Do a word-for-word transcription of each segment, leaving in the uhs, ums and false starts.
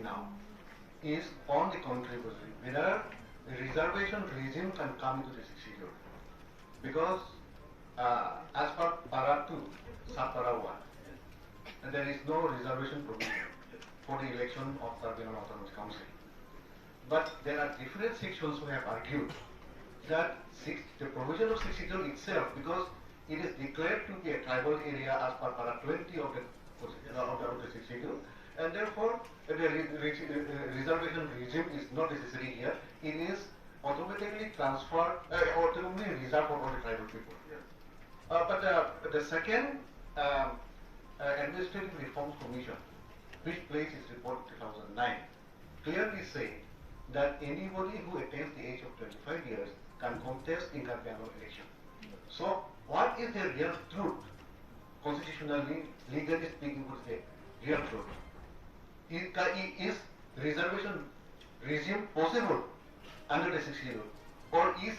now is on the controversy whether the reservation regime can come into the Sixth Schedule. Because uh, as per Para two, Sub Para one, there is no reservation provision for the election of Karbi Anglong Autonomous Council. But there are different sections who have argued that six, the provision of Sixth Schedule itself, because it is declared to be a tribal area as per Para twenty of the, uh, of the, of the Sixth Schedule, and therefore the re- re- uh, reservation regime is not necessary here. It is automatically transferred, uh, automatically reserved for all the tribal people. Uh, but uh, the second um, uh, Administrative Reforms Commission, which placed its report in two thousand nine, clearly said that anybody who attains the age of twenty-five years can contest in Karbi Anglong election. So, what is the real truth? Constitutionally, legally speaking, what is the real truth? Is, is reservation regime possible under the Sixth Schedule, or is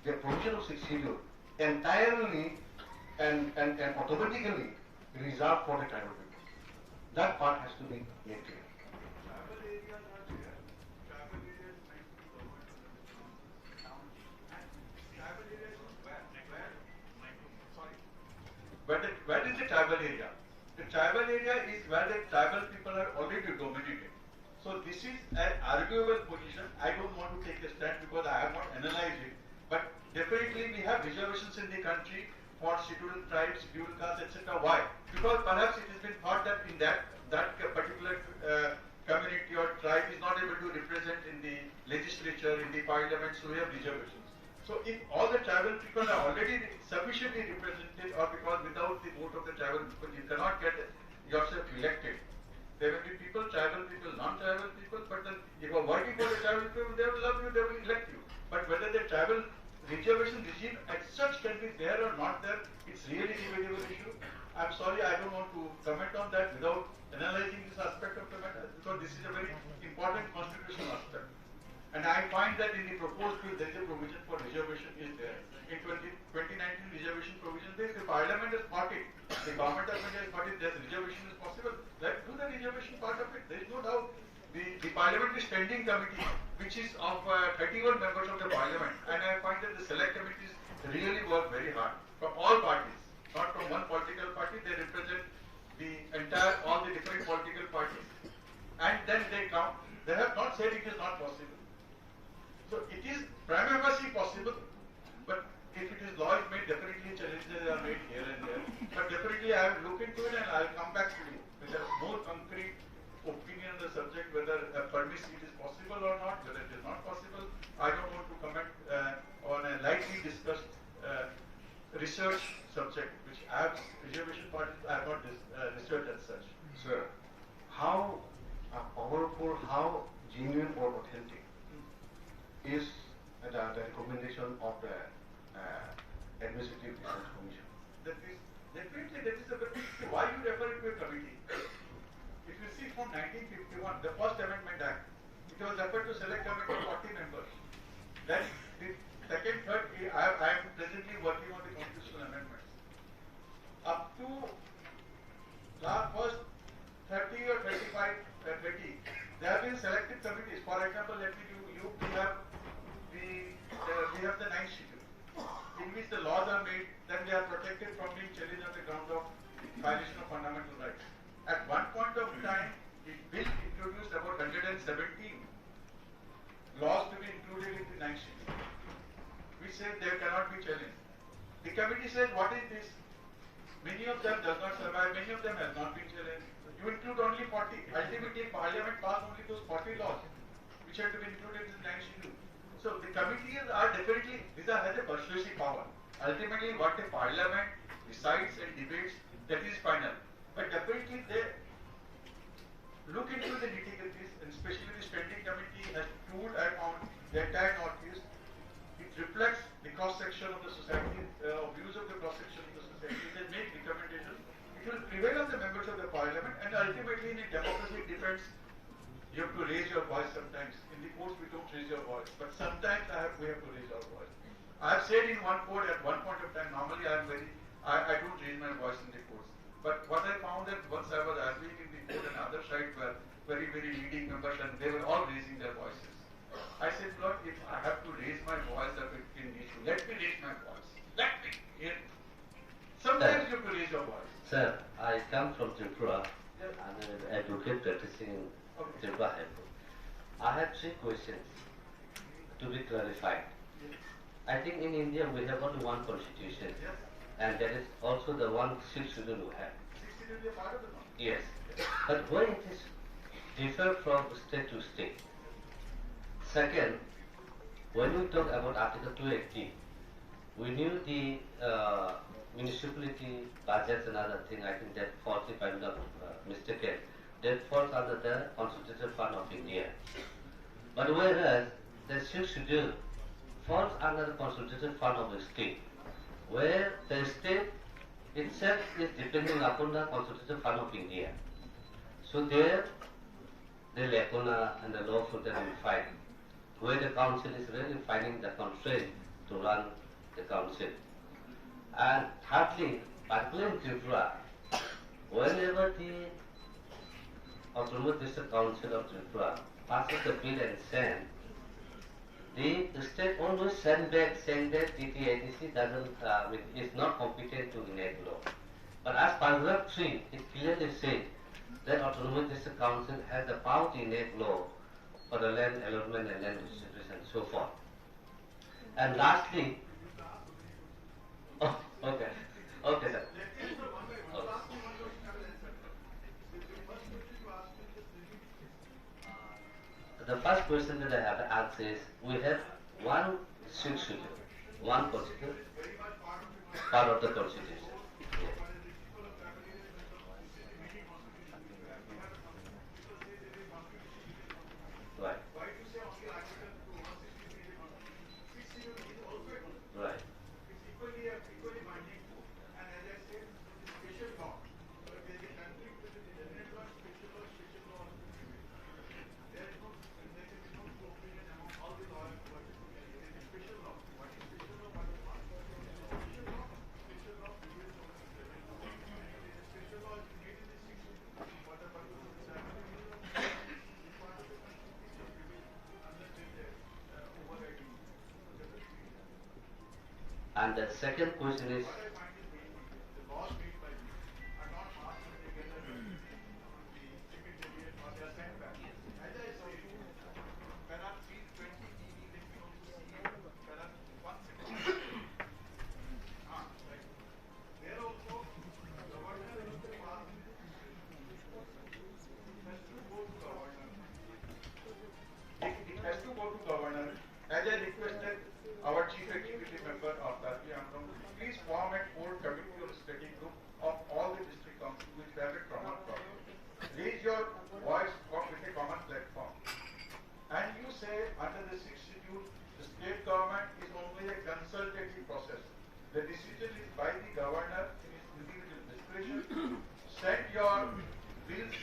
the provision of Sixth Schedule entirely and, and, and automatically reserved for the tribal people? That part has to be made clear. Where, the, where is the tribal area? The tribal area is where the tribal people are already dominated. So this is an arguable position. I don't want to take a stand because I have not analyzed it. But definitely we have reservations in the country for scheduled tribes, scheduled castes, et cetera. Why? Because perhaps it has been thought that in that, that particular uh, community or tribe is not able to represent in the legislature, in the parliament, so we have reservations. So if all the tribal people are already sufficiently represented, or because without the vote of the tribal people you cannot get yourself elected, there will be people, tribal people, non-tribal people, but then if you are working for the tribal people, they will love you, they will elect you. But whether the tribal reservation regime as such can be there or not there, it's really debatable issue. I'm sorry, I don't want to comment on that without analyzing this aspect of the matter, because this is a very important constitutional aspect. And I find that in the proposed bill, there is a provision for reservation is there. In twenty, twenty nineteen reservation provision, there is the parliament has parted, the government of India has parted, there's reservation is possible. Let do the reservation part of it. There is no doubt. The, the parliamentary standing committee, which is of uh, thirty-one members of the parliament, and I find that the select committees really work very hard from all parties, not from one political party. They represent the entire, all the different political parties, and then they come. They have not said it is not possible. So it is prima facie possible, but if it is law is made, definitely challenges are made here and there. But definitely I will look into it and I will come back to you with a more concrete opinion on the subject, whether a permit seat is possible or not, whether it is not possible. I don't want to comment uh, on a lightly discussed uh, research subject, which I have, reservation part, I have not dis- uh, researched as such. Sir, how uh, powerful, how genuine or authentic is the, the recommendation of the uh, Administrative Reforms Commission? That is, definitely that is a bit, why you refer it to a committee? If you see from nineteen fifty-one, the First Amendment Act, it was referred to select committee of forty members. Then the second, third, I, I am presently working on the constitutional amendments. Up to the first thirty or thirty-five, uh, thirty, there have been selected committees. For example, let me give you, we have the, uh, we have the ninth schedule, in which the laws are made, then they are protected from being challenged on the ground of violation of fundamental rights. At one point of time, the bill introduced about hundred and seventeen laws to be included in the ninth schedule, which said they cannot be challenged. The committee said, what is this? Many of them does not survive, many of them have not been challenged. You include only forty. Ultimately, Parliament passed only those forty laws which had to be included in the ninth schedule. So the committees are definitely, these are, has a persuasive power. Ultimately, what the Parliament decides and debates, that is final. But definitely they look into the nitty-gritties, and especially the standing committee has toured and on the entire Northeast. It reflects the cross-section of the society, uh, views of the cross-section of the society. They make recommendations. It will prevail on the members of the parliament, and ultimately in a democracy it depends. You have to raise your voice sometimes. In the courts we don't raise your voice, but sometimes I have, we have to raise our voice. I have said in one court at one point of time, normally I am very, I, I don't raise my voice in the courts. But what I found that once I was arguing in the court and other sides were very, very leading members, and they were all raising their voices. I said, "Lord, if I have to raise my voice at a issue, let me raise my voice. Let me hear." Sometimes you have to raise your voice. Sir, I come from Tripura. Yes. I'm an advocate practicing in Okay. Tripura High Court. I have three questions to be clarified. Yes. I think in India we have only one constitution, Yes. and that is also the one Sixth Schedule we have. Sixth Schedule is part of the constitution. Yes. But why it is differ from state to state? Second, when we talk about Article two eighty, we knew the uh, municipality budgets and other thing. I think that falls, if I'm not uh, mistaken, that falls under the Constitutional Fund of India. But whereas the Sixth Schedule falls under the Constitutional Fund of the state, where the state itself is depending upon the Constitutional Fund of India. So there, the lacuna and the loophole that we find, where the council is really finding the constraint to run the council. And thirdly, particularly in Tripura, whenever the Autonomous District Council of Tripura passes the bill and send, the state always send back saying that the T T A D C doesn't, uh, is not competent to enact law. But as paragraph three, it clearly says that Autonomous District Council has the power to enact law for the land allotment and land distribution and so forth. And lastly, oh, okay, okay, sir. Okay. The first question that I have asked is, we have one Sixth Schedule, one constitution, part of the constitution. Yes. Right. Right. And the second question is, it has to go to governor. As I requested our chief executive member of Karbi Anglong, please form a core committee or study group of all the district councils which have a common problem. Raise your voice co- with a common platform. And you say under the Sixth Schedule, the state government is only a consultative process. The decision is by the governor in his individual discretion. Send your bills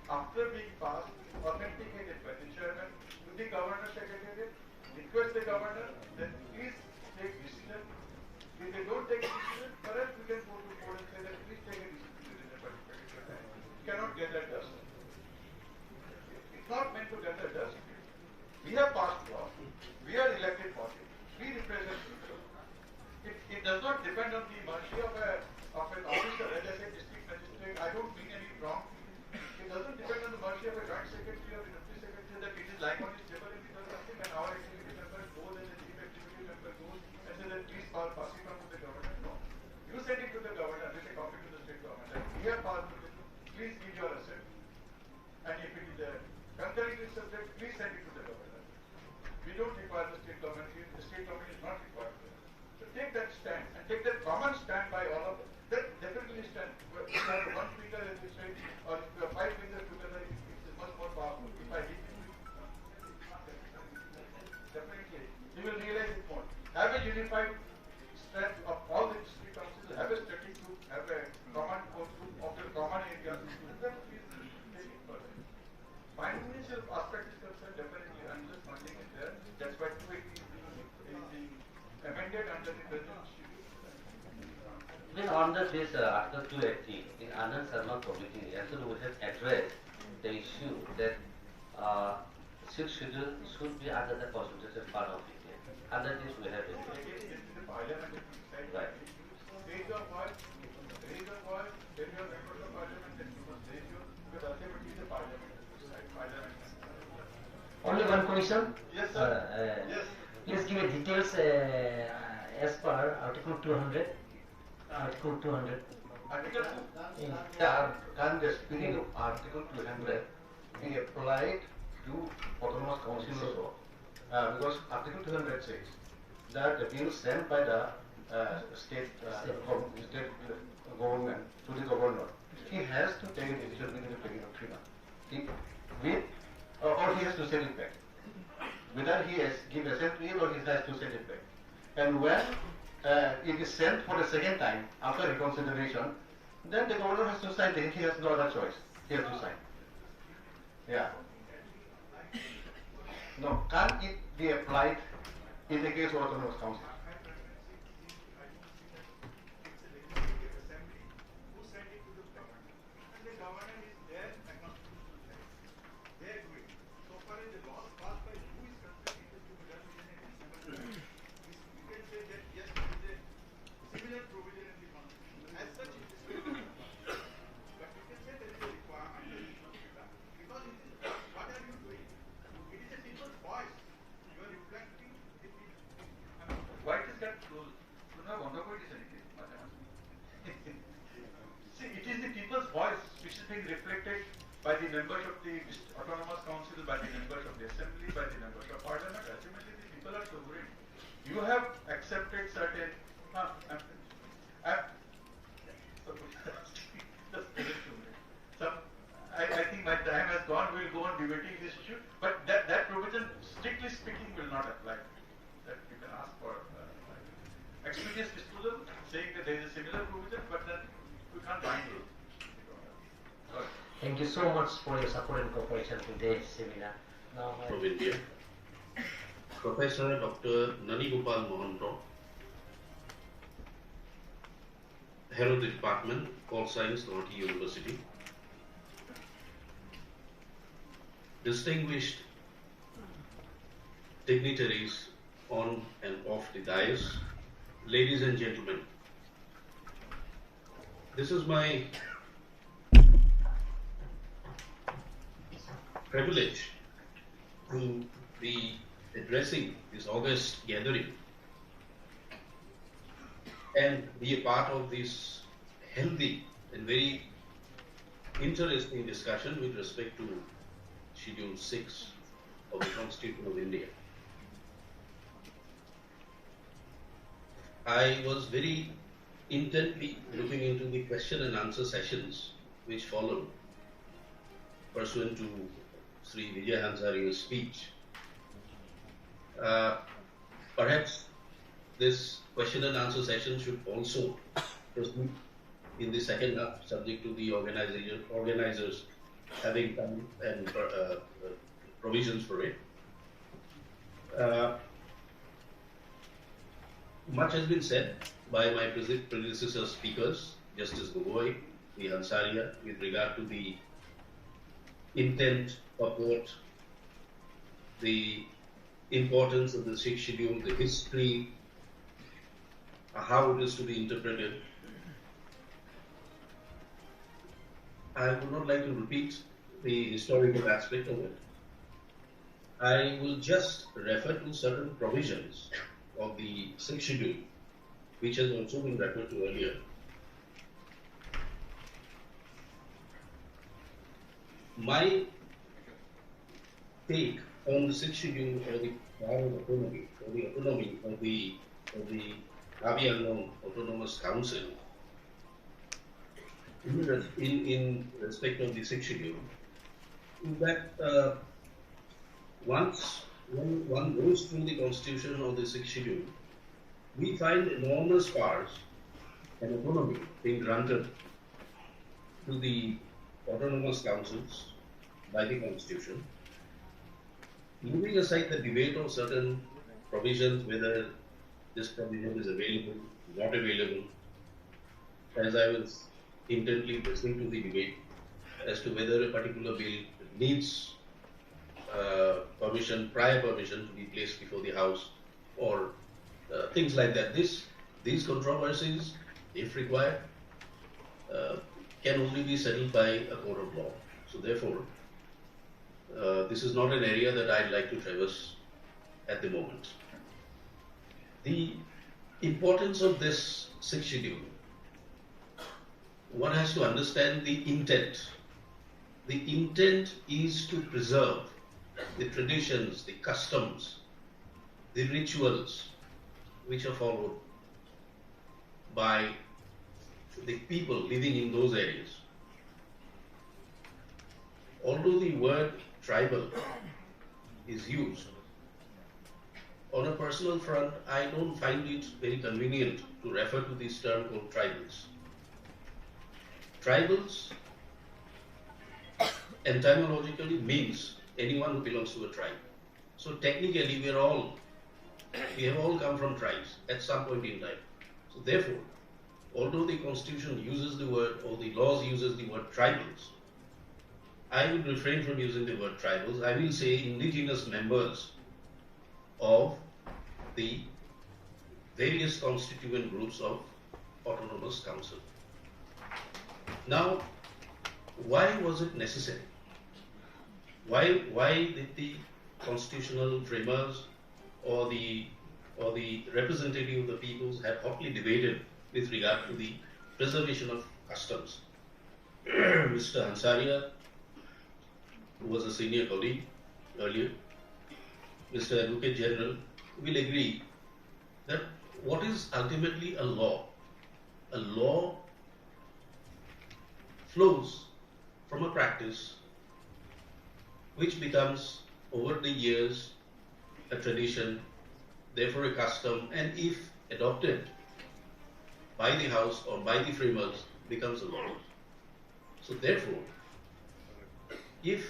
after being passed, authenticated by the chairman, to the governor secretariat, request the governor that please take decision. If they don't take decision, perhaps we can go to court and say that please take a decision within a particular time. It cannot gather dust. It's not meant to gather dust. We have passed law. We are elected body. We represent people. It, it does not depend on the mercy of a, of an officer. As I said, district magistrate, I don't mean any wrong. It doesn't depend on the mercy of a joint secretary or a deputy secretary that it is lying on his table and he does nothing and our executive member goes and the chief executive member goes and says that please pass, pass it on to the governor. No. You send it to the governor with a copy to the state government. That we have passed it. Please give your assent. And if it is a concurrent subject, please send it to the governor. We don't require the state government, the state government is not required. So take that stand and take that common stand by all of us. That definitely stand. If you have one finger, as you said, or if you have five fingers together, it, it is much more powerful. If I hit you, definitely, you will realize it more. Have a unified strength of all the district councils, have a study group, have a command core group of the common areas, then we will take it further. Financial aspect is concerned, definitely, unless funding is there, that's why two eighty is being, is being amended under the present schedule. Even under this uh, Article two eighty, in Anand Sharma committee, actually we have addressed the issue that uh, Sixth Schedule should be under the consultative part of India. Under this, we have been. Right. Only one question? Yes, sir. Uh, uh, yes, sir. Please give a details uh, as per Article two hundred. Article two hundred. Article two? Yeah. Yeah, Ar- Congress, speaking of Article two hundred, be applied to autonomous council also. Uh, because Article two hundred says that the bill sent by the uh, state, uh, State. Gov- state government to the governor, he has to take a decision within the period of three months. He, with, uh, or he has to send it back. Whether he has give assent to it or he has to send it back. And when uh, it is sent for the second time after reconsideration, then the governor has to sign. He has no other choice. He has to sign. Yeah. No, can it be applied in the case of autonomous council? Why it is kept closed? কোনোবাই বন্ধ কৰি দিছে নেকি মাজে মাজে? See, it is the people's voice which is being reflected by the members of the dist- autonomous council, by the members of the assembly, by the members of parliament. Ultimately, the people are sovereign. You have accepted certain. Uh, I'm, I'm, just give it to me. Some, I, I think my time has gone. We'll go on debating this issue. But that, that provision, strictly speaking, will not apply. That you can ask for uh, expeditious disposal, saying that there is a similar provision, but then we can't bind it. Thank you so much for your support and cooperation to this seminar. Now, I of India, Professor Doctor Nani Gopal Mahanta, Head of the Department, Pol Science, Guwahati University, distinguished dignitaries on and off the dais, ladies and gentlemen, this is my privilege to be addressing this august gathering and be a part of this healthy and very interesting discussion with respect to Schedule six of the Constitution of India. I was very intently looking into the question and answer sessions which followed pursuant to Sri Vijay Hansaria's speech. Uh, perhaps this question and answer session should also proceed in the second half, subject to the organization, organizers having time and uh, uh, provisions for it. Uh, much has been said by my prede- predecessor speakers, Justice Gogoi, the Hansaria, with regard to the intent, purport, the importance of the Sixth Schedule, the history, uh, how it is to be interpreted. I would not like to repeat the historical aspect of it. I will just refer to certain provisions of the Sixth Schedule, which has also been referred to earlier. My take on the Sixth Schedule or the power of autonomy, or the autonomy of the, of the Karbi Anglong Autonomous Council in, res- in, in respect of the Sixth Schedule is that uh, once one, one goes through the constitution of the Sixth Schedule, we find enormous powers and autonomy being granted to the autonomous councils by the constitution. Leaving aside the debate of certain provisions, whether this provision is available, not available, as I was intently listening to the debate as to whether a particular bill needs uh, permission, prior permission to be placed before the House or uh, things like that. This, these controversies, if required, uh, can only be settled by a court of law. So therefore, uh, this is not an area that I'd like to traverse at the moment. The importance of this Sixth Schedule, one has to understand the intent. The intent is to preserve the traditions, the customs, the rituals which are followed by the people living in those areas. Although the word tribal is used, on a personal front, I don't find it very convenient to refer to this term called tribals. Tribals etymologically means anyone who belongs to a tribe. So technically, we are all, we have all come from tribes at some point in time. So therefore, although the constitution uses the word, or the laws uses the word tribals, I will refrain from using the word tribals. I will say indigenous members of the various constituent groups of autonomous council. Now, why was it necessary? Why, why did the constitutional framers or the, or the representative of the peoples have hotly debated with regard to the preservation of customs? Mister Hansaria, who was a senior colleague earlier, Mister Advocate General, will agree that what is ultimately a law? A law flows from a practice which becomes, over the years, a tradition, therefore a custom, and if adopted by the House or by the framers, becomes a law. So therefore, if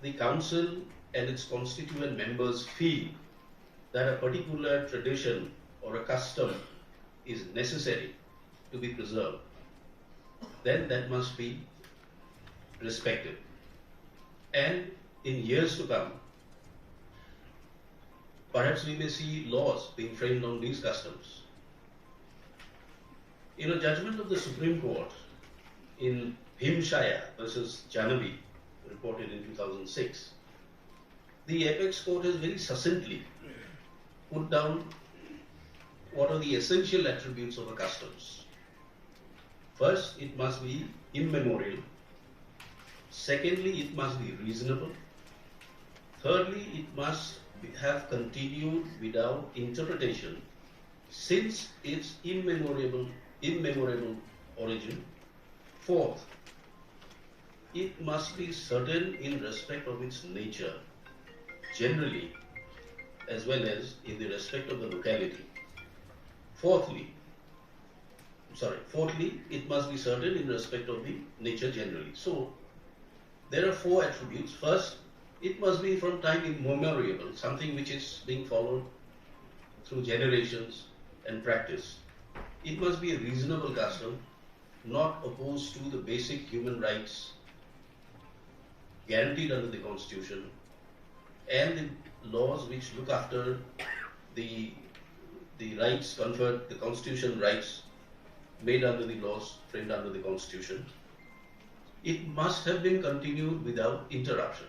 the council and its constituent members feel that a particular tradition or a custom is necessary to be preserved, then that must be respected. And in years to come, perhaps we may see laws being framed on these customs. In a judgment of the Supreme Court in Bhimshaya versus Janabi, reported in two thousand six, the apex court has very succinctly put down what are the essential attributes of a customs. First, it must be immemorial. Secondly, it must be reasonable. Thirdly, it must be, have continued without interpretation since its immemorable, immemorable origin. Fourth, it must be certain in respect of its nature, generally, as well as in the respect of the locality. Fourthly, sorry, fourthly, it must be certain in respect of the nature generally. So, there are four attributes. First, it must be from time immemorial, something which is being followed through generations and practice. It must be a reasonable custom, not opposed to the basic human rights guaranteed under the Constitution and the laws which look after the, the rights conferred, the constitution rights made under the laws framed under the Constitution. It must have been continued without interruption.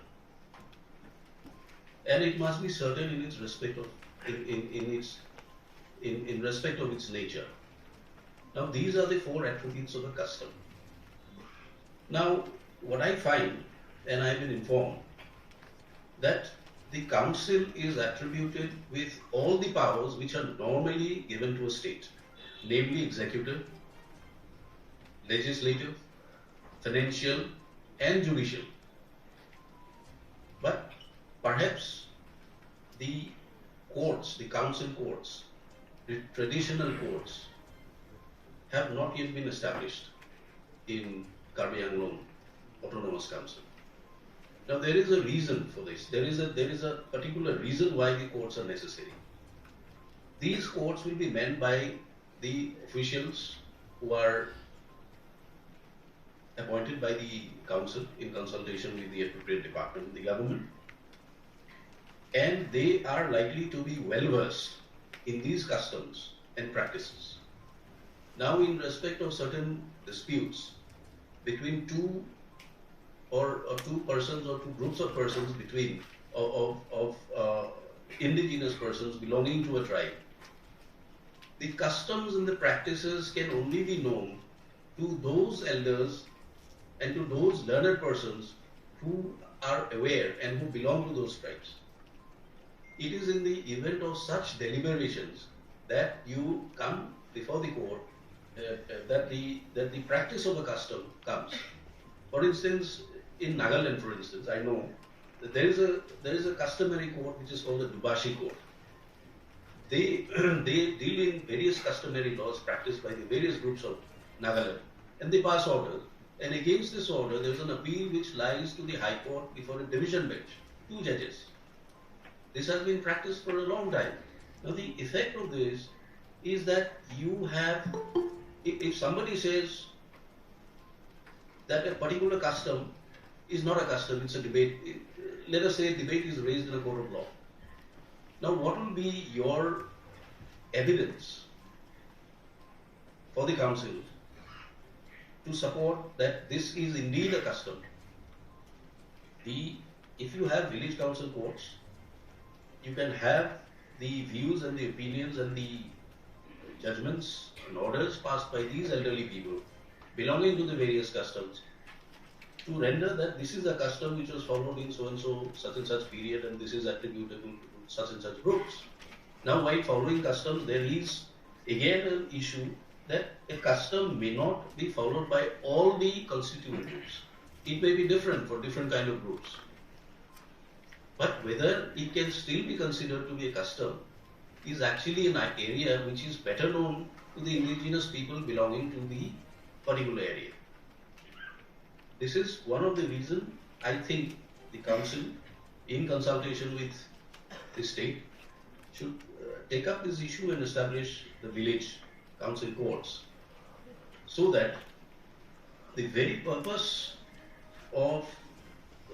And it must be certain in its respect of, in, in, in its, in, in respect of its nature. Now, these are the four attributes of a custom. Now, what I find, and I've been informed, that the council is attributed with all the powers which are normally given to a state, namely executive, legislative, financial, and judicial. But perhaps the courts, the council courts, the traditional courts, have not yet been established in Karbi Anglong Autonomous Council. Now, there is a reason for this. There is a, there is a particular reason why the courts are necessary. These courts will be manned by the officials who are appointed by the council in consultation with the appropriate department of the government, and they are likely to be well versed in these customs and practices. Now, in respect of certain disputes between two or, or two persons or two groups of persons between of, of, of uh, indigenous persons belonging to a tribe, the customs and the practices can only be known to those elders and to those learned persons who are aware and who belong to those tribes. It is in the event of such deliberations that you come before the court, uh, uh, that the that the practice of a custom comes. For instance, in Nagaland, for instance, I know that there is a there is a customary court which is called the Dubashi Court. They they deal in various customary laws practiced by the various groups of Nagaland, and they pass orders. And against this order, there is an appeal which lies to the High Court before a division bench, two judges. This has been practiced for a long time. Now, the effect of this is that you have, if, if somebody says that a particular custom is not a custom, it's a debate. Let us say a debate is raised in a court of law. Now, what will be your evidence for the council to support that this is indeed a custom? The, if you have village council courts, you can have the views and the opinions and the judgments and orders passed by these elderly people belonging to the various customs to render that this is a custom which was followed in so and so, such and such period, and this is attributable to such and such groups. Now, while following customs, there is again an issue that a custom may not be followed by all the constituent groups. It may be different for different kind of groups. But whether it can still be considered to be a custom is actually an area which is better known to the indigenous people belonging to the particular area. This is one of the reasons I think the council, in consultation with the state, should uh, take up this issue and establish the village council courts so that the very purpose of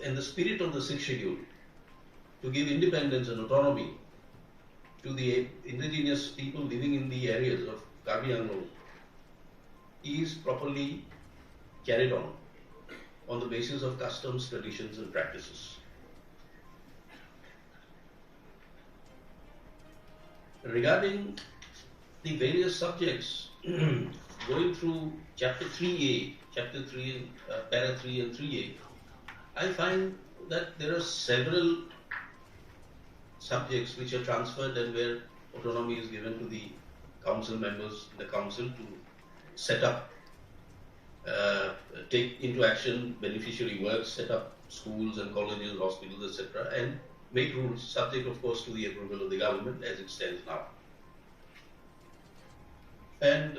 and the spirit of the sixth schedule to give independence and autonomy to the indigenous people living in the areas of Karbi Anglong is properly carried on on the basis of customs, traditions, and practices. Regarding the various subjects, going through chapter three A, chapter three, uh, para three and three A, I find that there are several subjects which are transferred and where autonomy is given to the council members, the council to set up, uh, take into action beneficiary works, set up schools and colleges, hospitals, et cetera, and make rules, subject, of course, to the approval of the government as it stands now. And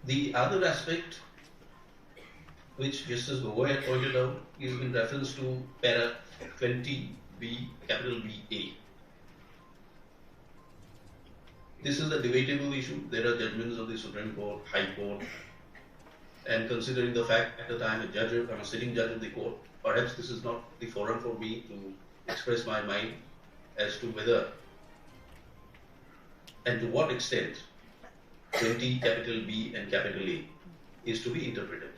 the other aspect which Justice Gogoi had pointed out is in reference to para twenty B, capital B A. This is a debatable issue. There are judgments of the Supreme Court, High Court, and considering the fact that I am a judge, I'm a sitting judge of the court, perhaps this is not the forum for me to express my mind as to whether and to what extent twenty capital B and capital A is to be interpreted.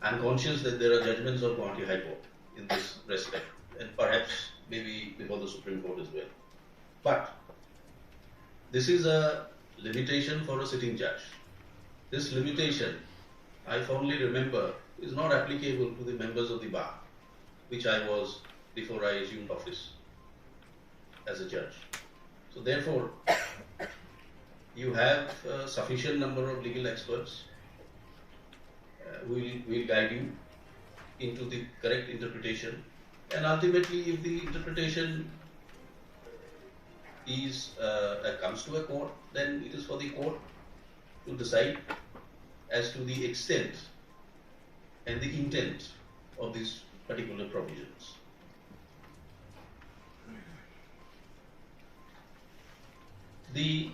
I'm conscious that there are judgments of Guwahati High Court in this respect, and perhaps maybe before the Supreme Court as well. But this is a limitation for a sitting judge. This limitation, I fondly remember, is not applicable to the members of the bar, which I was before I assumed office as a judge. So therefore, you have a sufficient number of legal experts uh, who will, will guide you into the correct interpretation. And ultimately, if the interpretation is uh, uh, comes to a court, then it is for the court to decide as to the extent and the intent of these particular provisions. The,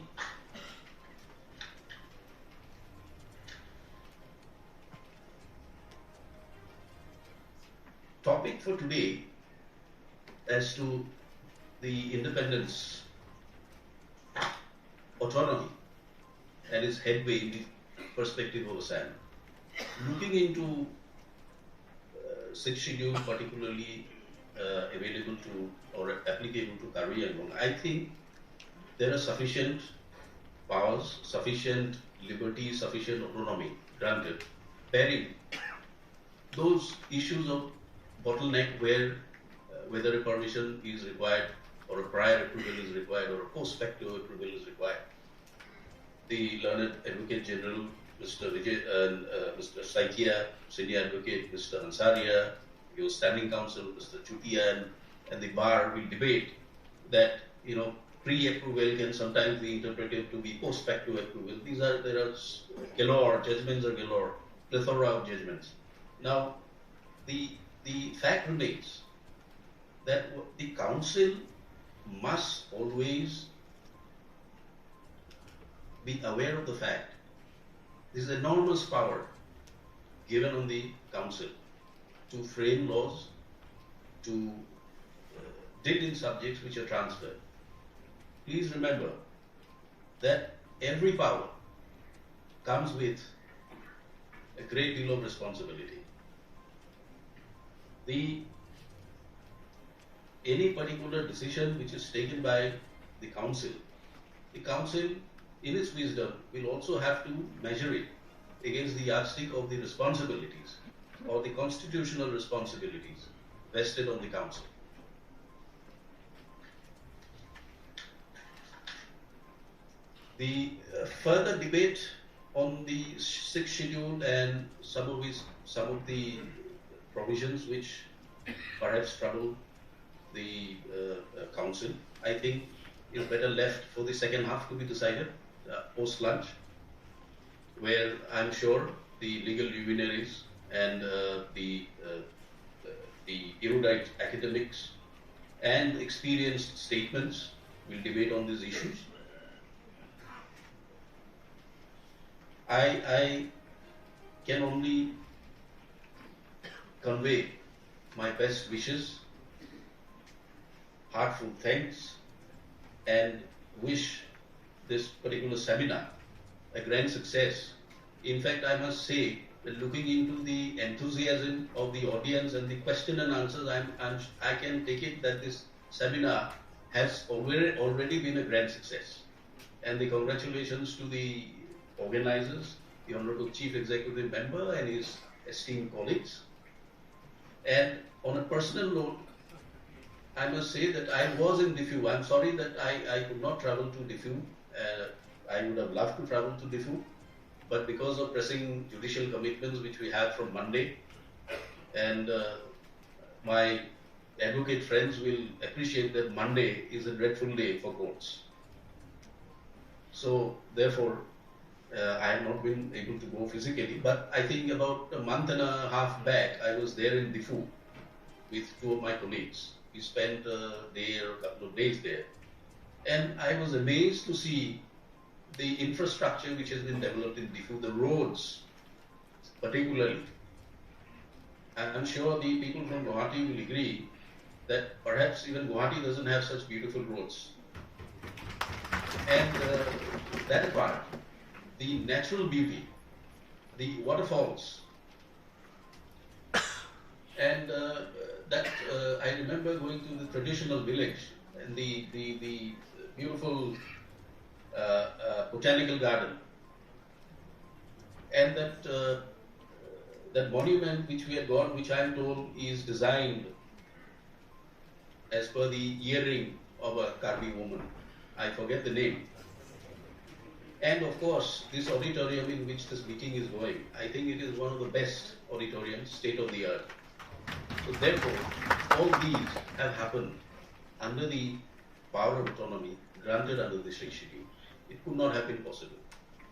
Topic for today as to the independence, autonomy, and its headway in the perspective of Assam. Looking into uh, Sixth Schedule particularly uh, available to or applicable to Karbi Anglong, I think there are sufficient powers, sufficient liberty, sufficient autonomy granted, barring those issues of bottleneck where uh, whether a permission is required or a prior approval is required or a post facto approval is required. The learned Advocate General, Mister Vijay, uh, uh, Mister Saikia, Senior Advocate, Mister Ansaria, your Standing Counsel, Mister Chutia, and, and the bar will debate that, you know, pre-approval can sometimes be interpreted to be post facto approval. These are, there are s- galore, judgments are galore, plethora of judgments. Now, the, the fact remains that w- the council must always be aware of the fact this is enormous power given on the council to frame laws, to uh, deal in subjects which are transferred. Please remember that every power comes with a great deal of responsibility. The any particular decision which is taken by the council, the council, in its wisdom, will also have to measure it against the yardstick of the responsibilities or the constitutional responsibilities vested on the council. The uh, further debate on the Sixth Schedule and some of his, some of the provisions which perhaps trouble the uh, uh, council, I think, is better left for the second half to be decided uh, post lunch, where I'm sure the legal luminaries and uh, the uh, the erudite academics and experienced statements will debate on these issues. I, I can only convey my best wishes, heartfelt thanks, and wish this particular seminar a grand success. In fact, I must say that looking into the enthusiasm of the audience and the question and answers, I'm, I'm, I can take it that this seminar has already, already been a grand success. And the congratulations to the organizers, the Honorable Chief Executive Member and his esteemed colleagues. And on a personal note, I must say that I was in Diphu. I'm sorry that I, I could not travel to Diphu. Uh, I would have loved to travel to Diphu, but because of pressing judicial commitments which we have from Monday, and uh, my advocate friends will appreciate that Monday is a dreadful day for courts. So therefore, uh, I have not been able to go physically, but I think about a month and a half back, I was there in Diphu with two of my colleagues. We spent a day or a couple of days there. And I was amazed to see the infrastructure which has been developed in Diphu, the roads particularly. I'm sure the people from Guwahati will agree that perhaps even Guwahati doesn't have such beautiful roads. And uh, that apart, the natural beauty, the waterfalls, and uh, that uh, I remember going to the traditional village and the, the, the beautiful uh, uh, botanical garden. And that, uh, that monument which we had got, which I am told is designed as per the earring of a Karbi woman. I forget the name. And of course, this auditorium in which this meeting is going, I think it is one of the best auditoriums, state of the art. So therefore, all these have happened under the power of autonomy granted under the Sixth Schedule. It could not have been possible.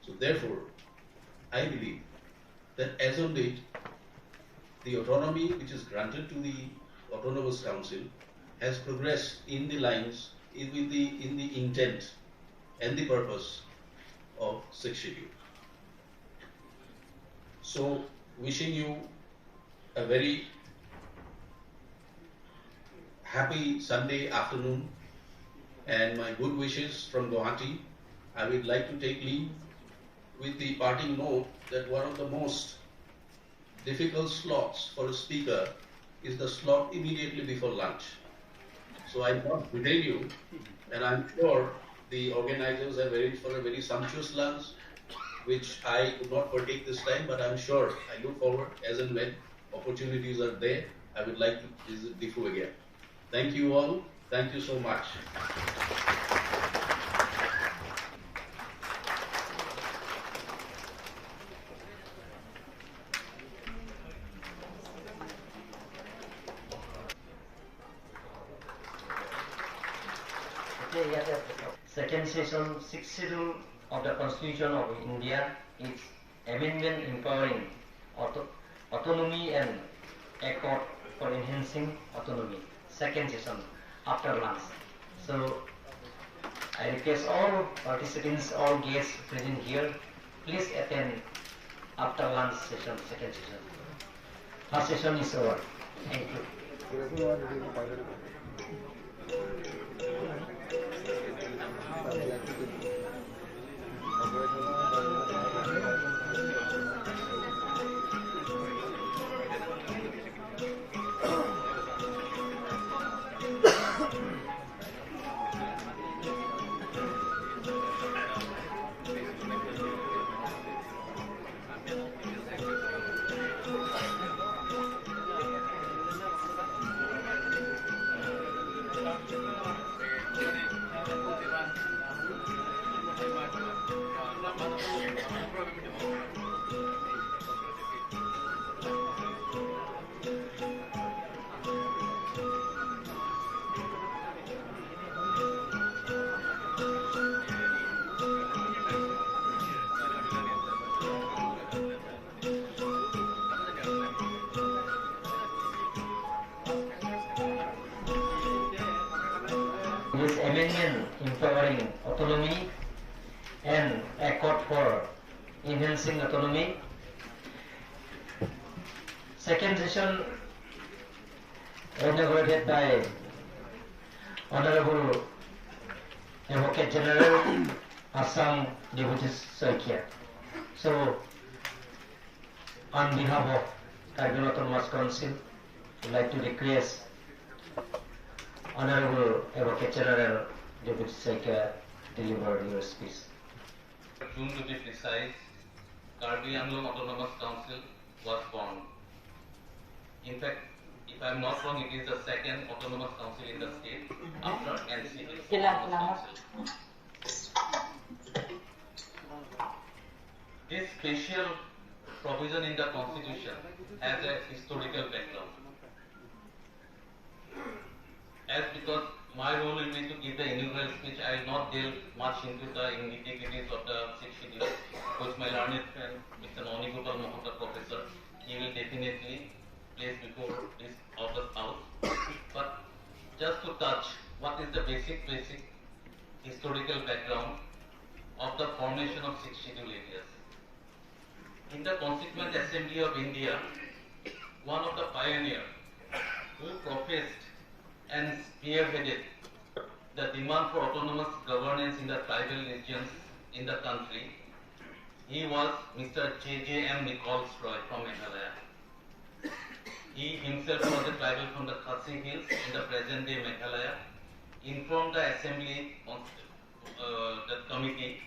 So therefore, I believe that as on date, the autonomy which is granted to the Autonomous Council has progressed in the lines, in, with the, in the intent and the purpose of Sixth Schedule. So, wishing you a very Happy Sunday afternoon and my good wishes from Guwahati. I would like to take leave with the parting note that one of the most difficult slots for a speaker is the slot immediately before lunch. So I will not detain you, and I'm sure the organizers have arranged for a very sumptuous lunch, which I could not partake this time, but I'm sure I look forward as and when opportunities are there, I would like to visit Diphu again. Thank you all. Thank you so much. Okay, yes, yes. Second session, sixth schedule of the Constitution of India is amendment empowering auto- autonomy and accord for enhancing autonomy. Second session after lunch. So I request all participants, all guests present here, please attend after lunch session, second session. First session is over. Thank you. This amendment empowering autonomy and accord for enhancing autonomy. Second session inaugurated by Honorable Advocate General, Assam Deputy Saikia. So, on behalf of Karbi Anglong Autonomous Council, I'd like to request Honorable Advocate General Deputy Saikia deliver your speech. June, to be precise, Karbi Anglong Autonomous Council was formed. In fact, if I am not wrong, it is the second autonomous council in the state after N C Hills Autonomous Council. This special provision in the constitution has a historical background. As because my role will be to give the inaugural speech, I will not delve much into the nitty-gritties of the Sixth Schedule, which my learned friend, Mister Noni Gopal Mahanta, Professor, he will definitely place before this august house. But just to touch what is the basic, basic historical background of the formation of Sixth Schedule areas. In the Constituent Assembly of India, one of the pioneers who professed and spearheaded the demand for autonomous governance in the tribal regions in the country, he was Mister J J M Nichols Roy from Meghalaya. He himself was a tribal from the Khasi Hills in the present-day Meghalaya, informed the assembly on uh, the committee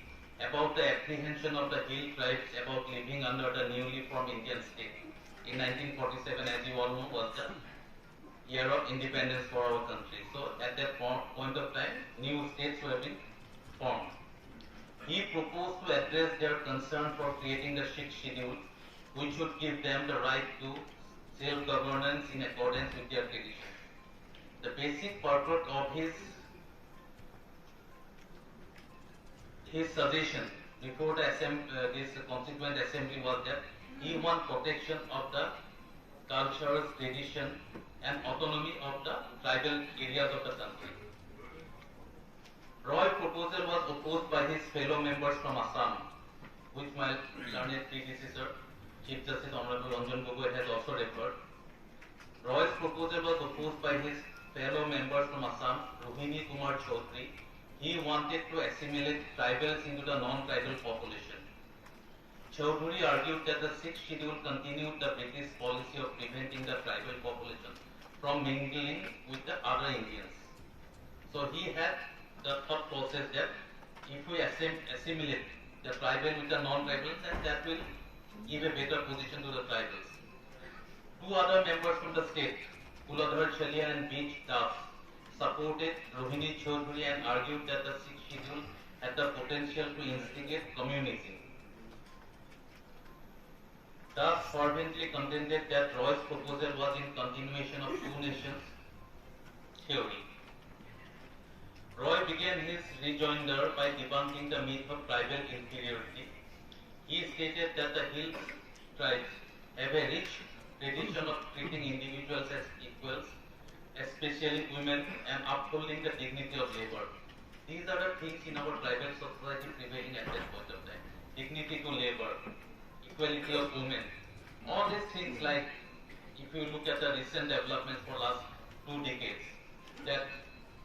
about the apprehension of the hill tribes about living under the newly formed Indian state. In nineteen forty-seven, as you all know, was the year of independence for our country. So at that po- point of time, new states were being formed. He proposed to address their concern for creating the Sixth Schedule, which would give them the right to self-governance in accordance with their tradition. The basic purport of his his suggestion before the assemb- uh, this constituent assembly was that he want protection of the cultures, tradition and autonomy of the tribal areas of the country. Roy's proposal was opposed by his fellow members from Assam, which my learned predecessor, Chief Justice Honorable Ranjan Gogoi has also referred. Roy's proposal was opposed by his Fellow members from Assam, Rohini Kumar Chaudhary, he wanted to assimilate tribals into the non-tribal population. Chaudhary argued that the Sixth Schedule continued the British policy of preventing the tribal population from mingling with the other Indians. So he had the thought process that if we assim- assimilate the tribal with the non-tribal, then that will give a better position to the tribals. Two other members from the state, Kuladhar Chaliha and Bij Das, supported Rohini Chaudhary and argued that the Sixth Schedule had the potential to instigate communism. Das fervently contended that Roy's proposal was in continuation of two nations theory. Roy began his rejoinder by debunking the myth of tribal inferiority. He stated that the hill tribes have a rich tradition of treating individuals as equals, especially women, and upholding the dignity of labor. These are the things in our tribal society prevailing at that point of time. Dignity to labor, equality of women. All these things, like, if you look at the recent developments for last two decades, that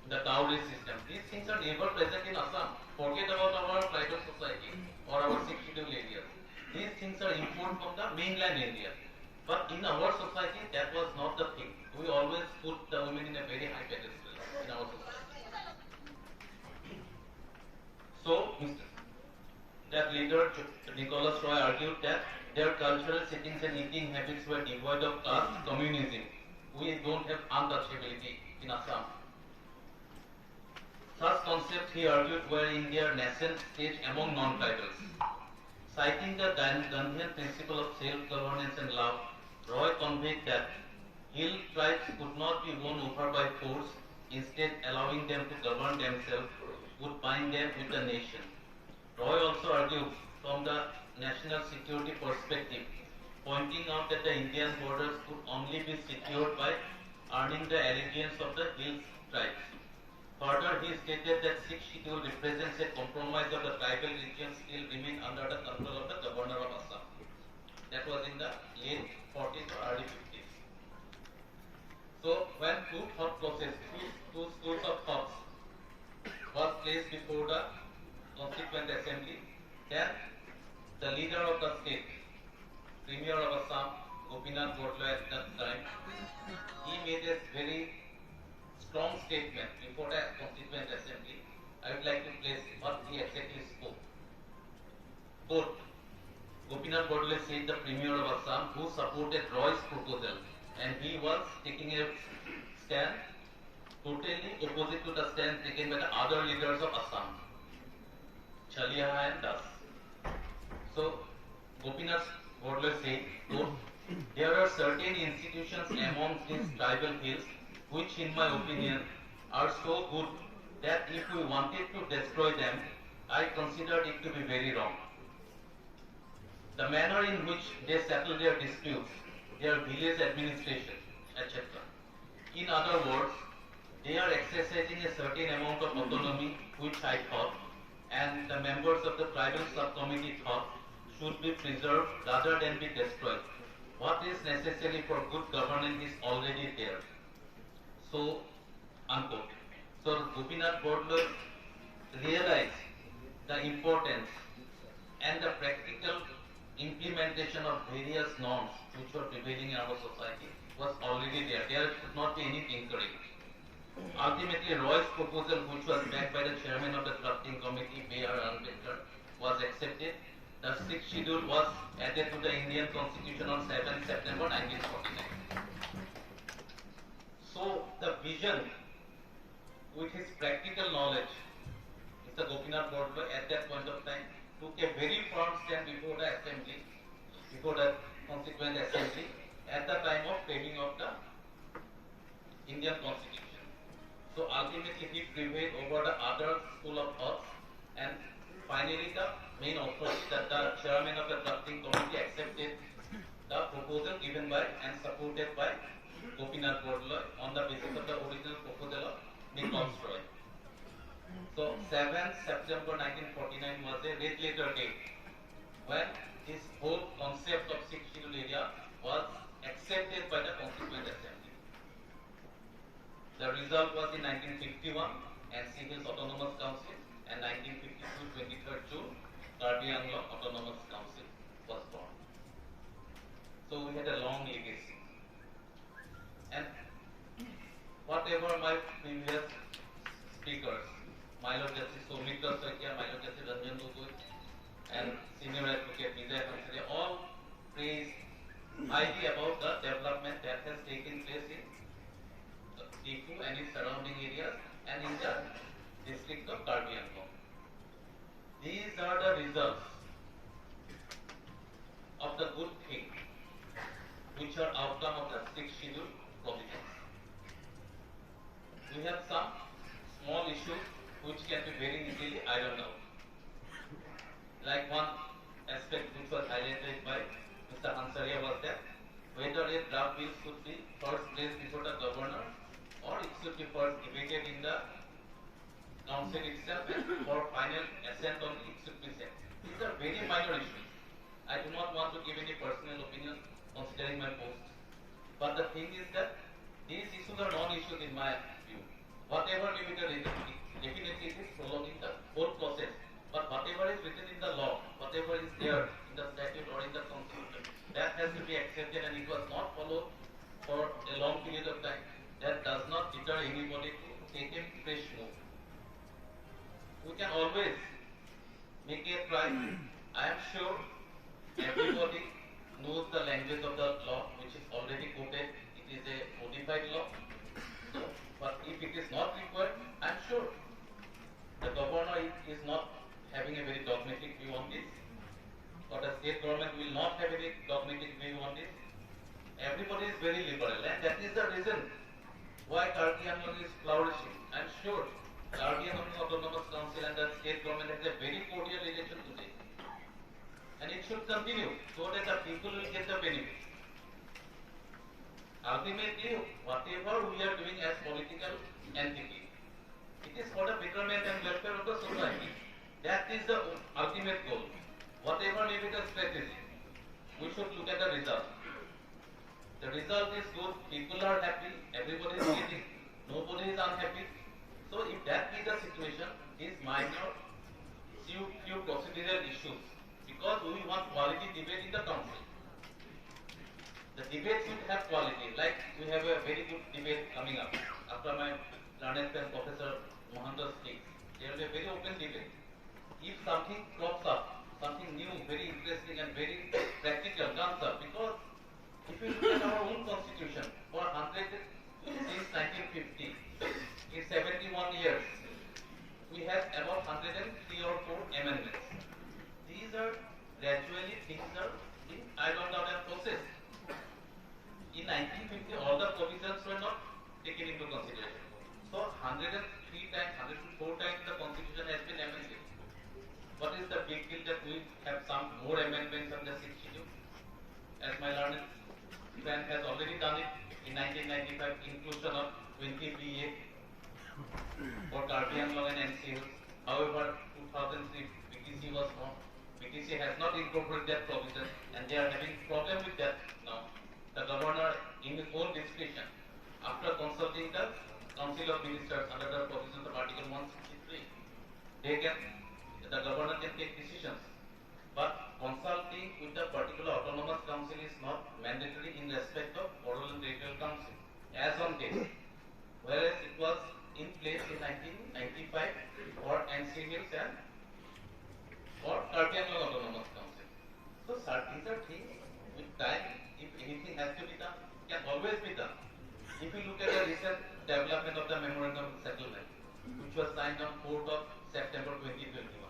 the dowry system, these things are never present in Assam. Forget about our tribal society or our Sixth Schedule areas. These things are imported from the mainland India. But in our society, that was not the thing. We always put the women in a very high pedestal in our society. So, Mister that leader, Nicholas Roy, argued that their cultural settings and eating habits were devoid of caste communism. We don't have untouchability in Assam. Such concepts, he argued, were in their nascent stage among non-tribals. Citing the Gan- Gandhian principle of self-governance and love, Roy conveyed that hill tribes could not be won over by force, instead allowing them to govern themselves would bind them with the nation. Roy also argued from the national security perspective, pointing out that the Indian borders could only be secured by earning the allegiance of the hill tribes. Further, he stated that Sixth Schedule represents a compromise of the tribal regions still remain under the control of the governor of Assam. That was in the late forties or early fifties. So, when two thought process, two, two schools of thoughts was placed before the Constituent Assembly, then the leader of the state, Premier of Assam, Gopinath Bordoloi at that time, he made a very strong statement before the Constituent Assembly. I would like to place what he exactly spoke. Quote, Gopinath Bordoloi said, the Premier of Assam, who supported Roy's proposal, and he was taking a stand totally opposite to the stand taken by the other leaders of Assam, Chaliha and Das. So, Gopinath Bordoloi said, quote, there are certain institutions amongst these tribal hills which, in my opinion, are so good that if we wanted to destroy them, I considered it to be very wrong. The manner in which they settle their disputes, their village administration, et cetera. In other words, they are exercising a certain amount of autonomy, which I thought, and the members of the tribal subcommittee thought, should be preserved rather than be destroyed. What is necessary for good governance is already there. So, unquote. So, Gopinath Bordoloi realized the importance and the practical implementation of various norms which were prevailing in our society was already there. There should not be any tinkering. Ultimately, Roy's proposal, which was backed by the chairman of the drafting committee, B R Ambedkar, was accepted. The Sixth Schedule was added to the Indian Constitution on seventh September nineteen forty-nine. So, the vision, with his practical knowledge, Mister Gopinath Bordoloi at that point of time took a very firm stand before the assembly, before the Constituent Assembly, at the time of framing of the Indian Constitution. So ultimately, he prevailed over the other school of thoughts, and finally, the main authority, that the chairman of the drafting committee, accepted the proposal given by and supported by Gopinath Bordoloi on the basis of the original proposal of Nicholas Roy. So, seventh September nineteen forty-nine was a red letter day when this whole concept of Sixth Schedule area was accepted by the Constituent Assembly. The Result was in nineteen fifty-one, N C Hills Autonomous Council, and nineteen fifty-two, twenty-third June, Karbi Anglong Autonomous Council was born. So we had a long legacy. And whatever my previous speakers, my Lord Justice Soumitra Saikia, my Lord Justice Ranjan Gogoi, and Senior Advocate Vijay Hansaria, all praised highly about the development that has taken place in Diphu and its surrounding areas and in the district of Karbi Anglong. These are the results of the good thing which are outcome of the Sixth Schedule provisions. We have some small issues which can be very easily ironed out. Like one aspect which was highlighted by Mister Hansaria was that whether a draft bill should be first placed before the governor or it should be first debated in the council itself and for final assent only it should be sent. These are very minor issues. I do not want to give any personal opinion considering my post. But the thing is that these issues are non-issues in my view. Whatever may be the reason, it, definitely it is prolonging the whole process. But whatever is written in the law, whatever is there in the statute or in the constitution, that has to be accepted and it was not followed for a long period of time. That does not deter anybody to take a fresh move. We can always make a try. I am sure everybody knows the language of the law which is already quoted. It is a codified law. So, but if it is not required, I am sure the governor is not having a very dogmatic view on this, or the state government will not have any dogmatic view on this. Everybody is very liberal, and that is the reason why Karbi Anglong is flourishing. I am sure Karbi Anglong Autonomous Council and the state government has a very cordial relation today, and it should continue so that the people will get the benefit. Ultimately, whatever we are doing as political entity, it is for the betterment and welfare of the society. That is the ultimate goal. Whatever may be the strategy, we should look at the result. The result is good, people are happy, everybody is getting, nobody is unhappy. So if that be the situation, these minor few, few procedural issues, because we want quality debate in the council. The debate should have quality, like we have a very good debate coming up after my learned friend Professor Mohanto speaks. There will be a very open debate. If something crops up, something new, very interesting and very practical comes up, because if you look at our own constitution, for hundred, since nineteen fifty, in seventy-one years, we have about hundred and three or four amendments. These are gradually things are being ironed out and processed. In nineteen fifty, all the provisions were not taken into consideration. So hundred and three times, hundred and four times the constitution has been amended. What is the big deal that we have some more amendments on the sixth schedule? As my learned friend has already done it in nineteen ninety-five, inclusion of twenty B A for Karbi Anglong and N C Hills. However, two thousand three B T C was formed. B T C has not incorporated that provision, and they are having problem with that now. The governor, in his own discretion, after consulting the Council of Ministers under the provisions of Article one sixty-three, they can, the governor can take decisions. But consulting with the particular autonomous council is not mandatory in respect of Bodoland Territorial Council, as on date. Whereas it was in place in nineteen ninety-five for N C Hills and for Karbi Anglong Autonomous Council. So, sir, these are things with time, if anything has to be done, can always be done. If you look at the recent development of the memorandum of settlement, which was signed on fourth of September twenty twenty-one,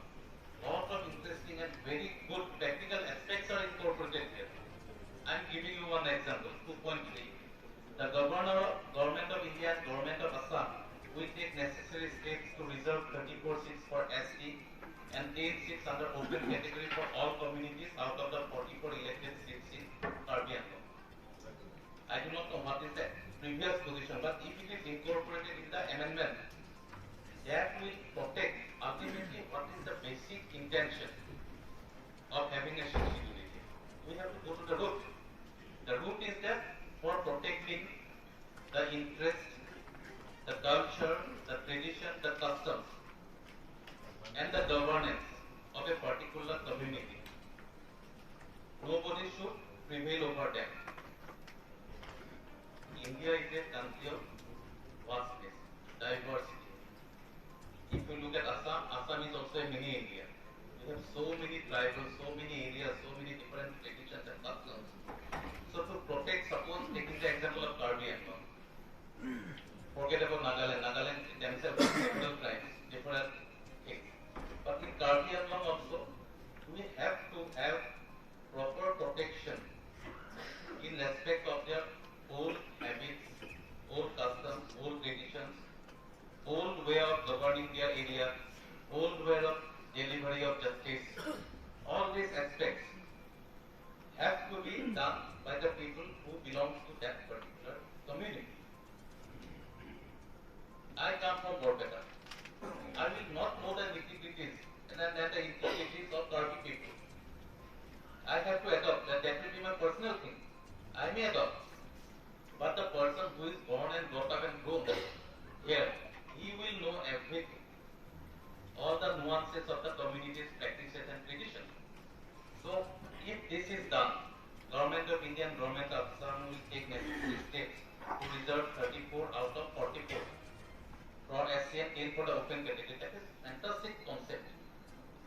lot of interesting and very good practical aspects are incorporated here. I am giving you one example, two point three. The governor, Government of India and Government of Assam will take necessary steps to reserve thirty-four seats for S T and ten seats under open category for all communities out of the forty-four elected seats in Karbi Anglong. I do not know what is the previous position, but if it is incorporated in the amendment, that will protect ultimately what is the basic intention of having a sixth schedule. We have to go to the root. The root is that for protecting the interest the culture, the tradition, the customs, and the governance of a particular community. Nobody should prevail over them. India is a country of vastness, diversity. If you look at Assam, Assam is also a mini India. We have so many tribal, so many areas, so many different traditions and customs. So to protect, suppose taking the example of Karbi Anglong, forget about Nagaland. Nagaland themselves are several tribes, different things. But in Karbi Anglong also, we have to have proper protection in respect of their old habits, old customs, old traditions, old way of governing their area, old way of delivery of justice. All these aspects have to be done by the people who belongs to that particular community. I come from Borpeta. I will not know the nitty-gritties and, and the intricacies of Karbi people. I have to adopt that. That will be my personal thing. I may adopt. But the person who is born and brought up and grown here, he will know everything, all the nuances of the community's practices and traditions. So, if this is done, Government of India and Government of Assam will take necessary steps to reserve thirty-four out of forty-four for S C and ten for the open category. That is fantastic concept.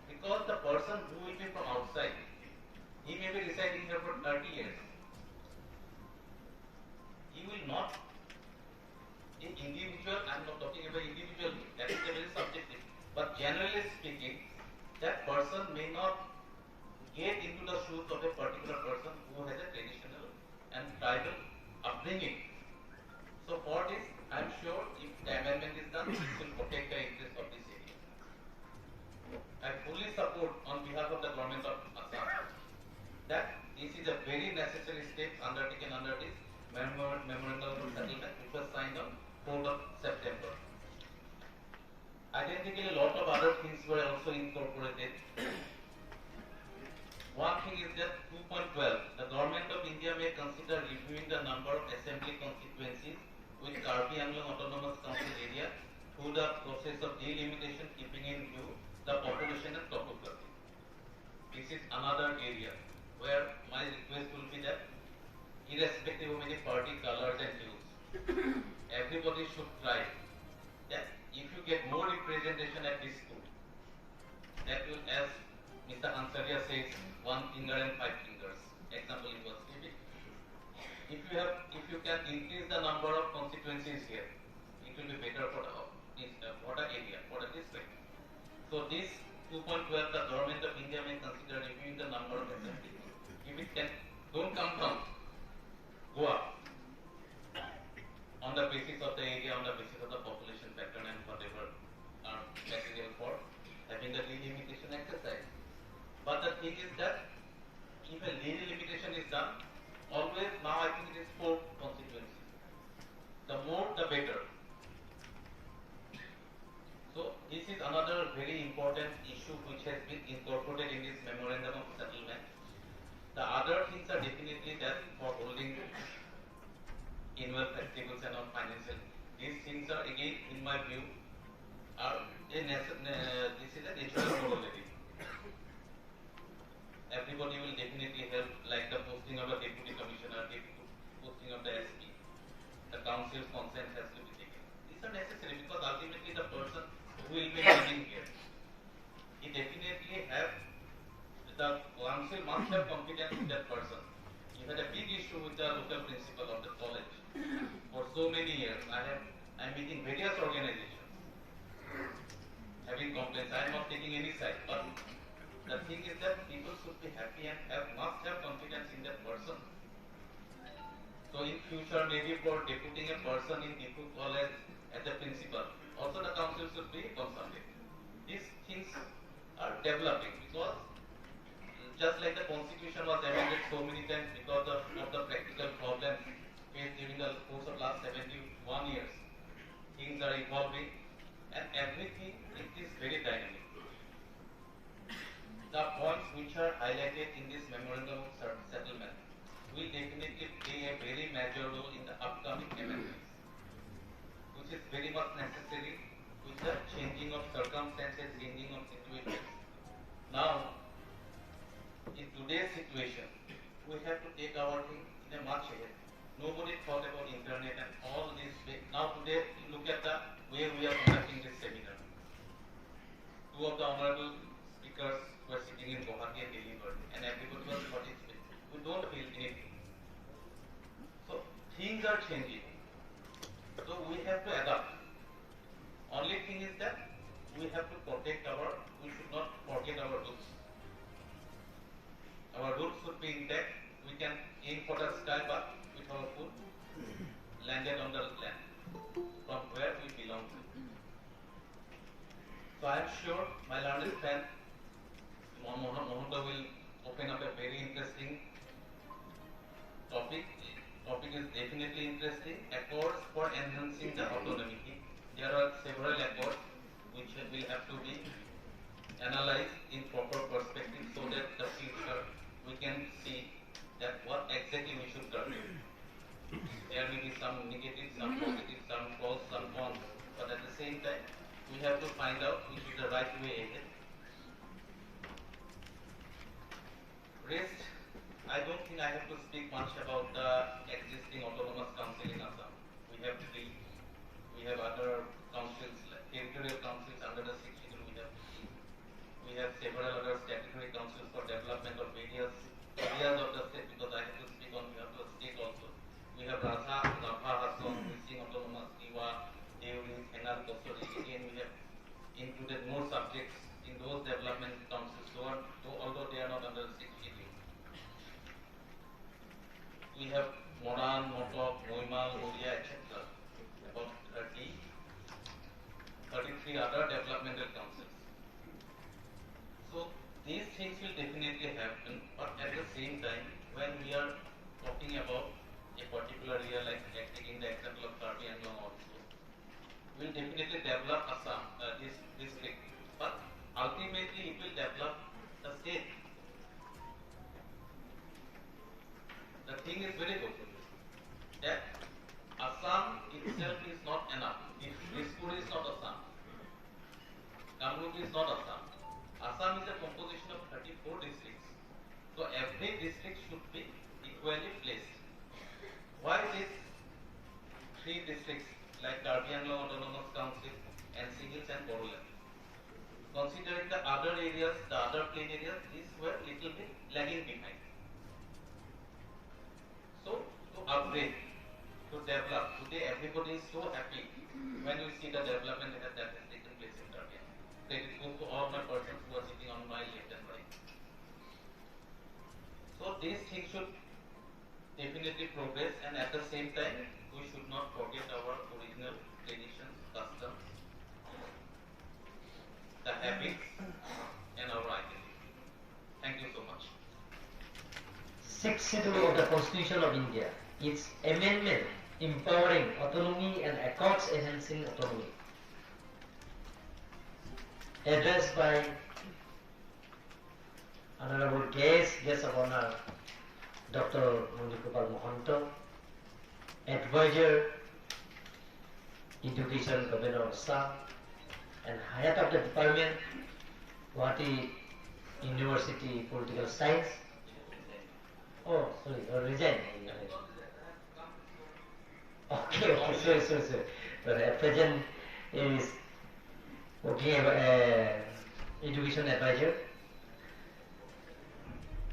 Because the person who will be from outside, he may be residing here for thirty years. He will not, in individual, I'm not talking about individual, that is a very subjective. But generally speaking, that person may not get into the shoes of a particular person who has a traditional and tribal upbringing. So for this, I'm sure if the amendment is done, it will protect the interest of this area. I fully support on behalf of the government of Assam that this is a very necessary step undertaken under this memor-, memorandum of settlement, which was signed on fourth of September. Identically, a lot of other things were also incorporated. One thing is that two point twelve, the government of India may consider reviewing the number of assembly constituencies with Karbi Anglong Autonomous Council area through the process of delimitation, keeping in view the population and topography. This is another area where my request will be that irrespective of any party colors and hues, everybody should try that if you get more representation at this school, that will, as Mister Ansaria says, one finger and five fingers. Example he was giving. If you have, if you can increase the number of constituencies here, it will be better for the, uh, for the area, for the district. So this two point twelve, the government of India may consider reviewing the number of assembly. If it can, don't come down, go up. On the basis of the area, on the basis of the population pattern and whatever are material for having the delimitation exercise. But the thing is that if a delimitation is done, always now I think it is four constituencies. The more, the better. So this is another very important issue which has been incorporated in this memorandum of settlement. The other things are definitely that for holding annual festivals and all financial. These things are again, in my view, are a nece-, uh, this is a natural corollary. Everybody will definitely help, like the posting of a deputy commissioner, the posting of the S P. The council consent has to be taken. These are necessary because ultimately the person who will be living here, he definitely have, the council must have confidence in that person. You had a big issue with the local principal of the college for so many years. I have, I'm meeting various organizations having complaints. I am not taking any side, but the thing is that people should be happy and have, must have confidence in that person. So in future, maybe for deputing a person in Diphu College as a principal, also the council should be consulted. These things are developing because just like the constitution was amended so many times because of, of the practical problems faced during the course of last seventy-one years, things are evolving and everything, it is very dynamic. The points which are highlighted in this memorandum of ser-, settlement will definitely play a very major role in the upcoming amendments, which is very situation. We have to take our thing in a much ahead. Nobody thought about internet and all this way. Now today, look at the way we are conducting this seminar. Two of the honorable speakers were sitting in Guwahati and delivered, and everybody was participating. We don't feel anything. So things are changing. So we have to adapt. Only thing is that we have to protect our, we should not forget our roots. Our roots should be intact. We can aim for the sky, but with our foot landed on the land from where we belong to. So I am sure my learned friend Mohan Mahanta will open up a very interesting topic. Topic is definitely interesting. Accords for enhancing the autonomy. There are several accords which will have to be analyzed in proper perspective so that the future we can see that what exactly we should target. There may be some negative, some positive, some pros, some cons, but at the same time, we have to find out which is the right way ahead. Rest, I don't think I have to speak much about the existing autonomous council in Assam. We have three. We have other councils, like territorial councils under the sixth schedule. We have three. We have several other statutory councils for development of various areas of the state, because I have to speak on behalf of the state also. We have Raza, Raphah, Hasong, Mising Autonomous, Tiwa, Deuri, Thengal, Kachari. Again, we have included more subjects in those development councils, though, though although they are not under the sixth schedule. We have Moran, Motok, Moimal, Moria, et cetera. About thirty, thirty-three other developmental councils. So these things will definitely happen, but at the same time, when we are talking about a particular area, like, like taking the example of Karbi Anglong also, will definitely develop Assam, uh, this district, but ultimately it will develop the state. The thing is very good that Assam itself is not enough. If Dispur is not Assam, Kamrup is not Assam. Assam is a composition of thirty-four districts. So every district should be equally placed. Why these three districts like Karbi Anglong Autonomous Council, N C Hills and Bodoland? Considering the other areas, the other plain areas, these were little bit lagging behind. So to upgrade, to develop, today everybody is so happy when we see the development that, that has taken place in Karbi Anglong. Credit goes to all my persons who are sitting on my left and right. So these things should definitely progress, and at the same time, we should not forget our original traditions, customs, the habits, and our identity. Thank you so much. Sixth Schedule of the Constitution of India, its amendment empowering autonomy and accords enhancing autonomy. Addressed by Honorable guest, guest of honor, Doctor Nolin Gopal Mahanta, Advisor, Education, Governor of Assam, and head of the department, Guwahati University Political Science. Oh, sorry, oh, resign. Okay, okay, sorry, sorry, sorry. But at present is working as, uh, education advisor.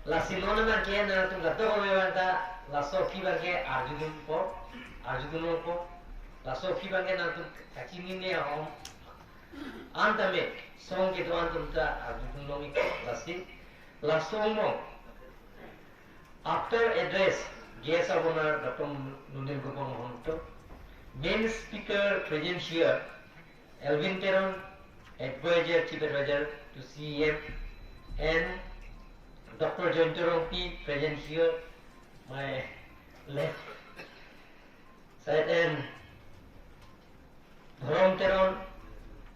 Lasi non abangke nangtum kadokave abangta laso aphi abangke arjudunpo, arjudunpo. Laso aphi abangke nangtum kachinine ahom an tame song kedo-an atum ta arjudun longpo. Lasi laso angbong, after address, guest of honor Doctor Nolin Gopal Mahanta, main speaker present here, Elwin Teron, Advisor, Chief Advisor to C E M, and Doctor Jayanta Rongpi, present here, my left side, and Dhorom Teron,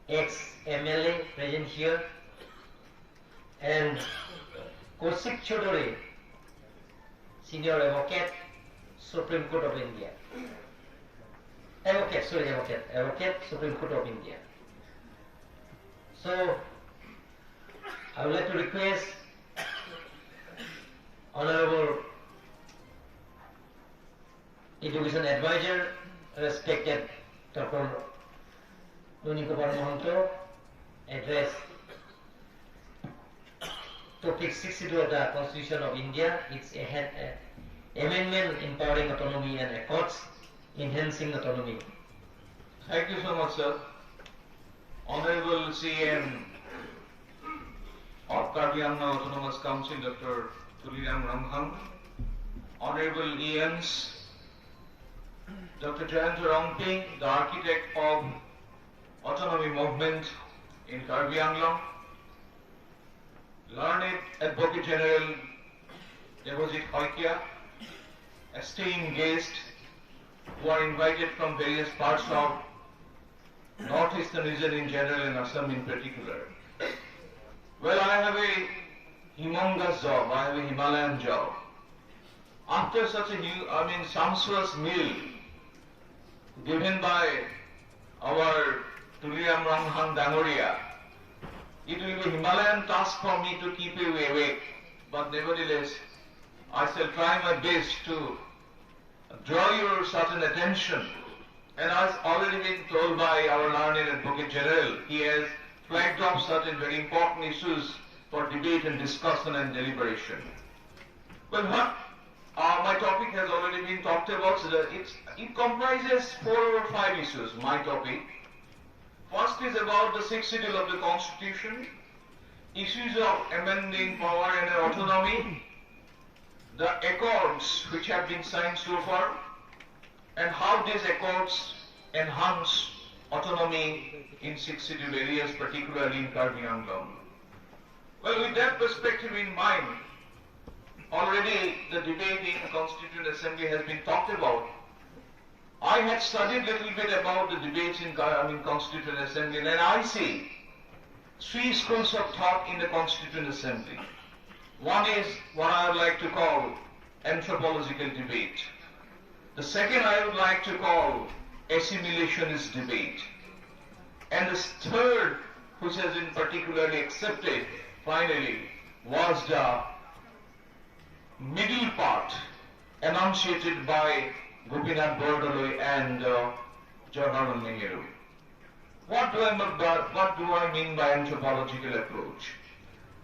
ex M L A, present here, and Kaushik Chaudhary, Senior Advocate, Supreme Court of India. Advocate, sorry, advocate, advocate, Supreme Court of India. So, I would like to request Honorable Education Advisor, respected Doctor Nuniko Baron Mahanta, address topic sixty-two of the Constitution of India, it's a head, uh, amendment empowering autonomy and accords, enhancing autonomy. Thank you so much, sir. Honorable C M of Karbi Anglong Autonomous Council, Doctor Tuliram Ronghang, Honorable E Ms, Doctor Jayanta Rongpi, the architect of autonomy movement in Karbi Anglong, learned Advocate General Debojit Saikia, esteemed guests who are invited from various parts of Northeastern region in general and Assam in particular. Well, I have a humongous job, I have a Himalayan job. After such a hu-, I mean, sumptuous meal given by our Tuliram Ronghang Dangoria, it will be Himalayan task for me to keep you awake, but nevertheless, I shall try my best to draw your certain attention. And as already been told by our learned Advocate General, he has flagged off certain very important issues for debate and discussion and deliberation. Well, what, uh, my topic has already been talked about, so that it's, it comprises four or five issues, my topic. First is about the Sixth Schedule of the Constitution, issues of amending power and autonomy, the accords which have been signed so far, and how these accords enhance autonomy in Sixth Schedule areas, particularly in Karbi Anglong. Well, with that perspective in mind, already the debate in Constituent Assembly has been talked about. I had studied little bit about the debates in, I mean, Constituent Assembly, and I see three schools of thought in the Constituent Assembly. One is what I would like to call anthropological debate. The second I would like to call assimilationist debate. And the third, which has been particularly accepted finally, was the middle part enunciated by Gopinath Bordoloi and, uh, Jawaharlal Nehru. What do I mean by, what do I mean by anthropological approach?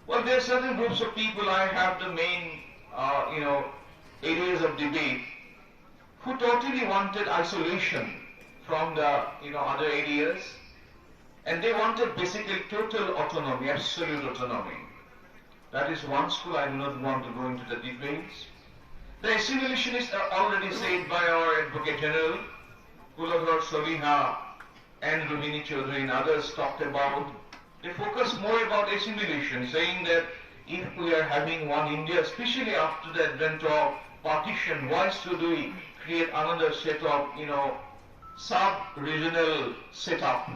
Well, there are certain groups of people I have the main, uh, you know, areas of debate who totally wanted isolation from the, you know, other areas, and they wanted basically total autonomy, absolute autonomy. That is one school, I do not want to go into the debates. The assimilationists are already said by our Advocate General, Kuladhar Choliha, and Rohini Chaudhary and others talked about. They focus more about assimilation, saying that if we are having one India, especially after the advent of partition, why should we create another set of, you know, sub-regional setup?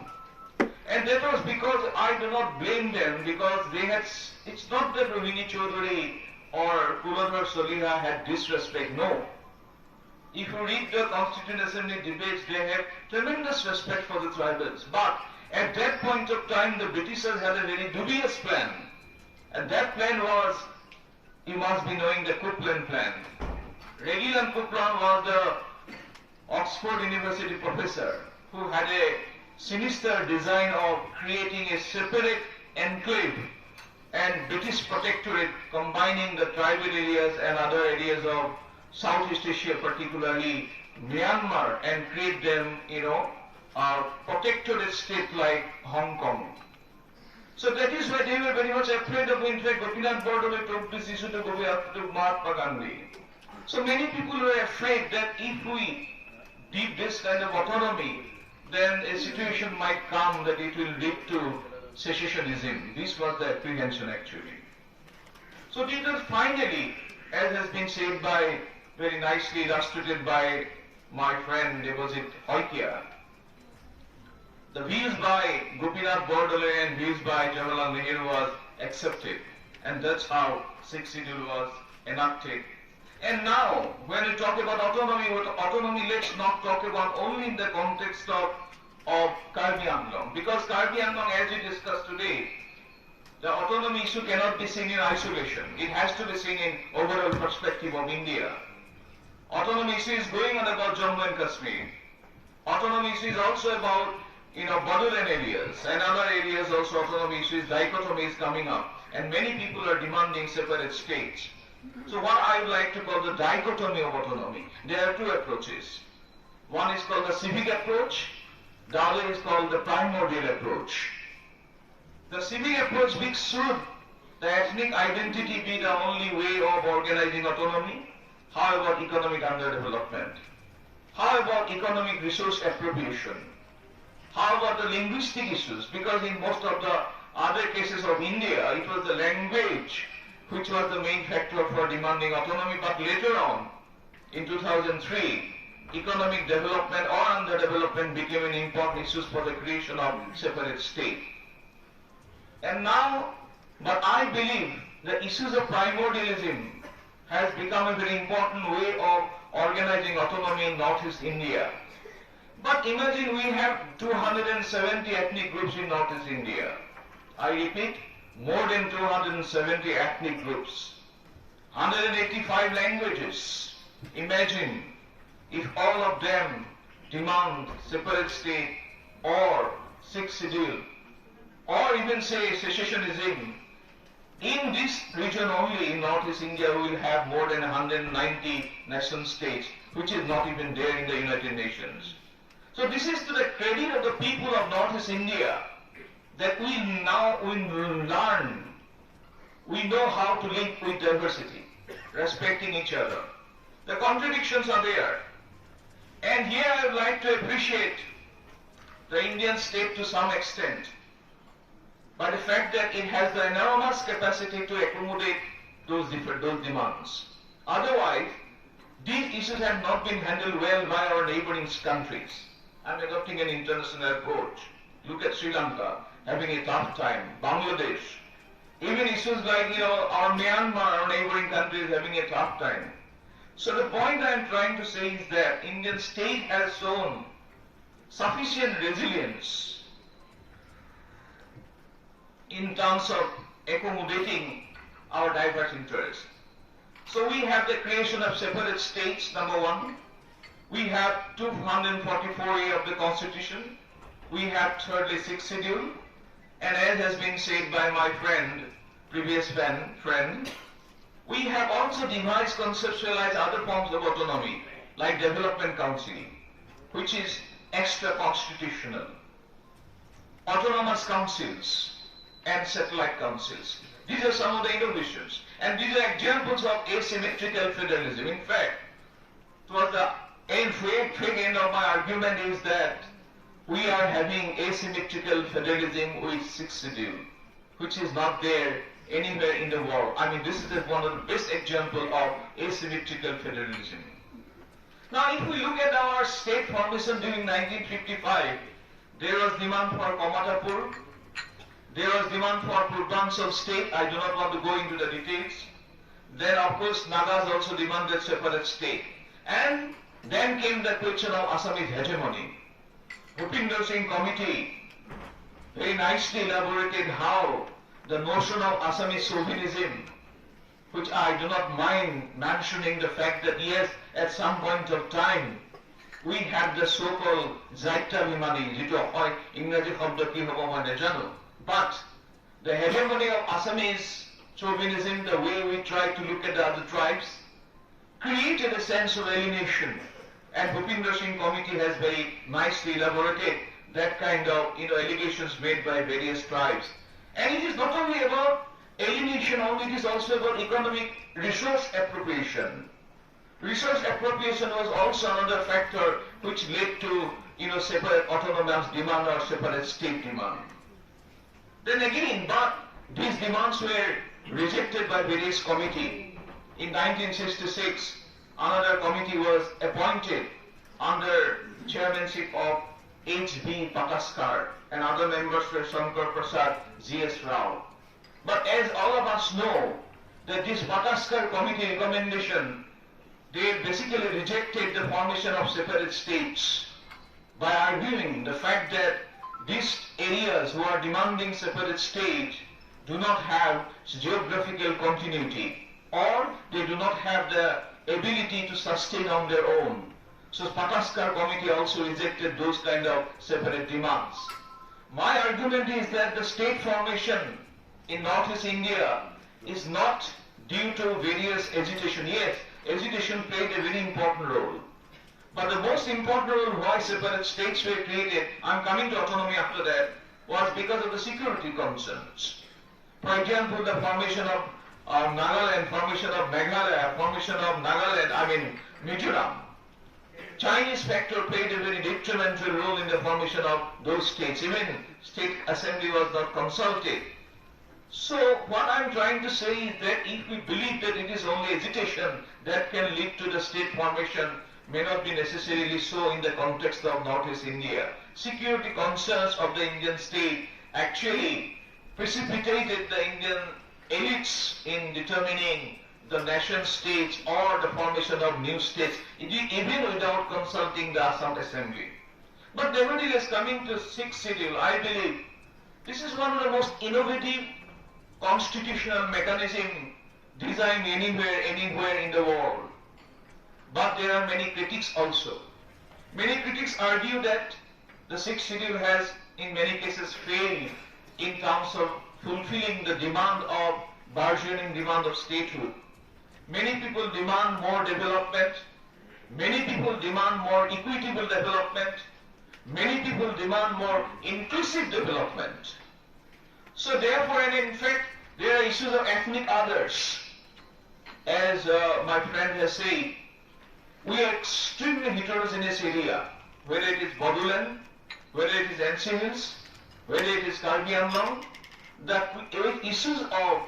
And that was because I do not blame them, because they had, s-, it's not that Rohini Chaudhary or Kuladhar Choliha had disrespect, no. If you read the Constituent Assembly debates, they have tremendous respect for the tribals. But at that point of time, the Britishers had a very dubious plan. And that plan was, you must be knowing the Kuplan plan. Ragilan Kuplan was the Oxford University professor who had a sinister design of creating a separate enclave and British protectorate, combining the tribal areas and other areas of Southeast Asia, particularly Myanmar, and create them, you know, a protectorate state like Hong Kong. So that is why they were very much afraid of, in fact, Gopinath Bordoloi took this issue to Gopi-, to Mahatma Gandhi. So many people were afraid that if we did this kind of autonomy, then a situation might come that it will lead to secessionism. This was the apprehension actually. So it was finally, as has been said by, very nicely illustrated by my friend Debojit Saikia, the views by Gopinath Bordoloi and views by Jawaharlal Nehru was accepted, and that's how Sixth Schedule was enacted. And now, when we talk about autonomy, with autonomy, let's not talk about only in the context of, of Karbi Anglong, because Karbi Anglong, as we discussed today, The autonomy issue cannot be seen in isolation. It has to be seen in overall perspective of India. Autonomy issue is going on about Jammu and Kashmir. Autonomy issue is also about, you know, Bodoland areas and other areas also. Autonomy issue is, dichotomy is coming up, and many people are demanding separate states. So what I would like to call the dichotomy of autonomy, there are two approaches. One is called the civic approach, the other is called the primordial approach. The civic approach speaks, should the ethnic identity be the only way of organizing autonomy? How about economic underdevelopment? How about economic resource appropriation? How about the linguistic issues? Because in most of the other cases of India, it was the language which was the main factor for demanding autonomy, but later on, in two thousand three, economic development or underdevelopment became an important issue for the creation of separate state. And now, but I believe the issues of primordialism has become a very important way of organizing autonomy in Northeast India. But imagine we have two hundred seventy ethnic groups in Northeast India. I repeat, more than two hundred seventy ethnic groups, hundred eighty-five languages. Imagine if all of them demand separate state or sixth schedule, or even say secessionism. In this region only, in Northeast India, we will have more than hundred ninety nation states, which is not even there in the United Nations. So this is to the credit of the people of Northeast India, that we now, we learn, we know how to live with diversity, respecting each other. The contradictions are there. And here I would like to appreciate the Indian state to some extent by the fact that it has the enormous capacity to accommodate those different, those demands. Otherwise, these issues have not been handled well by our neighboring countries. I'm adopting an international approach. Look at Sri Lanka, having a tough time. Bangladesh, even issues like, you know, our Myanmar, our neighboring countries, having a tough time. So the point I'm trying to say is that Indian state has shown sufficient resilience in terms of accommodating our diverse interests. So we have the creation of separate states, number one. We have two hundred forty-four A of the Constitution. We have thirdly Sixth Schedule. And as has been said by my friend, previous friend, friend, we have also devised, conceptualized other forms of autonomy, like Development Council, which is extra constitutional, autonomous councils, and satellite councils. These are some of the innovations. And these are examples of asymmetrical federalism. In fact, towards the end, fag, fag end of my argument is that we are having asymmetrical federalism with Sixth Schedule, which is not there anywhere in the world. I mean, this is one of the best example of asymmetrical federalism. Now, if we look at our state formation during nineteen fifty-five, there was demand for Kamatapur, there was demand for Purbanchal state. I do not want to go into the details. Then, of course, Nagas also demanded separate state. And then came the question of Assamese hegemony. Bhupinder Singh Committee very nicely elaborated how the notion of Assamese chauvinism, which I do not mind mentioning the fact that yes, at some point of time, we had the so-called Jatyabhimani, যিটো হয় ইংৰাজী শব্দ কি হ'ব মই নাজানো, but the hegemony of Assamese chauvinism, the way we try to look at the other tribes, created a sense of alienation. And Bhupinder Singh Committee has very nicely elaborated that kind of, you know, allegations made by various tribes. And it is not only about alienation only, it is also about economic resource appropriation. Resource appropriation was also another factor which led to, you know, separate autonomous demand or separate state demand. Then again, but these demands were rejected by various committee. In nineteen sixty-six, another committee was appointed under chairmanship of H B Pataskar, and other members were Shankar Prasad, G S Rao. But as all of us know, that this Pataskar committee recommendation, they basically rejected the formation of separate states by arguing the fact that these areas who are demanding separate state, do not have geographical continuity, or they do not have the ability to sustain on their own. So Pataskar Committee also rejected those kind of separate demands. My argument is that the state formation in Northeast India is not due to various agitation. Yes, agitation played a very important role. But the most important role why separate states were created, I'm coming to autonomy after that, was because of the security concerns. For example, the formation of uh, Nagaland, formation of Meghalaya, formation of Nagaland, I mean Mizoram. Chinese factor played a very detrimental role in the formation of those states. Even state assembly was not consulted. So what I'm trying to say is that if we believe that it is only agitation that can lead to the state formation, may not be necessarily so in the context of Northeast India. Security concerns of the Indian state actually precipitated the Indian elites in determining the nation states or the formation of new states, even without consulting the Assam Assembly. But nevertheless, coming to Sixth Schedule, I believe this is one of the most innovative constitutional mechanism designed anywhere, anywhere in the world. But there are many critics also. Many critics argue that the Sixth Schedule has, in many cases, failed in terms of fulfilling the demand of burgeoning demand of statehood. Many people demand more development. Many people demand more equitable development. Many people demand more inclusive development. So therefore, and in fact, there are issues of ethnic others. As uh, my friend has said, we are extremely heterogeneous area, whether it is Bodoland, whether it is N C Hills, whether it is Karbi Anglong, the issues of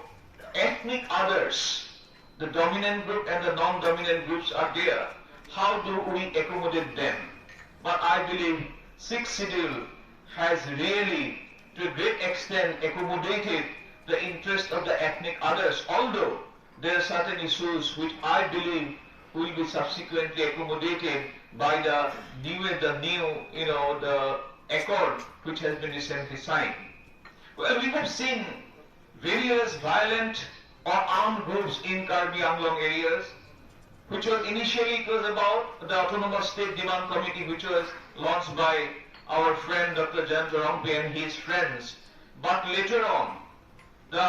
ethnic others, the dominant group and the non-dominant groups are there. How do we accommodate them? But I believe Sixth Schedule has really, to a great extent, accommodated the interest of the ethnic others, although there are certain issues which I believe will be subsequently accommodated by the new, the new, you know, the accord which has been recently signed. Well, we have seen various violent or armed groups in Karbi Anglong areas, which was initially, it was about the Autonomous State Demand Committee, which was launched by our friend Doctor Jayanta Rongpi and his friends. But later on, the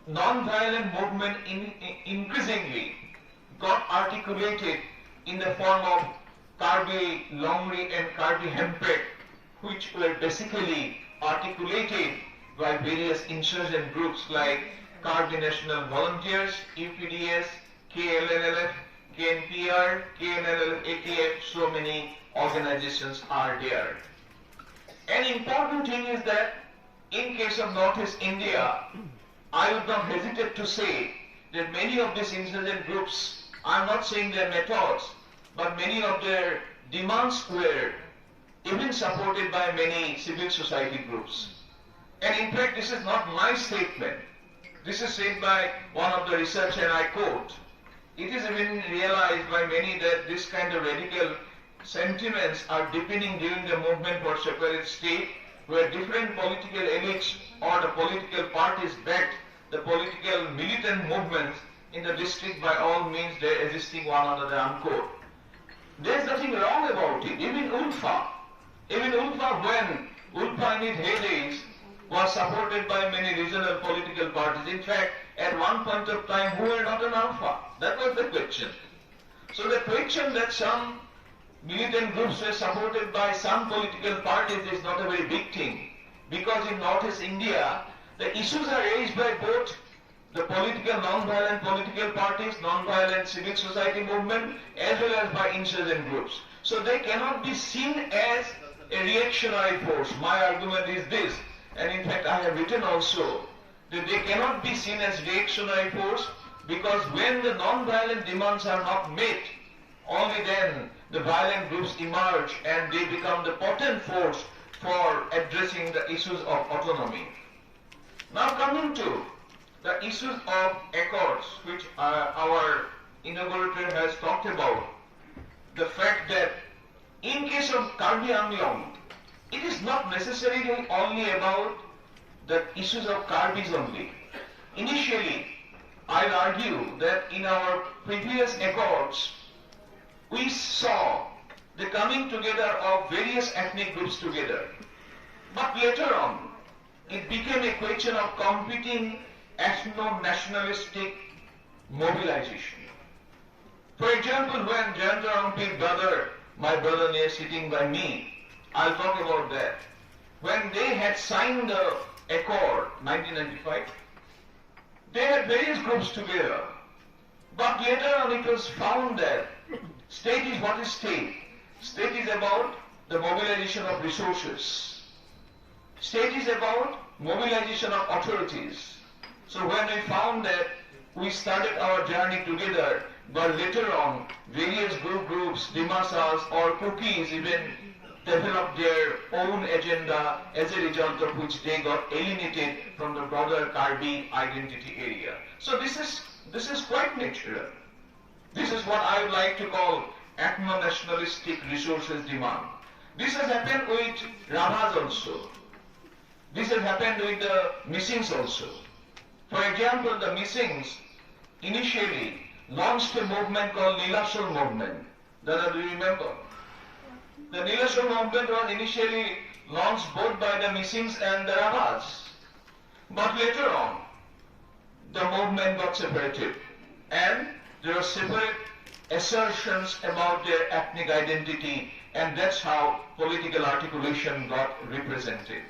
non-violent movement in, in- increasingly got articulated in the form of Karbi Longri and Karbi Hemprek, which were basically articulated by various insurgent groups like Karbi National Volunteers, U P D S, K L N L F, K N P R, K N L F A T F, so many organizations are there. An important thing is that in case of Northeast India, I would not hesitate to say that many of these insurgent groups, I'm not saying their methods, but many of their demands were even supported by many civil society groups. And in fact, this is not my statement. This is said by one of the researcher, and I quote, "It is even realized by many that this kind of radical sentiments are deepening during the movement for separate state, where different political elites or the political parties backed the political militant movements in the district by all means they assisting one another," unquote. There's nothing wrong about it. Even ULFA, even ULFA, when ULFA in its heydays was supported by many regional political parties. In fact, at one point of time, who were not an ULFA? That was the question. So the question that some militant groups were supported by some political parties is not a very big thing, because in Northeast India, the issues are raised by both the political, non-violent political parties, non-violent civil society movement, as well as by insurgent groups. So they cannot be seen as a reactionary force. My argument is this, and in fact I have written also, that they cannot be seen as reactionary force, because when the non-violent demands are not met, only then the violent groups emerge and they become the potent force for addressing the issues of autonomy. Now coming to the issues of accords, which uh, our inaugurator has talked about, the fact that in case of Karbi Anglong, it is not necessarily only about the issues of Karbis only. Initially, I'll argue that in our previous accords, we saw the coming together of various ethnic groups together. But later on, it became a question of competing ethno-nationalistic mobilization. For example, when Jayanta Rongpi brother, my brother near sitting by me, I'll talk about that. When they had signed the accord, nineteen ninety-five, they had various groups together. But later on it was found that state is what is state. State is about the mobilization of resources. State is about mobilization of authorities. So when we found that, we started our journey together, but later on, various group groups, Dimasas or Kukis even developed their own agenda, as a result of which they got alienated from the broader Karbi identity area. So this is, this is quite natural. This is what I would like to call ethno-nationalistic resources demand. This has happened with Rabhas also. This has happened with the Misings also. For example, the Misings initially launched a movement called Nilachal movement. Dada, do you remember? The Nilachal movement was initially launched both by the Misings and the Rabhas. But later on, the movement got separated, and there were separate assertions about their ethnic identity, and that's how political articulation got represented.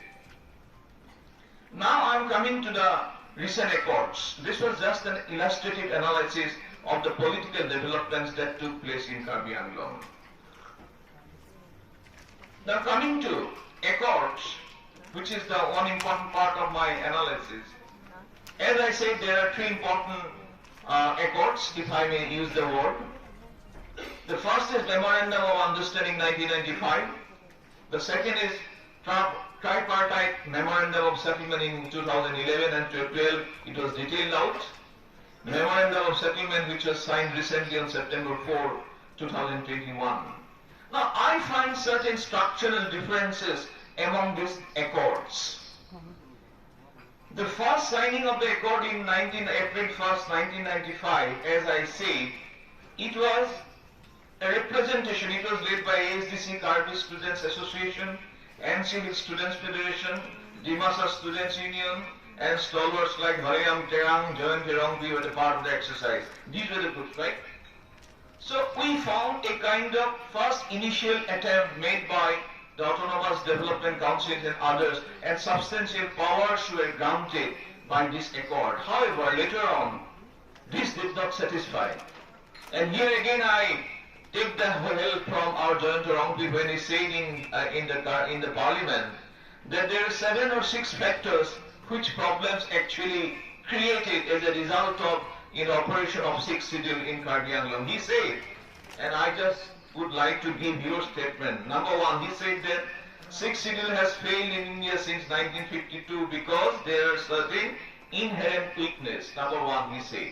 Now I'm coming to the recent accords. This was just an illustrative analysis of the political developments that took place in Karbi Anglong. Now coming to accords, which is the one important part of my analysis. As I said, there are three important uh, accords, if I may use the word. The first is Memorandum of Understanding nineteen ninety-five. The second is tri- Tripartite Memorandum of Settlement in two thousand eleven and twelve, it was detailed out. Memorandum of Settlement, which was signed recently on September fourth, two thousand twenty-one. Now, I find certain structural differences among these accords. The first signing of the accord in nineteen, April first, nineteen ninety-five, as I said, it was a representation. It was led by A S D C, Karbi Students Association, N C Hills Students Federation, Dimasa Students Union, and stalwarts like Hariram Terang, Jayanta Rongpi were the part of the exercise. These were the groups, right? So we found a kind of first initial attempt made by the Autonomous Development Councils and others, and substantial powers were granted by this accord. However, later on, this did not satisfy. And here again, I take the help from our Jayanta Rongpi when he said in, uh, in, the, in the parliament that there are seven or six factors which problems actually created as a result of inauguration of Sixth Schedule in Karbi Anglong. He said, and I just would like to give your statement. Number one, he said that Sixth Schedule has failed in India since nineteen fifty-two because there are certain inherent weakness. Number one, he said.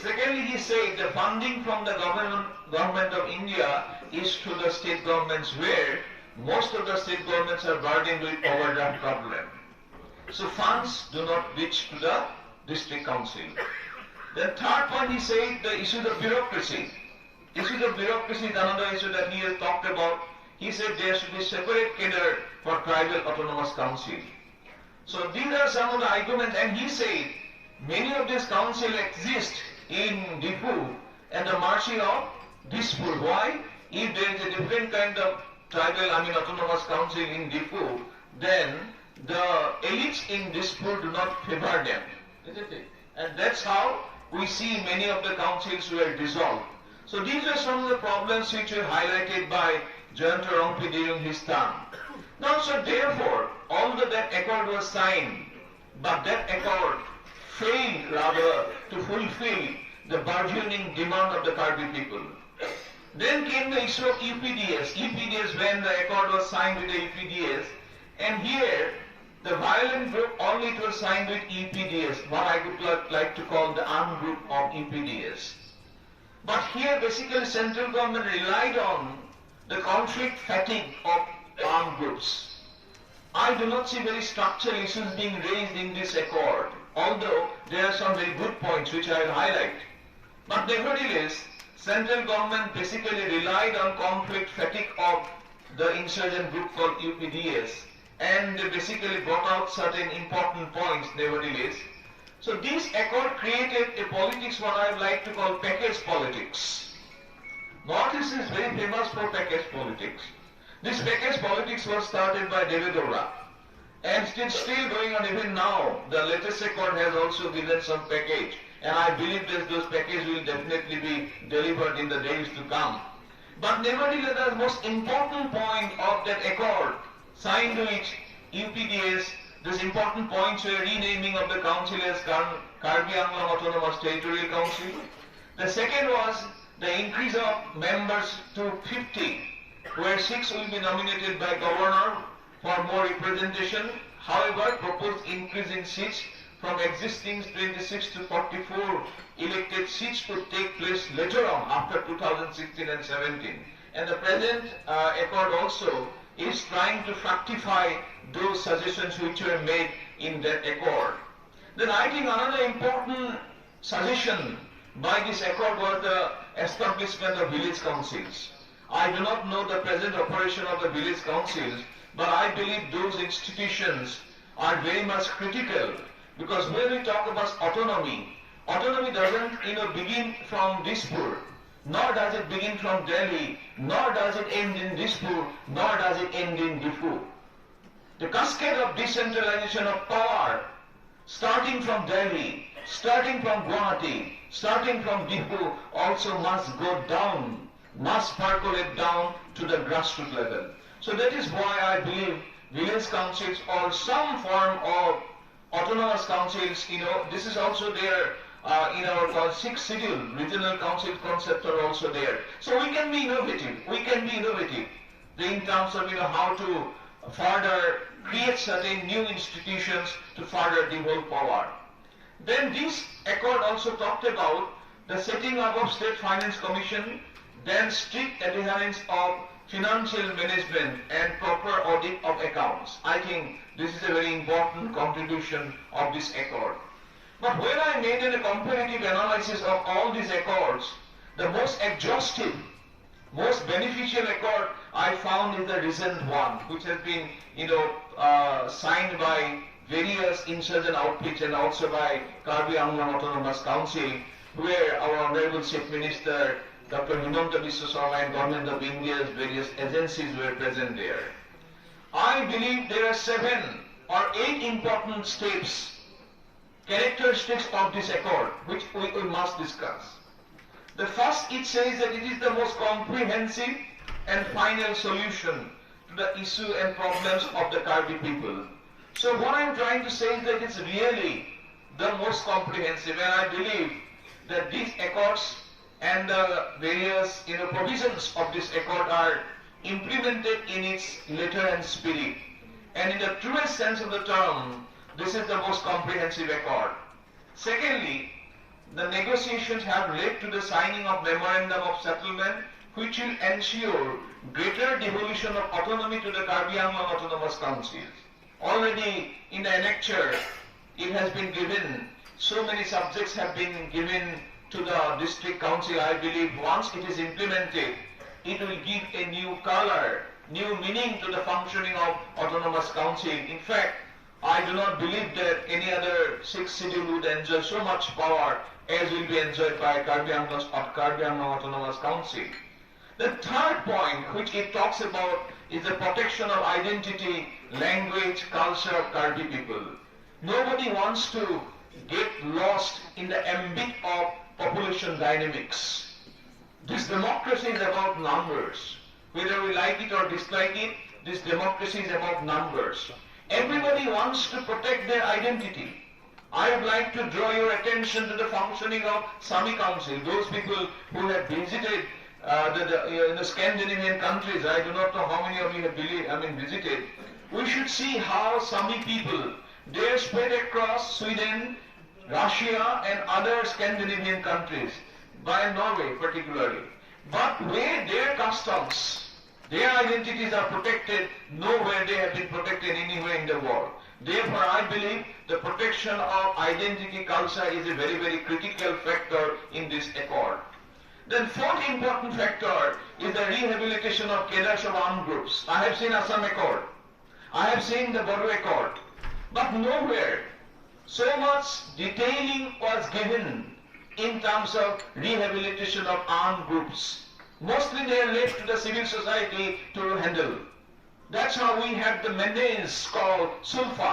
Secondly, he said the funding from the government, government of India is to the state governments, where most of the state governments are burdened with overdraft problem. So funds do not reach to the district council. Then third point, he said the issues of bureaucracy. Issues of bureaucracy is another issue that he has talked about. He said there should be separate cadre for tribal autonomous council. So these are some of the arguments, and he said many of these councils exist in Diphu at the mercy of Dispur. Why? If there is a different kind of tribal, I mean, autonomous council in Diphu, then the elites in Dispur do not favor them, isn't it? And that's how we see many of the councils were dissolved. So these were some of the problems which were highlighted by Jayanta Rongpi during his term. Now, so therefore, although that accord was signed, but that accord failed rather to fulfill the burgeoning demand of the Karbi people. Then came the issue of U P D S. U P D S, when the accord was signed with the U P D S, and here the violent group only it was signed with U P D S, what I would like, like to call the armed group of U P D S. But here basically central government relied on the conflict fatigue of armed groups. I do not see very structural issues being raised in this accord, although there are some very good points which I will highlight. But nevertheless, central government basically relied on conflict fatigue of the insurgent group called U P D S, and they basically brought out certain important points nevertheless. So this accord created a politics what I would like to call package politics. Northeast is very famous for package politics. This package politics was started by Deve Gowda, and it's still going on even now. The latest accord has also given some package, and I believe that those packages will definitely be delivered in the days to come. But nevertheless, the most important point of that accord, signed with U P D S, this important points were renaming of the council as Kar- Karbi Anglong Autonomous Territorial Council. The second was the increase of members to fifty, where six will be nominated by governor for more representation. However, proposed increase in seats from existing twenty-six to forty-four elected seats could take place later on after two thousand sixteen and seventeen. And the present uh, accord also is trying to fructify those suggestions which were made in that accord. Then I think another important suggestion by this accord was the establishment of village councils. I do not know the present operation of the village councils, but I believe those institutions are very much critical, because when we talk about autonomy, autonomy doesn't, you know, begin from Dispur, nor does it begin from Delhi, nor does it end in Dispur, nor does it end in Diphu. The cascade of decentralization of power, starting from Delhi, starting from Guwahati, starting from Diphu, also must go down, must percolate down to the grassroots level. So that is why I believe village councils or some form of autonomous councils, you know, this is also there uh, in our uh, sixth schedule. Regional council concepts are also there. So we can be innovative. We can be innovative in terms of, you know, how to further create certain new institutions to further devolve power. Then this accord also talked about the setting up of State Finance Commission, then strict adherence of financial management and proper audit of accounts. I think this is a very important contribution of this accord. But when I made a comparative analysis of all these accords, the most exhaustive, most beneficial accord I found is the recent one, which has been, you know, uh, signed by various insurgent outfits and also by Karbi Anglong Autonomous Council, where our Honorable Chief Minister Doctor Himanta Biswa Sarma and Government of India's various agencies were present there. I believe there are seven or eight important steps, characteristics of this accord, which we, we must discuss. The first, it says that it is the most comprehensive and final solution to the issue and problems of the Karbi people. So what I'm trying to say is that it's really the most comprehensive, and I believe that these accords and the various, you know, provisions of this accord are implemented in its letter and spirit. And in the truest sense of the term, this is the most comprehensive accord. Secondly, the negotiations have led to the signing of memorandum of settlement, which will ensure greater devolution of autonomy to the Karbi Anglong Autonomous Council. Already in the annexure, it has been given, so many subjects have been given to the district council. I believe once it is implemented, it will give a new color, new meaning to the functioning of autonomous council. In fact, I do not believe that any other sixth schedule would enjoy so much power as will be enjoyed by Karbi Anglong, Karbi Anglong Autonomous Council. The third point which it talks about is the protection of identity, language, culture of Karbi people. Nobody wants to get lost in the ambit of population dynamics. This democracy is about numbers. Whether we like it or dislike it, this democracy is about numbers. Everybody wants to protect their identity. I would like to draw your attention to the functioning of Sami Council. Those people who have visited uh, the, the, uh, the Scandinavian countries, I do not know how many of you have beli- I mean, visited. We should see how Sami people, they are spread across Sweden, Russia and other Scandinavian countries, by Norway particularly. But where their customs, Their identities are protected nowhere they have been protected anywhere in the world. Therefore, I believe the protection of identity culture is a very, very critical factor in this accord. Then fourth important factor is the rehabilitation of cadres of armed groups. I have seen Assam Accord. I have seen the Bodo Accord. But nowhere so much detailing was given in terms of rehabilitation of armed groups. Mostly they are left to the civil society to handle. That's how we had the menace called SULFA.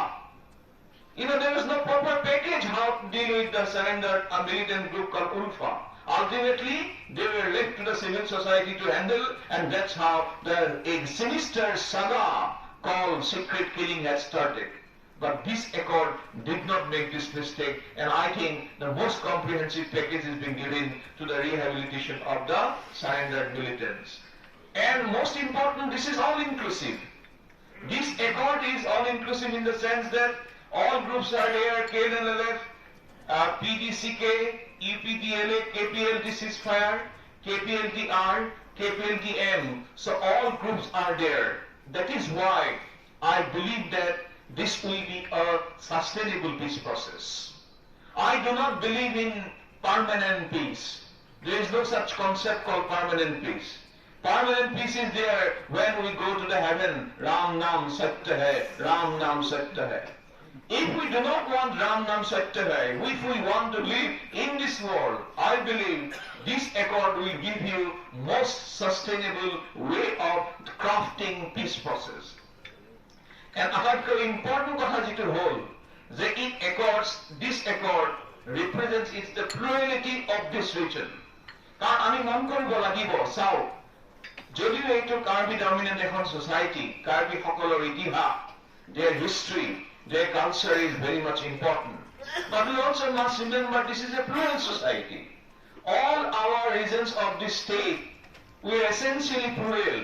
You know, there is no proper package how to deal with the surrendered, a militant group called ULFA. Ultimately, they were left to the civil society to handle, and that's how the, a sinister saga called secret killing had started. But this accord did not make this mistake, and I think the most comprehensive package is being given to the rehabilitation of the surrendered militants. And most important, this is all inclusive. This accord is all inclusive in the sense that all groups are there, K N L F, uh, P D C K, U P D L A, K P L T ceasefire, K P L T R, K P L T M. So all groups are there. That is why I believe that this will be a sustainable peace process. I do not believe in permanent peace. There is no such concept called permanent peace. Permanent peace is there when we go to the heaven, Ram Nam Satya Hai, Ram Nam Satya Hai. If we do not want Ram Nam Satya Hai, if we want to live in this world, I believe this accord will give you most sustainable way of crafting peace process. And আটাইতকৈ important কথা যিটো হ'ল যে in accords, this accord represents is the plurality of this region. কাৰণ আমি মন কৰিব লাগিব, চাওক, যদিও এইটো কাৰ্বি ডমিনেণ্ট এখন ছ'চাইটি, কাৰ্বিসকলৰ ইতিহাস, their history, their culture is very much important. But we also must remember this is a plural society. All our regions of this state, we are essentially plural.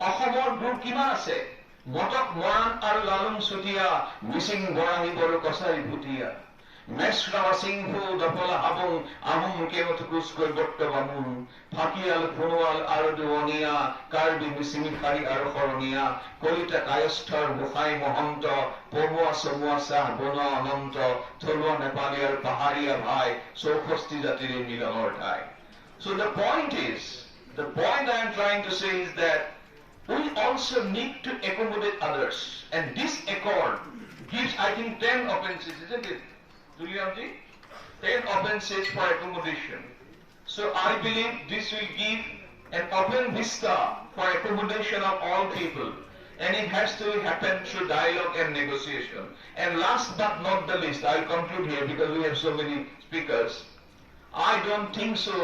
অসমৰ গ্ৰুপ কিমান আছে? মটক, মৰাণ আৰু লালুং চুতীয়া, মিচিং, বৰাহী, বড়ো, কছাৰী, ভুটীয়া, মেচ, ৰাভা, চিংফু, দফলা, হাবুং, আহোম, কেওট, কোচ, কৈবৰ্ত, বামুণ, ফাকিয়াল, সোণোৱাল আৰু দোৱনীয়া, কাৰ্বি, মিচিং, খাৰী আৰু শৰণীয়া, কলিতা, কায়স্থৰ, গোসাঁই, মহন্ত, পমুৱা, চমুৱা, চাহ, বনুৱা, অনন্ত, থলুৱা, নেপালী আৰু পাহাৰীয়া ভাই, চৌষষ্ঠি জাতিৰে মিলনৰ ঠাই। So the point is, the point I am trying to say is that we also need to accommodate others. And this accord gives, I think, ten open seats, isn't it, Tuliramji? Ten open seats for accommodation. So I believe this will give an open vista for accommodation of all people. And it has to happen through dialogue and negotiation. And last but not the least, I'll conclude here because we have so many speakers. I don't think so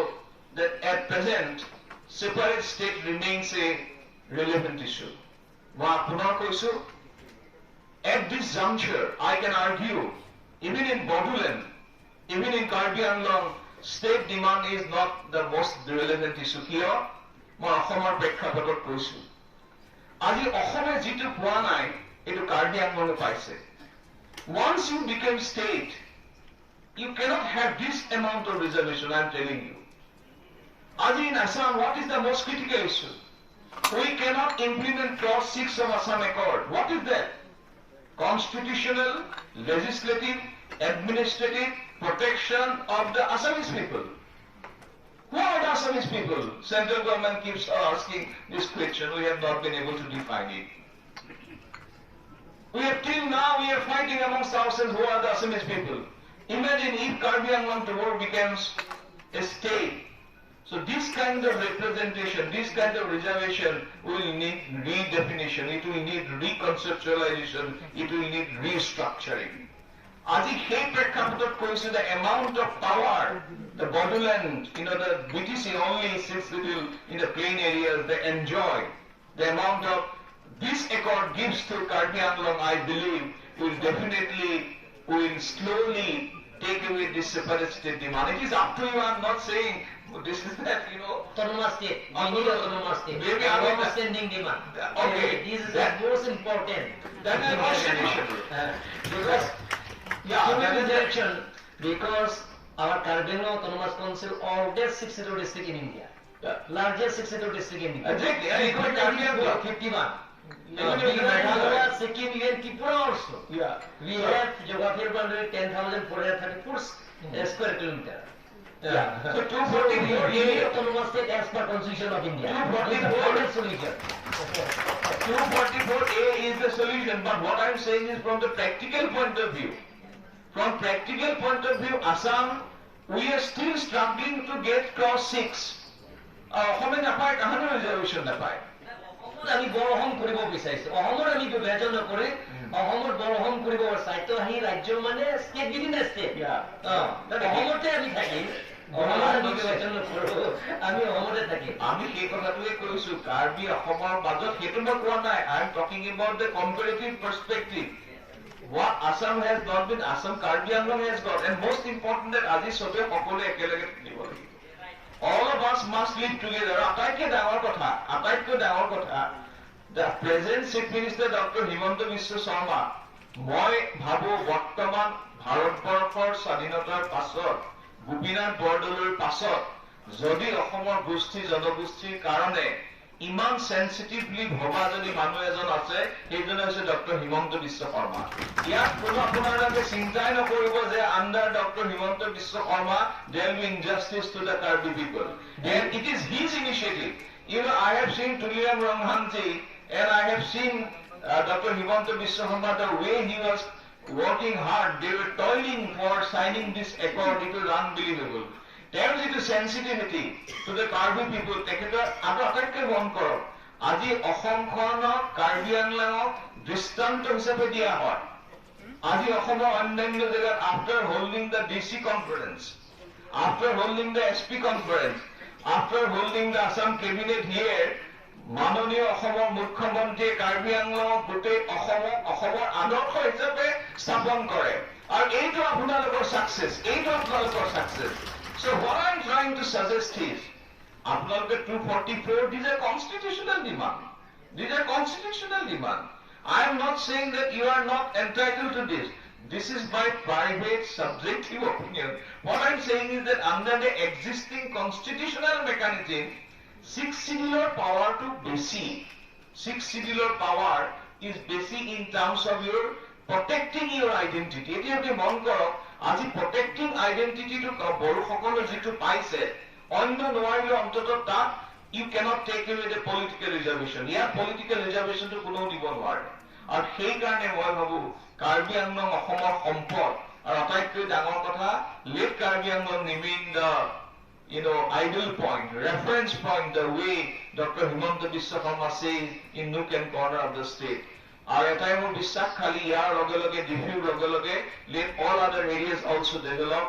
that at present separate state remains a relevant issue. মই পুনৰ কৈছো, at this juncture, I can argue, even in Bodoland, even in Karbi Anglong, state demand is not the most relevant issue. কিয়? মই অসমৰ প্ৰেক্ষাপটত কৈছো। আজি অসমে যিটো পোৱা নাই, এইটো কাৰ্বি আংলঙে পাইছে। Once you become state, you cannot have this amount of reservation, I am telling you. As in Assam, what is the most critical issue? We cannot implement clause six of Assam Accord. What is that? Constitutional, legislative, administrative protection of the Assamese people. Who are the Assamese people? Central government keeps asking this question. We have not been able to define it. We have, till now, we are fighting amongst ourselves who are the Assamese people. Imagine if Karbi Anglong tomorrow becomes a state. So this kind of representation, this kind of reservation will need redefinition, it will need reconceptualization, it will need restructuring. আজি সেই প্ৰেক্ষাপটত কৈছো, the amount of power the Bodoland, you know, the B T C only sits little in the plain areas, they enjoy. The amount of this accord gives to Karbi Anglong, I believe, will definitely, will slowly take away this separate state demand. It is up to you, I'm not saying this is that, you know. Autonomous state, we need autonomous state. Maybe a long standing demand. Okay. This is the most important. That is constitutional. Uh, because, yeah, human interaction, because our Karbi Anglong Autonomous Council, oldest sixth schedule district in India. Largest sixty-two district in India. Exactly. Yeah, including Karbi Anglong. Fifty-one. Even uh, in Meghalaya, Meghalaya, Sikkim, even Tripura also. Yeah. We have geographical boundary ten thousand four hundred thirty-four square kilometer. Yeah. So two forty-four A, autonomous state as per Constitution of India. Two forty-four. Is the final solution. Two forty-four A is the solution, but what I'm saying is from the practical point of view. From practical point of view, Assam, we are still struggling to get clause six. Uh, অসমে নাপায়, কাহানো ৰিজাৰ্ভেশ্যন নাপায়। অসমত আমি বৰ অসম কৰিব বিচাৰিছো, অসমত আমি বিভাজন নকৰি অসমত বৰ অসম কৰিব বিচাৰিছো। আহি ৰাজ্য মানে ষ্টেট উইদিন ষ্টেট। অসমতে আমি থাকিম। অসমত আমি বিভাজন নকৰো, আমি অসমতে থাকিম। আমি সেই কথাটোৱে কৈছো, কাৰ্বি অসমৰ মাজত। সেইটো মই কোৱা নাই, I am talking about the comparative perspective. What Assam has not been, Assam, Karbi Anglong has got, and most important that আজি সবে সকলোৱে একেলগে থাকিব লাগিব। All of us must live together. আটাইতকৈ ডাঙৰ কথা, আটাইতকৈ ডাঙৰ কথা, the present Chief Minister doctor Himanta বিশ্ব শৰ্মা, মই ভাবো বৰ্তমান ভাৰতবৰ্ষৰ স্বাধীনতাৰ পাছত, গোপীনাথ বৰদলৈৰ পাছত যদি অসমৰ গোষ্ঠী জনগোষ্ঠীৰ কাৰণে ইমান চেনচিটিভলি ভবা যদি মানুহ এজন আছে, সেইজনে হৈছে ডক্টৰ হিমন্ত বিশ্ব শৰ্মা। ইয়াত কোনো আপোনালোকে চিন্তাই নকৰিব যে under ডক্টৰ হিমন্ত বিশ্ব Sarma there will be injustice to the Karbi people. And it is his initiative. You know, I have seen Tuliram Ronghang ji and I have seen uh, Doctor Himanta Biswa Sarma, the way he was working hard, they were toiling for signing this accord, it was unbelievable. There is a sensitivity to the Karbi people, তেখেতে আৰু আটাইতকৈ মন কৰক, আজি অসমখনক কাৰ্বি আংলঙক দৃষ্টান্ত হিচাপে দিয়া হয়। আজি অসমৰ অন্যান্য জেগাত, after holding the D C conference, after holding the S P conference, after holding the Assam cabinet here, মাননীয় অসমৰ মুখ্যমন্ত্ৰীয়ে কাৰ্বি আংলঙক গোটেই অসমক অসমৰ আদৰ্শ হিচাপে স্থাপন কৰে। আৰু এইটো আপোনালোকৰ ছাকচেছ, এইটো আপোনালোকৰ success. So what I am trying to suggest is, আপোনালোকে two forty four, these are constitutional demand. These are constitutional demand. I am not saying that you are not entitled to this. This is my private subjective opinion. What I am saying is that under the existing constitutional mechanism, Sixth Schedule-ৰ power-টো বেছি। Sixth Schedule-ৰ power is বেছি in terms of your protecting your identity. এতিয়া আপুনি মন কৰক, আজি প্ৰটেক্টিং আইডেণ্টিটিটো ক-, বড়োসকলৰ যিটো পাইছে, অন্য নোৱাৰিলে অন্ততঃ তাত you cannot take away the political reservation. ইয়াৰ পলিটিকেল ৰিজাৰ্ভেশ্যনটো কোনেও দিব নোৱাৰে। আৰু সেইকাৰণে মই ভাবো কাৰ্বি আংলং অসমৰ সম্পদ। আৰু আটাইতকৈ ডাঙৰ কথা, let Karbi Anglong remain the, you know, ideal point, reference point, the way Doctor Himanta Biswa Sarma says in nook and corner of the state. আৰু এটাই মোৰ বিশ্বাস, খালি ইয়াৰ লগে লগে, ডিফিউৰ লগে লগে, let all other areas also develop,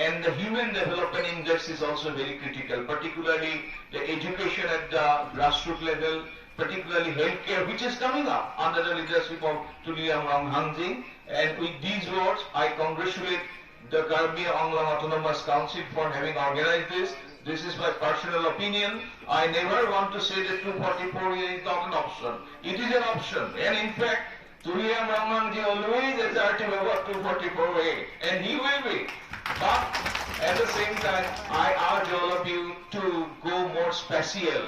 and the human development index is also very critical, particularly the education at the grassroots level, particularly healthcare, which is coming up under the leadership of Tuliram Ronghang ji. And with these words, I congratulate the Karbi Anglong Autonomous Council for having organized this. This is my personal opinion. I never want to say that two forty-four A is not an option. It is an option. And in fact, Tuliram Ronghang ji always assertive about two forty-four A, and he will be. But at the same time, I urge all of you to go more spatial,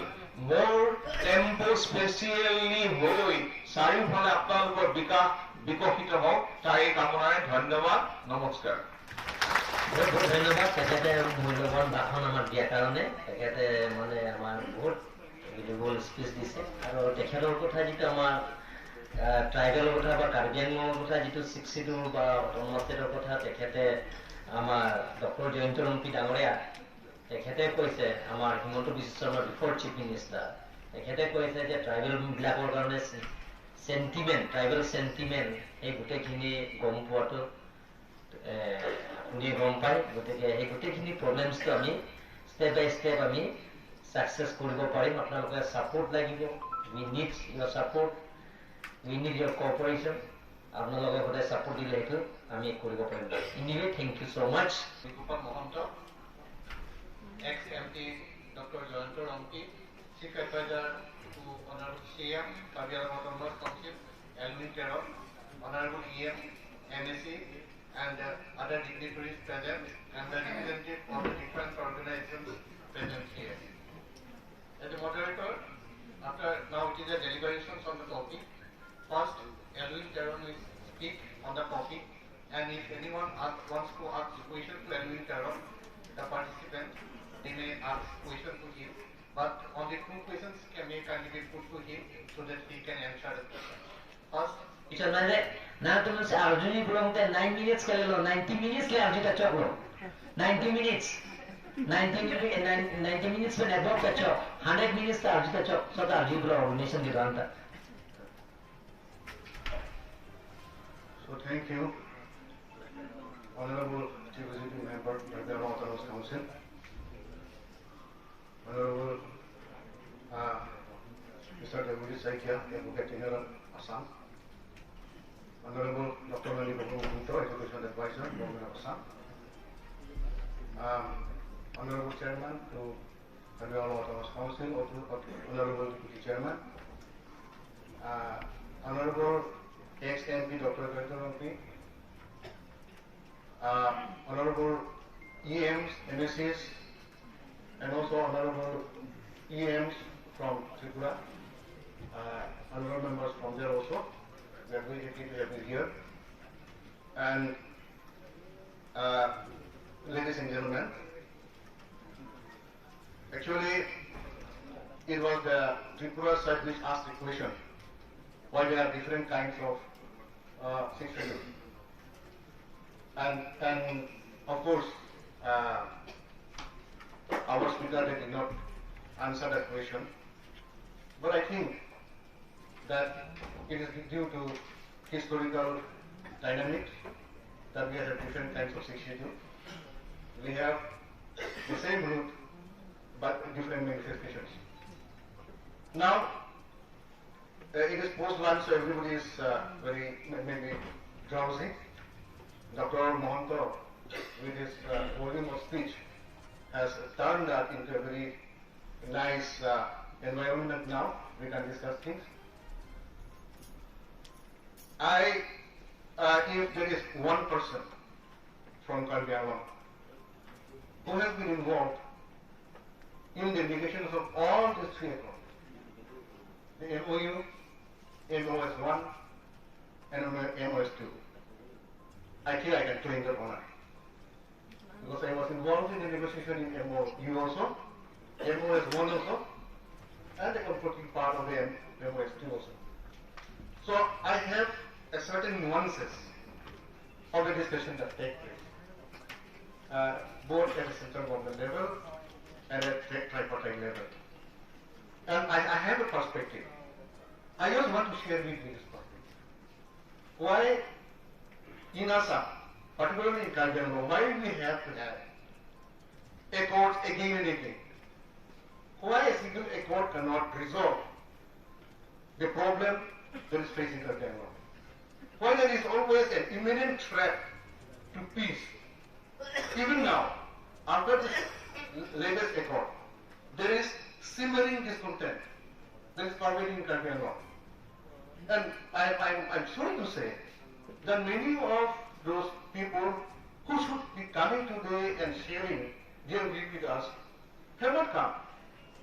more tempo spatially হৈ চাৰিওফালে আপোনালোকৰ বিকাশ বিকশিত হওক, তাৰে কামনাৰে ধন্যবাদ, নমস্কাৰ। বহুত বহুত ধন্যবাদ তেখেতে মূল্যৱান ভাষণ আমাক দিয়াৰ কাৰণে। তেখেতে মানে আমাৰ বহুত ভেলুৱেবল স্পীচ দিছে। আৰু তেখেতৰ কথা যিটো আমাৰ, আহ, ট্ৰাইবেলৰ কথা বা কাৰ্বি আংলঙৰ কথা যিটো ছিক্স শ্বিডিউল বা অট'নমাছ ষ্টেটৰ কথা তেখেতে আমাৰ ডক্টৰ জয়ন্ত ৰংপি ডাঙৰীয়া তেখেতে কৈছে, আমাৰ হিমন্ত বিশ্ব শৰ্মা বিফৰ চিফ মিনিষ্টাৰ, তেখেতে কৈছে যে ট্ৰাইবেলবিলাকৰ কাৰণে চে-, চেণ্টিমেণ্ট, ট্ৰাইবেল চেণ্টিমেণ্ট, সেই গোটেইখিনি গম পোৱাটো, এ, আপুনি গম পায়। গতিকে সেই গোটেইখিনি প্ৰব্লেমছটো আমি ষ্টেপ বাই ষ্টেপ আমি ছাকচেছ কৰিব পাৰিম। আপোনালোকে ছাপোৰ্ট লাগিব। We need your support, we need your cooperation. আপোনালোকে সদায় ছাপোৰ্ট দিলে সেইটো আমি কৰিব পাৰিম। Anyway, thank you so much. Nikupa Mahanta, ex M P Doctor Jayanta Rongpi, Chief Advisor to Honorable C M, Karbi Anglong Autonomous Council, Elwin Teron, Honorable E M, M A C, and uh, other dignitaries present, and the representative of the different organizations present here. As a moderator, after now it is a deliberation on the topic. First, Edwin Teron will speak on the topic, and if anyone ask, wants to ask question to Edwin Teron, the participant, they may ask question to him. But only two questions can, may kindly be put to him so that he can answer the question. First, Ichon mane, nangtum si arjuni pulote nine minutes kalilo, ninety minutes le arju ta choklo. Ninety minutes. Ninety minutes, nine- ninety minutes pen above ta chok. Hundred minutes ta arju ta chok. So ta arju pulo organization kedo-an ta. So thank you, Honorable Chief Executive Member, Karbi Anglong Autonomous Council. Honorable, uh, Mister Debojit Saikia, Advocate General, Assam. Honorable Doctor Nalin Bagha Mahanta, Education Advisor, Government of Assam. Um, Honorable Chairman to Karbi Anglong Autonomous Council, Auto- Auto- Honorable Deputy Chairman. Uh, Honorable ex-M P Doctor Jayanta Rongpi, uh, Honorable E Ms, M A Cs, and also Honorable E Ms from Tripura, uh, Honorable members from there also. We are very happy to have you here. And, uh, ladies and gentlemen, actually, it was the Tripura side which asked the question why there are different kinds of, uh, sixth schedule. And, and of course, uh, our speaker, they did not answer that question. But I think that it is due to historical dynamics that we have different kinds of sixth schedule. We have the same root, but different manifestations. Now, uh, it is post lunch, so everybody is, uh, very, may- maybe drowsy. Doctor Mahanta, with his, uh, volume of speech, has turned that into a very nice, uh, environment. Now we can discuss things. I, uh, if there is one person from Karbi Anglong who has been involved in the negotiations of all these three accords, the M O U, M O S one, and M O S two, I think I can claim that honor. Because I was involved in the negotiation in M O U also, M O S one also, and the comforting part of the M- M O S two also. So I have a certain nuances of the discussion that take place, uh, both at the central government level and at tri- tripartite level. And I, I have a perspective. I just want to share with you this perspective. Why in Assam, particularly in Karbi Anglong, why we have to have accords again and again? Why a single accord cannot resolve the problem that is facing Karbi Anglong? Why there is always an imminent threat to peace? Even now, after this latest accord, there is simmering discontent that is pervading Karbi Anglong. And I, I'm, I'm sorry to say that many of those people who should be coming today and sharing their view with us have not come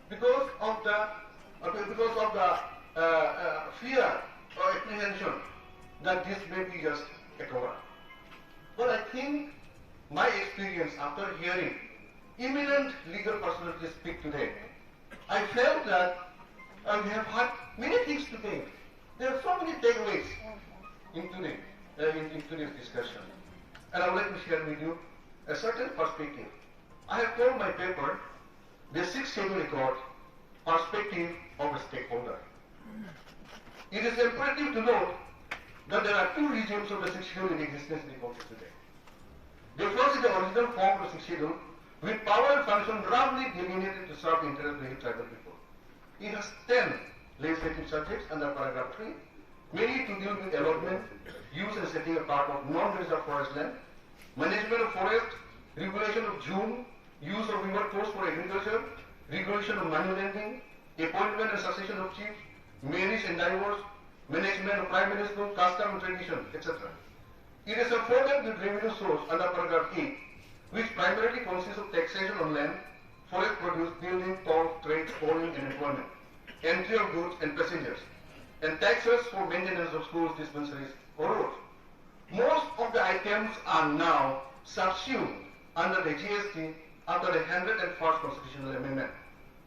because of the, uh, because of the, uh, uh, fear or apprehension that this may be just a cover. But I think my experience after hearing eminent legal personalities speak today, I felt that, uh, we have heard many things today. There are so many takeaways in today, uh, in, in today's discussion. And I would like to share with you a certain perspective. I have called my paper, The Sixth Schedule Accord, Perspective of a Stakeholder. It is imperative to note that there are two regimes of the Sixth Schedule in existence in the country today. The first is the original form of the Sixth Schedule, with power and function roughly delineated to serve the interest of the tribal people. It has ten legislative subjects under paragraph three, mainly to deal with allotment, use and setting apart of non-reserve forest land, management of forest, regulation of jhum, use of river course for agriculture, regulation of money lending, appointment and succession of chiefs, marriage and divorce, management of primary school, custom and tradition, et cetera. It is afforded with revenue source under paragraph eight, which primarily consists of taxation on land, forest produce, building, toll, trade, coaling and employment, entry of goods and passengers, and taxes for maintenance of schools, dispensaries or roads. Most of the items are now subsumed under the G S T after the hundred and first constitutional amendment.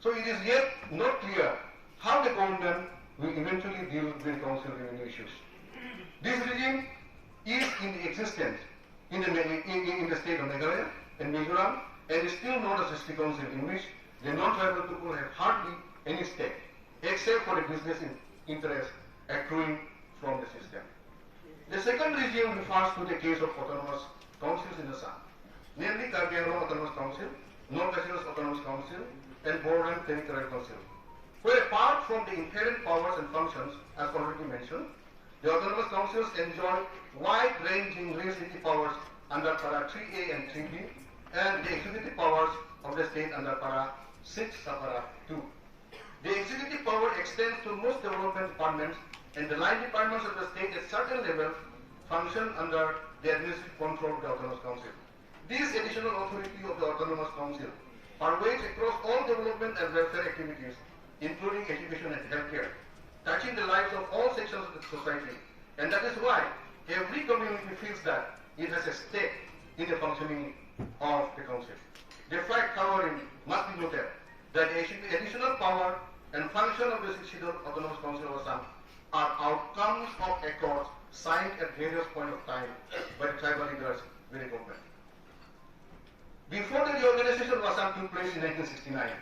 So it is yet not clear how the government will eventually deal with the council revenue issues. This regime is in existence in the, in, in the state of Meghalaya and Mizoram, and is still known as the City Council, in which the non-tribal people have hardly any stake, except for the business in, interest accruing from the system. The second regime refers to the case of autonomous councils in Assam, namely Karbi Anglong Autonomous Council, North Kashu's Autonomous Council, and Bodoland Territorial Council, where, apart from the inherent powers and functions, as already mentioned, the autonomous councils enjoy wide-ranging legislative powers under Para three A and three B, and the executive powers of the state under Para six, Subpara two. The executive power extends to most development departments, and the line departments of the state at certain level function under the administrative control of the autonomous council. This additional authority of the autonomous council pervades across all development and welfare activities, including education and healthcare, touching the lives of all sections of the society. And that is why every community feels that it has a stake in the functioning of the council. The fact, however, must be noted that the additional power and function of the Sixth Scheduled Autonomous Council of Assam are outcomes of accords signed at various point of time by the tribal leaders with the government. Before the reorganization of Assam took place in nineteen sixty-nine,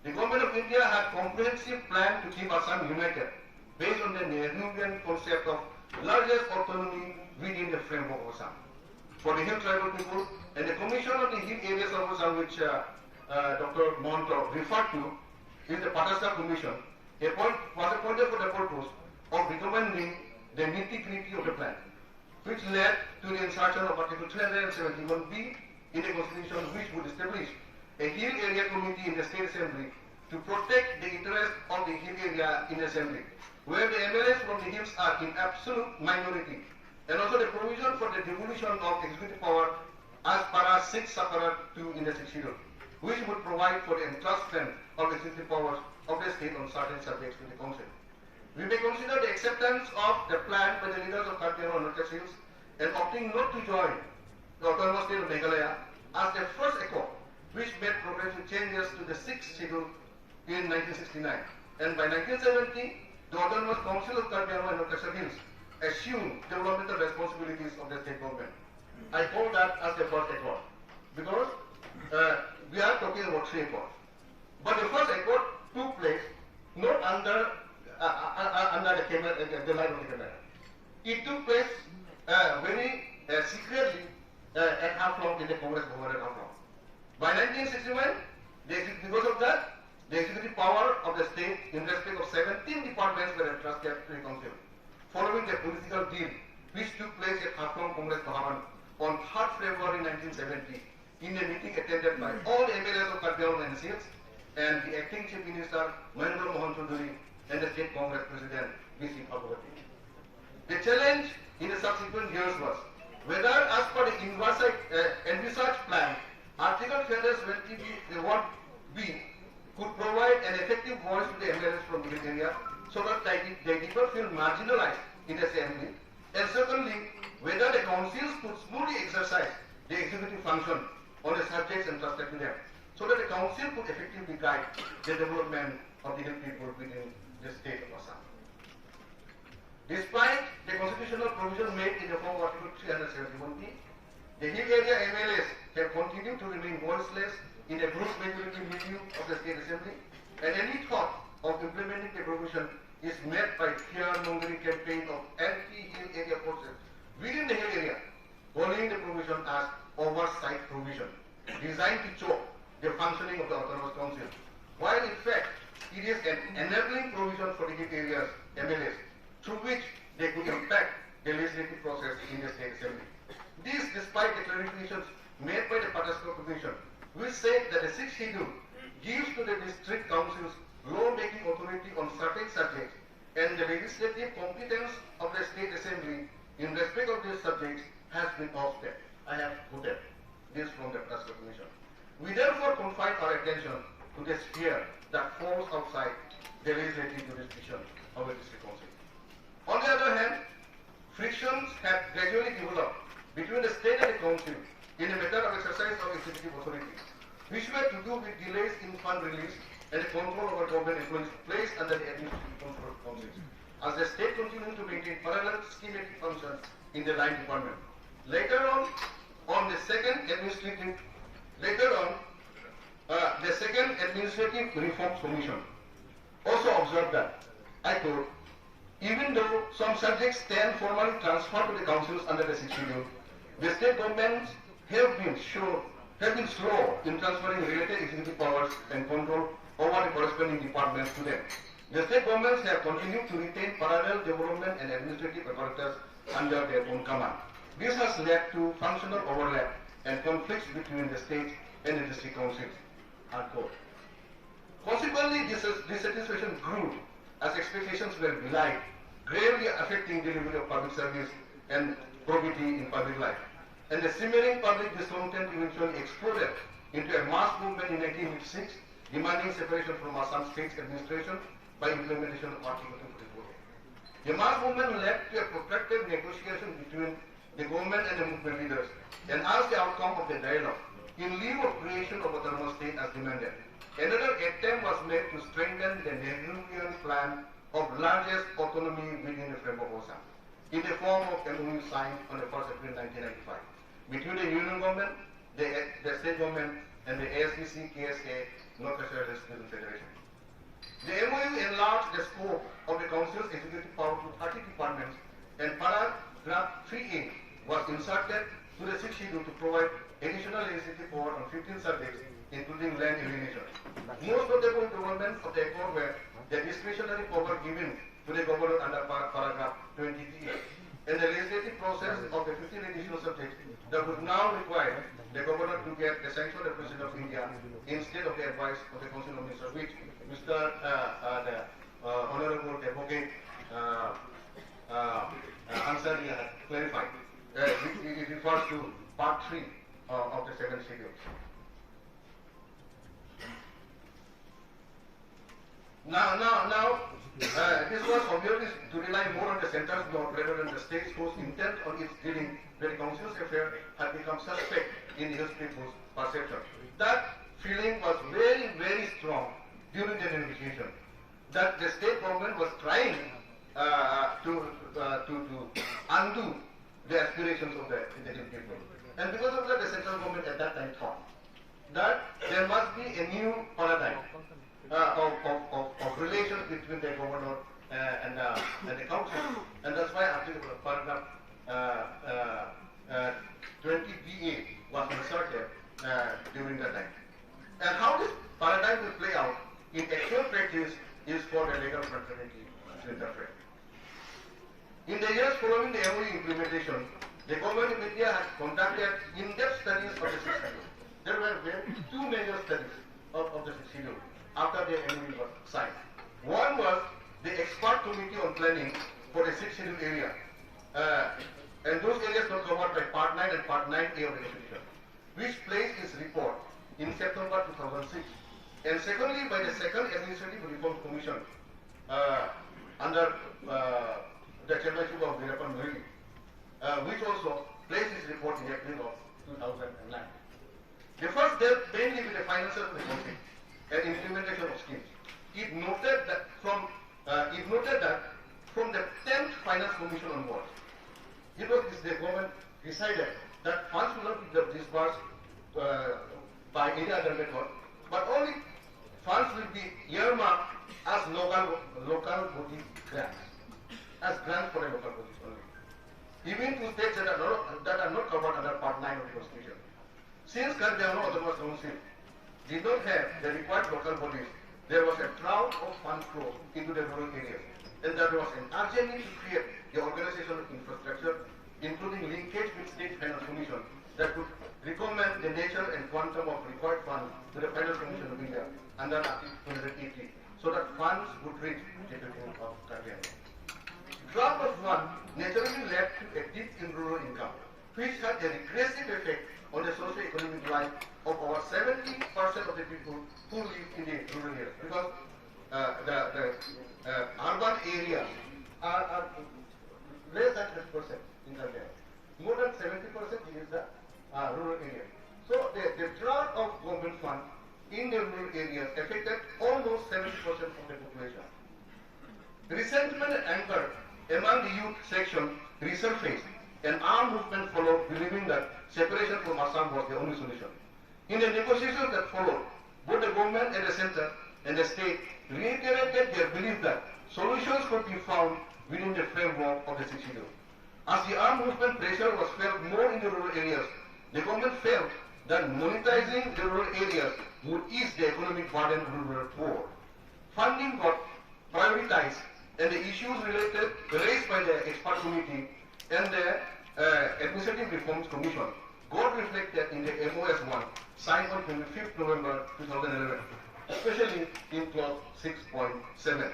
the Government of India had comprehensive plan to keep Assam united based on the Nehruvian concept of largest autonomy within the framework of Assam for the hill tribal people, and the Commission on the Hill Areas of Assam, which uh, uh, Doctor Mahanta referred to, is the Patasta Commission, appoint, was appointed for the purpose of recommending the nitty-gritty of the plan, which led to the insertion of Article three hundred seventy-one B in the Constitution, which would establish a Hill Area Committee in the State Assembly to protect the interests of the hill area in the Assembly, where the M L As from the hills are in absolute minority, and also the provision for the devolution of executive power as Para six, Subpara two in the Sixth Schedule, which would provide for the entrustment of executive powers of the state on certain subjects to the council. We may consider the acceptance of the plan by the leaders of Karbi Anglong and North East Hills and opting not to join the Autonomous State of Meghalaya as the first accord which made progressive changes to the Sixth Schedule in nineteen sixty-nine. And by nineteen seventy, the Autonomous Council of Karbi Anglong and North East Hills assumed developmental responsibilities of the state government. I call that as the first accord because uh, we are talking about three accords. But the first accord took place not under uh, uh, uh, under the camera, uh, the light of the camera. It took place uh, very uh, secretly uh, at Haflong, in the Congress Bhavan at Haflong. By nineteen sixty-one, the, because of that, the executive power of the state in respect of seventeen departments were entrusted to the council, following the political deal which took place at Haflong Congress Bhavan on third February nineteen seventy, in a meeting attended by all M L As of Karbi Anglong and Hills and the acting Chief Minister Mahendra Mohan Choudhary and the State Congress President V C Bhagawati. The challenge in the subsequent years was whether, as per the envisaged, uh, envisaged plan, Article three hundred seventy B, the one B, could provide an effective voice to the M L As from the hill area so that they, they did not feel marginalized in the assembly, and secondly, whether the councils could smoothly exercise the executive function on the subjects entrusted to them so that the council could effectively guide the development of the hill people within the state of Assam. Despite the constitutional provision made in the form of Article three hundred seventy-one B, the hill area M L As have continued to remain voiceless in the group majority milieu of the state assembly, and any thought of implementing the provision is met by fear-mongering campaign of anti-hill area forces within the hill area, calling the provision as oversight provision designed to choke the functioning of the Autonomous Council, while in fact it is an enabling provision for the hill areas M L As through which they could impact the legislative process in the state assembly. This despite the clarifications made by the Patasta Commission, which said that the Sixth Schedule gives to the district councils law-making authority on certain subjects and the legislative competence of the state assembly in respect of these subjects has been ousted. I have quoted this from the Patasta Commission. We therefore confine our attention to the sphere that falls outside the legislative jurisdiction of a district council. On the other hand, frictions have gradually developed between the state and the council in the matter of exercise of executive authority, which were to do with delays in fund release and the control over government employees placed under the administrative control of council, as the state continuing to maintain parallel schematic functions in the line department. Later on, on the second administrative, later on, uh, the second administrative reforms commission also observed that, I quote, even though some subjects stand formally transferred to the councils under the Sixth Schedule, the state governments have been sure, have been slow in transferring related executive powers and control over the corresponding departments to them. The state governments have continued to retain parallel development and administrative apparatus under their own command. This has led to functional overlap and conflicts between the state and the district councils. Unquote. Consequently, dis-, dissatisfaction grew as expectations were belied, gravely affecting delivery of public service and probity in public life. And the simmering public discontent eventually exploded into a mass movement in nineteen eighty-six, demanding separation from Assam state's administration by implementation of Article two forty-four A. The mass movement led to a protracted negotiation between the government and the movement leaders, and as the outcome of the dialogue, in lieu of creation of autonomous state as demanded, another attempt was made to strengthen the Nehruvian plan of largest autonomy within the framework of Assam, in the form of M O U signed on the first April nineteen ninety-five between the Union Government, the, the state government, and the A S D C K S A North Central Student Federation. The M O U enlarged the scope of the council's executive power to thirty departments, and paragraph three A was inserted to the Sixth Schedule to provide additional legislative power on fifteen subjects, including land alienation. Most notable developments of the accord were the discretionary power given to the governor under par-, paragraph twenty-three A, and the legislative process of the fifteen additional subjects that would now require the governor to get the sanction of the President of India instead of the advice of the Council of Ministers, which Mister uh, uh, the uh, Honorable Advocate uh, uh, uh, Ansari had clarified. Uh, it, it refers to part three uh, of the seventh schedule. Now, now, now, uh, this was obviously to rely more on the center's law rather than the state's force intent on its dealing with the council's affair had become suspect in the Hills people's perception. That feeling was very, very strong during the negotiation, that the state government was trying uh, to, uh, to, to undo the aspirations of the indigenous people. And because of that, the central government at that time thought that there must be a new paradigm uh, of, of, of, of relations between the governor uh, and, uh, and the council. And that's why Article paragraph uh, uh, uh, twenty B A was inserted uh, during that time. And how this paradigm will play out in actual practice is for the legal fraternity to interpret. In the years following the M O U implementation, the government of India had conducted in-depth studies of the Sixth Schedule. There were very two major studies of, of the Sixth Schedule after the M O U was signed. One was the expert committee on planning for the Sixth Schedule area, uh, and those areas not covered by Part nine and Part nine A of the Constitution, which placed its report in September two thousand six, and secondly by the Second Administrative Reform Commission uh, under uh, the chairmanship of Veerappan Moily, uh, which also placed its report in April of two thousand nine. The first dealt mainly with the financial policy and implementation of schemes. It noted that from uh, it noted that from the tenth Finance Commission onwards, it was this, the government decided that funds will not be disbursed uh, by any other method, but only funds will be earmarked as local local body grants, as grants for the local bodies only, even to states that are not, that are not covered under Part nine of the Constitution. Since Karbi Anglong Autonomous Council did not have the required local bodies, there was a drought of fund flow into the rural areas, and there was an urgent need to create the organization of infrastructure, including linkage with State Finance Commission, that could recommend the nature and quantum of required funds to the Finance Commission of India under Article two hundred eighty, so that funds would reach the people of Karbi Anglong. Drought of fund naturally led to a dip in rural income, which had a regressive effect on the socio-economic life of our seventy percent of the people who live in the rural areas. Because uh, the, the uh, urban areas are, are less than thirty percent in the area. More than seventy percent is the uh, rural area. So the, the drought of government fund in the rural areas affected almost seventy percent of the population. Resentment and anger among the youth section resurfaced. An armed movement followed, believing that separation from Assam was the only solution. In the negotiations that followed, both the government at the center and the state reiterated their belief that solutions could be found within the framework of the Sixth Schedule. As the armed movement pressure was felt more in the rural areas, the government felt that monetizing the rural areas would ease the economic burden on rural poor. Funding got prioritized, and the issues related raised by the expert committee and the uh, Administrative Reforms Commission got reflected in the M O S one signed on twenty-fifth November two thousand eleven, especially in clause six point seven.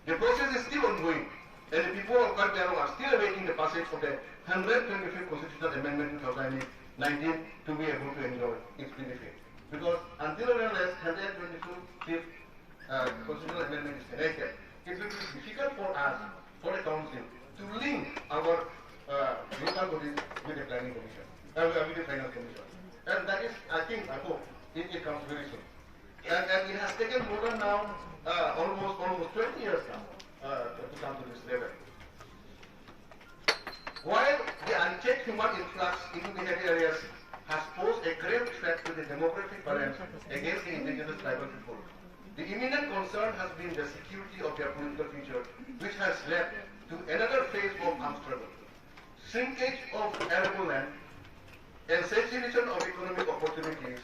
The process is still ongoing, and the people of Karbi Anglong are still awaiting the passage of the hundred twenty-fifth Constitutional Amendment two thousand nineteen to be able to enjoy its benefit. Because until and unless hundred twenty-fifth uh, constitutional amendment is enacted, it will be difficult for us, for the council, to link our uh, local bodies with the planning commission, uh, with the finance commission. And that is, I think, I hope, it, it comes very soon. And, and it has taken more than now, uh, almost, almost twenty years now uh, to come to this level. While the unchecked human influx into the heavy areas has posed a grave threat to the demographic balance against the indigenous tribal people, the imminent concern has been the security of their political future, which has led to another phase of armed struggle. Shrinkage of arable land and saturation of economic opportunities,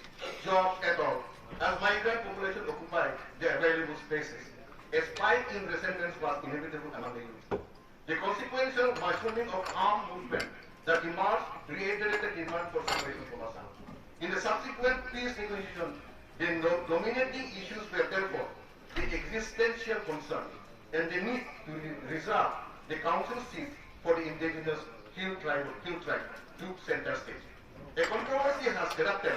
jobs at all, as migrant population occupy the available spaces. A spike in resentment was inevitable among the youth. The consequential mushrooming of armed movement that emerged reiterated demand for separation from Assam. In the subsequent peace negotiation, the no- dominating issues were therefore the existential concern and the need to re- reserve the council seats for the indigenous hill tribe, hill tribe to center stage. A controversy has erupted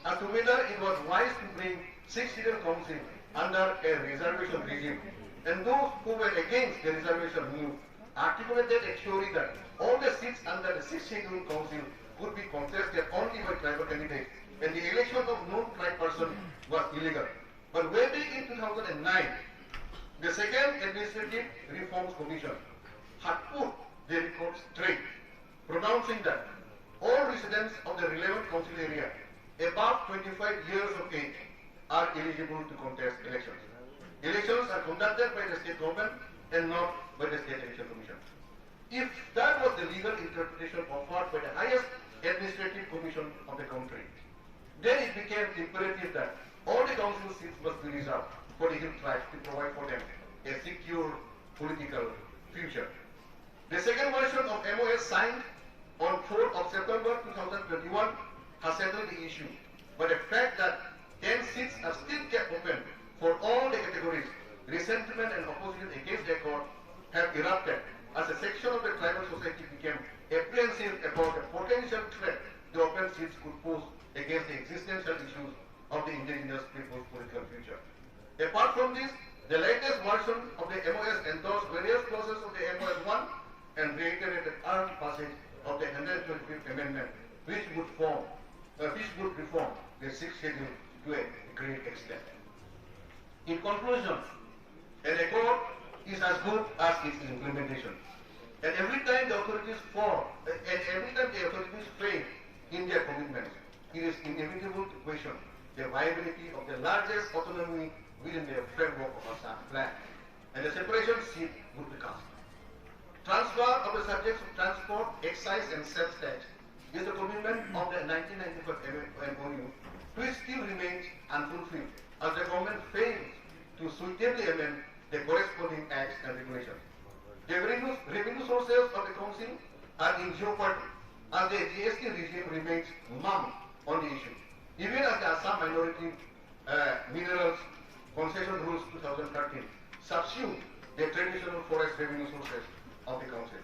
as to whether it was wise to bring Sixth Schedule Council under a reservation regime, and those who were against the reservation move articulated a theory that all the seats under the Sixth Schedule Council could be contested only by tribal candidates, and the election of non-tribe person was illegal. But way back in two thousand nine, the Second Administrative Reforms Commission had put the record straight, pronouncing that all residents of the relevant council area above twenty-five years of age are eligible to contest elections. Elections are conducted by the state government and not by the State Election Commission. If that was the legal interpretation offered by the highest administrative commission of the country, then it became imperative that all the council seats must be reserved for the hill tribes to provide for them a secure political future. The second version of M O S signed on fourth of September two thousand twenty-one has settled the issue, but the fact that ten seats are still kept open for all the categories, resentment and opposition against the accord have erupted as a section of the tribal society became apprehensive about the potential threat the open seats could pose against the existential issues of the indigenous people's political future. Apart from this, the latest version of the M O S endorsed various clauses of the M O S one and reiterated early passage of the hundred twenty-fifth Amendment, which would form, uh, which would reform the Sixth Schedule to a great extent. In conclusion, an accord is as good as its implementation. And every time the authorities fall, and every time the authorities fail in their commitments, it is inevitable to question the viability of the largest autonomy within the framework of Assam plan, and the separation seat would be cast. Transfer of the subjects of transport, excise and sales tax is the commitment of the nineteen ninety-five M O U, which still remains unfulfilled as the government fails to suitably amend the corresponding acts and regulations. The revenue, revenue sources of the council are in jeopardy as the G S T regime remains mum on the issue, even as the Assam minority uh, minerals concession rules two thousand thirteen subsume the traditional forest revenue sources of the council.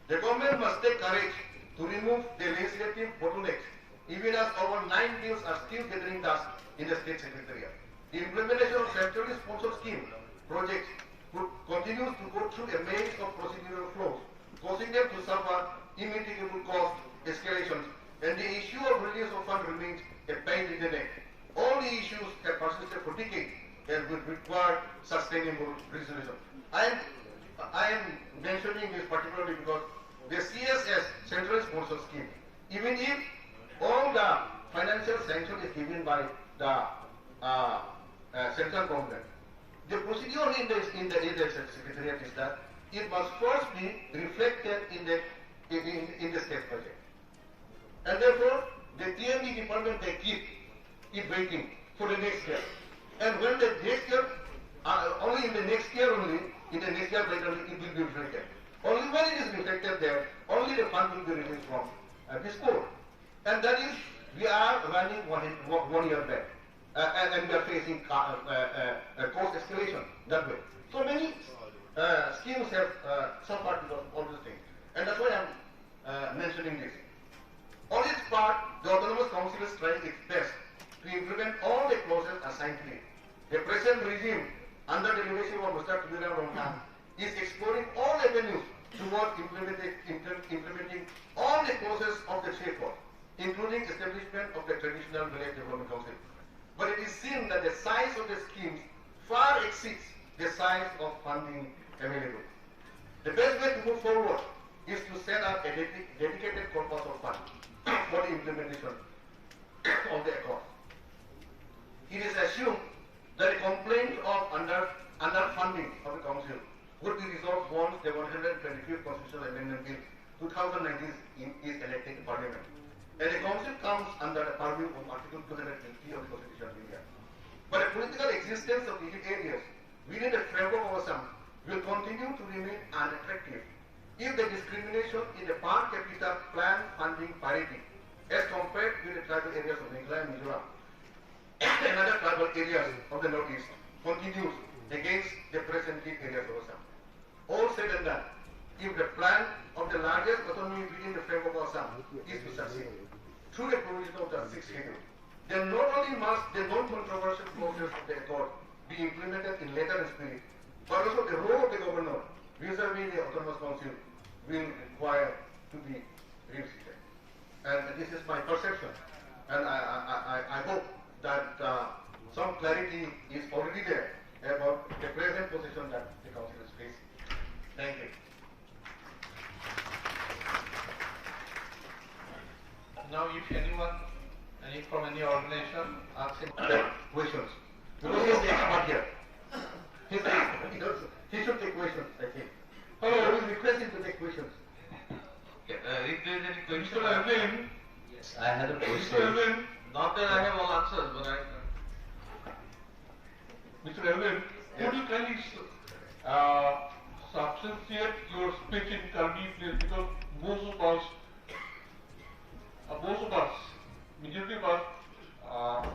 The government must take courage to remove the legislative bottlenecks even as over nine bills are still gathering dust in the state secretariat. The implementation of centrally sponsored scheme projects could continues to go through a maze of procedural flaws, causing them to suffer immitigable cost escalations, and the issue of release of fund remains a pain in the neck. All the issues have persisted for decades and will require sustainable resolution. I am, I am mentioning this particularly because the C S S, central sponsor scheme, even if all the financial sanction is given by the, uh, uh, central government, the procedure in the, in the, in the secretariat is that it must first be reflected in the, in, in, in the state budget. And therefore, the T M D department, they keep it waiting for the next year. And when the next year, uh, only in the next year only, in the next year budget only, it will be reflected. Only when it is reflected there, only the fund will be released from, uh, this pool. And that is, we are running one, one year back. Uh, and, and we are facing ca-, uh, uh, uh, cost escalation that way. So many, uh, schemes have, uh, suffered because of all these things. And that's why I'm, uh, mentioning this. On its part, the Autonomous Council is trying its best to implement all the clauses assigned to it. The present regime, under the leadership of Mister Tuliram Ronghang, is exploring all avenues towards implementing, implem-, implementing all the clauses of the said clause, including establishment of the Traditional Village Development Council. But it is seen that the size of the schemes far exceeds the size of funding available. The best way to move forward is to set up a dedi-, dedicated corpus of funds for the implementation of the accord. It is assumed that the complaint of under, underfunding of the council would be resolved once the one hundred twenty-fifth Constitutional Amendment Bill two thousand nineteen is, is enacted in Parliament, and the council comes under the purview of Article two hundred eighty of the Constitution of India. But the political existence of the hill areas within the framework of Assam will continue to remain unattractive if the discrimination in the per capita plan funding parity as compared with the tribal areas of Meghalaya and Mizoram and other tribal areas of the Northeast continues against the present hill areas of Assam. All said and done, if the plan of the largest autonomy within the framework of Assam is to succeed through the provision of the sixth schedule, then not only must the non-controversial clauses of the accord be implemented in letter and spirit, but also the role of the governor vis-a-vis the autonomous council will require to be revisited. And this is my perception. And I, I, I, I hope that, uh, some clarity is already there about the present position that the council is facing. Thank you. Now, if anyone, any from any organization, ask him. Questions. Because he is the expert here. He should, he should take questions, I think. Hello. I will request him to take questions. Okay, uh, if there is any question, Mister Alvin. Yes, I have a question. Mister Alvin. Not that I have all answers, but I. Mister Alvin, could you kindly, uh, substantiate your speech in Karbi, please? Because most of us, uh, most of us, majority of us, uh,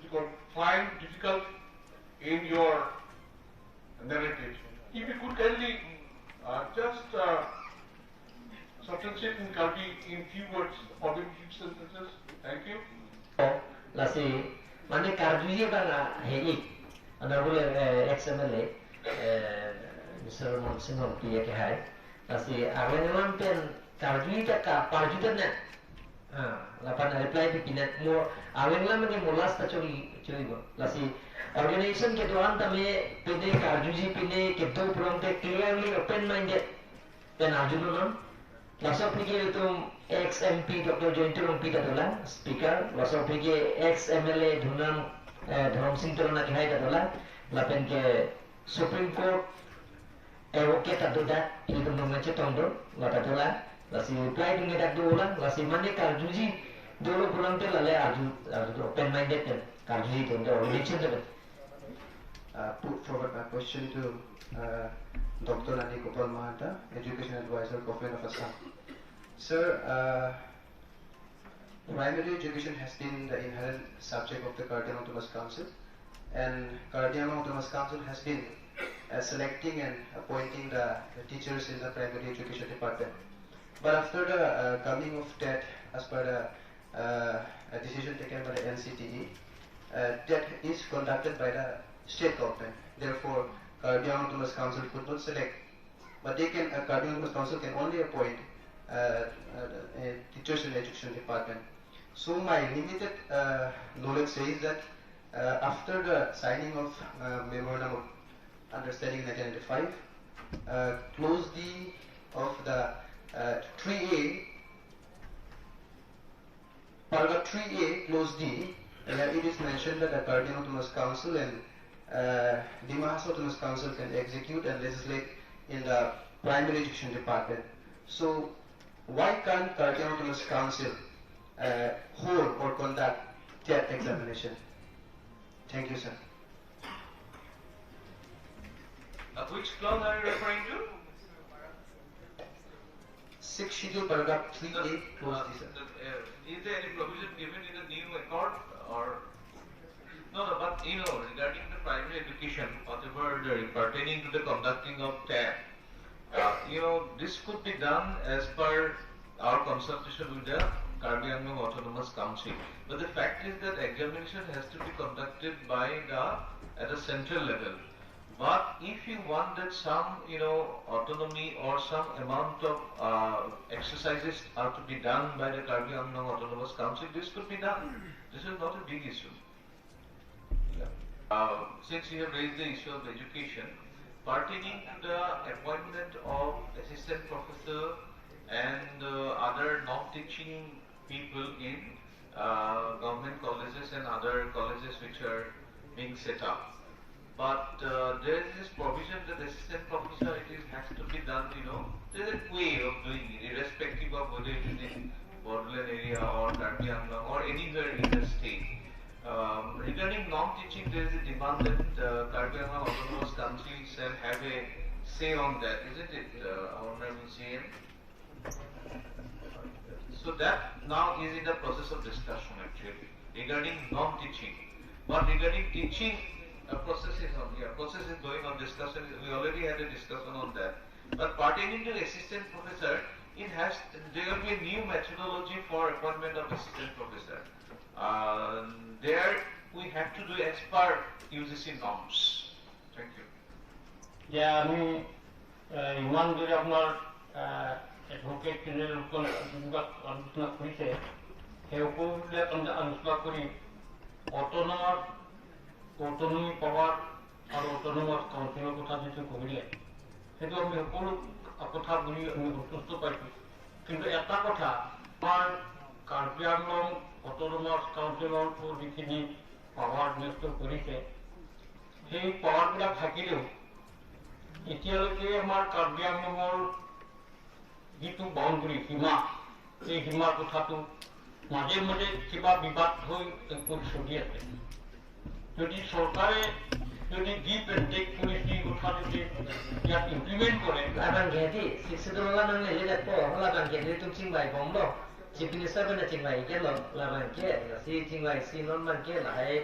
you can find difficult in your narrative. If you could kindly, uh, just, uh, substantiate in Karbi in few words, or maybe few sentences. Thank you. Lasi, mane karjuji abang, ah, he-ik. Honorable, eh, ex M L A, eh, Mister Mon Sing Rongpi akehai. Lasi, arleng alam pen karjuji ta ka, parjuji ta na. Ah, lapen reply pi pinat mo, arleng alam ke molas ta chori, chori mo. Lasi organization kedo-an tame pine karjuji pine kedo pulote clearly open minded pen arjunon. Laso aphi ke itum ex M P Doctor Jayanta Rongpi ta dolang, speaker, laso aphi ke ex M L A Dhonam, eh, Dhorom Sing Teron akehai ta dolang, lapen ke Supreme Court advocate ta dodak, itum nangchetong do, la ta dolang, lasi reply dun-edak dolang, lasi mane karjuji dolo pulote lale arju, arju open minded pen karjuji dun do, religion do. Uh, put forward my question to, uh, Doctor Nani Gopal Mahanta, Education Advisor, Government of Assam. Sir, uh, primary education has been the inherent subject of the Karbi Anglong Autonomous Council, and Karbi Anglong Autonomous Council has been, uh, selecting and appointing the, the teachers in the primary education department. But after the, uh, coming of TET, as per the uh, a decision taken by the N C T E, uh, that is conducted by the state government. Therefore, Karbi Anglong Autonomous Council could not select, but they can, uh, Karbi Anglong Autonomous Council can only appoint, uh, uh, uh, teachers in education department. So my limited, uh, knowledge says that, uh, after the signing of, uh, memorandum of understanding nineteen ninety-five, uh, clause D of the, uh, three A, paragraph three A, clause D, uh, it is mentioned that the Karbi Autonomous Council and, uh, Dima Hasao Autonomous Council can execute and legislate in the primary education department. So, why can't Karbi Autonomous Council, uh, hold or conduct TET examination? Thank you, sir. Uh, which clause are you referring to? Sixth Schedule, paragraph three A, clause D, sir. Uh, is there any provision given in the new accord or? No, no, but, you know, regarding the primary education, whatever the pertaining to the conducting of TET, uh, you know, this could be done as per our consultation with the Karbi Anglong Autonomous Council. But the fact is that examination has to be conducted by the, at the central level. But if you want that some, you know, autonomy or some amount of, uh, exercises are to be done by the Karbi Anglong Autonomous Council, this could be done. This is not a big issue. Uh, since you have raised the issue of education, pertaining to the appointment of assistant professor and, uh, other non-teaching people in, uh, government colleges and other colleges which are being set up. But, uh, there is this provision that assistant professor, it is, has to be done, you know, there is a way of doing it, irrespective of whether it is in Bodoland area or Karbi Anglong or anywhere in the state. Um, regarding non-teaching, there is a demand that, uh, Karbi Anglong Autonomous Council shall have a say on that, isn't it, uh, Honorable C M? So that now is in the process of discussion actually, regarding non-teaching. But regarding teaching, a process is on, yeah, process is going on, discussion, we already had a discussion on that. But pertaining to assistant professor, it has, there will be a new methodology for appointment of assistant professor. Uh, there we have to do as per U G C norms. Thank you. যে আমি, আহ, ইমান দূৰে আপোনাৰ, আহ, advocate general সকলে যোনবিলাক আলোচনা কৰিছে, সেই সকলোবিলাক আমি আলোচনা কৰি অট'নমাছ, অট'নমি পাৱাৰ আৰু অট'নমাছ কাউন্সিলৰ কথা যিটো কৰিলে, সেইটো আমি সকলো কথা বুলি আমি সন্তুষ্ট পাইছোঁ। কিন্তু এটা কথা, আমাৰ কাৰ্বি আংলং অট'নমাছ কাউন্সিলৰ ওপৰত যিখিনি পাৱাৰ ন্যস্ত কৰিছে, সেই পাৱাৰবিলাক থাকিলেও এতিয়ালৈকে আমাৰ কাৰ্বি আংলঙৰ যিটো বাউণ্ডেৰী, সীমা, এই সীমাৰ কথাটো মাজে মাজে কিবা বিবাদ হৈ, এ, কৰি চলি আছে। যদি চৰকাৰে যদি গিভ এণ্ড টেক পলিচি কথা যদি ইয়াত ইমপ্লিমেণ্ট কৰে, labang ke di, Sixth Schedule labang le, le po, labang ke di, tum chingbai bomlo, Chief Minister pen chingbai ke lo, labang ke, si chingbai si non abang ke lahai,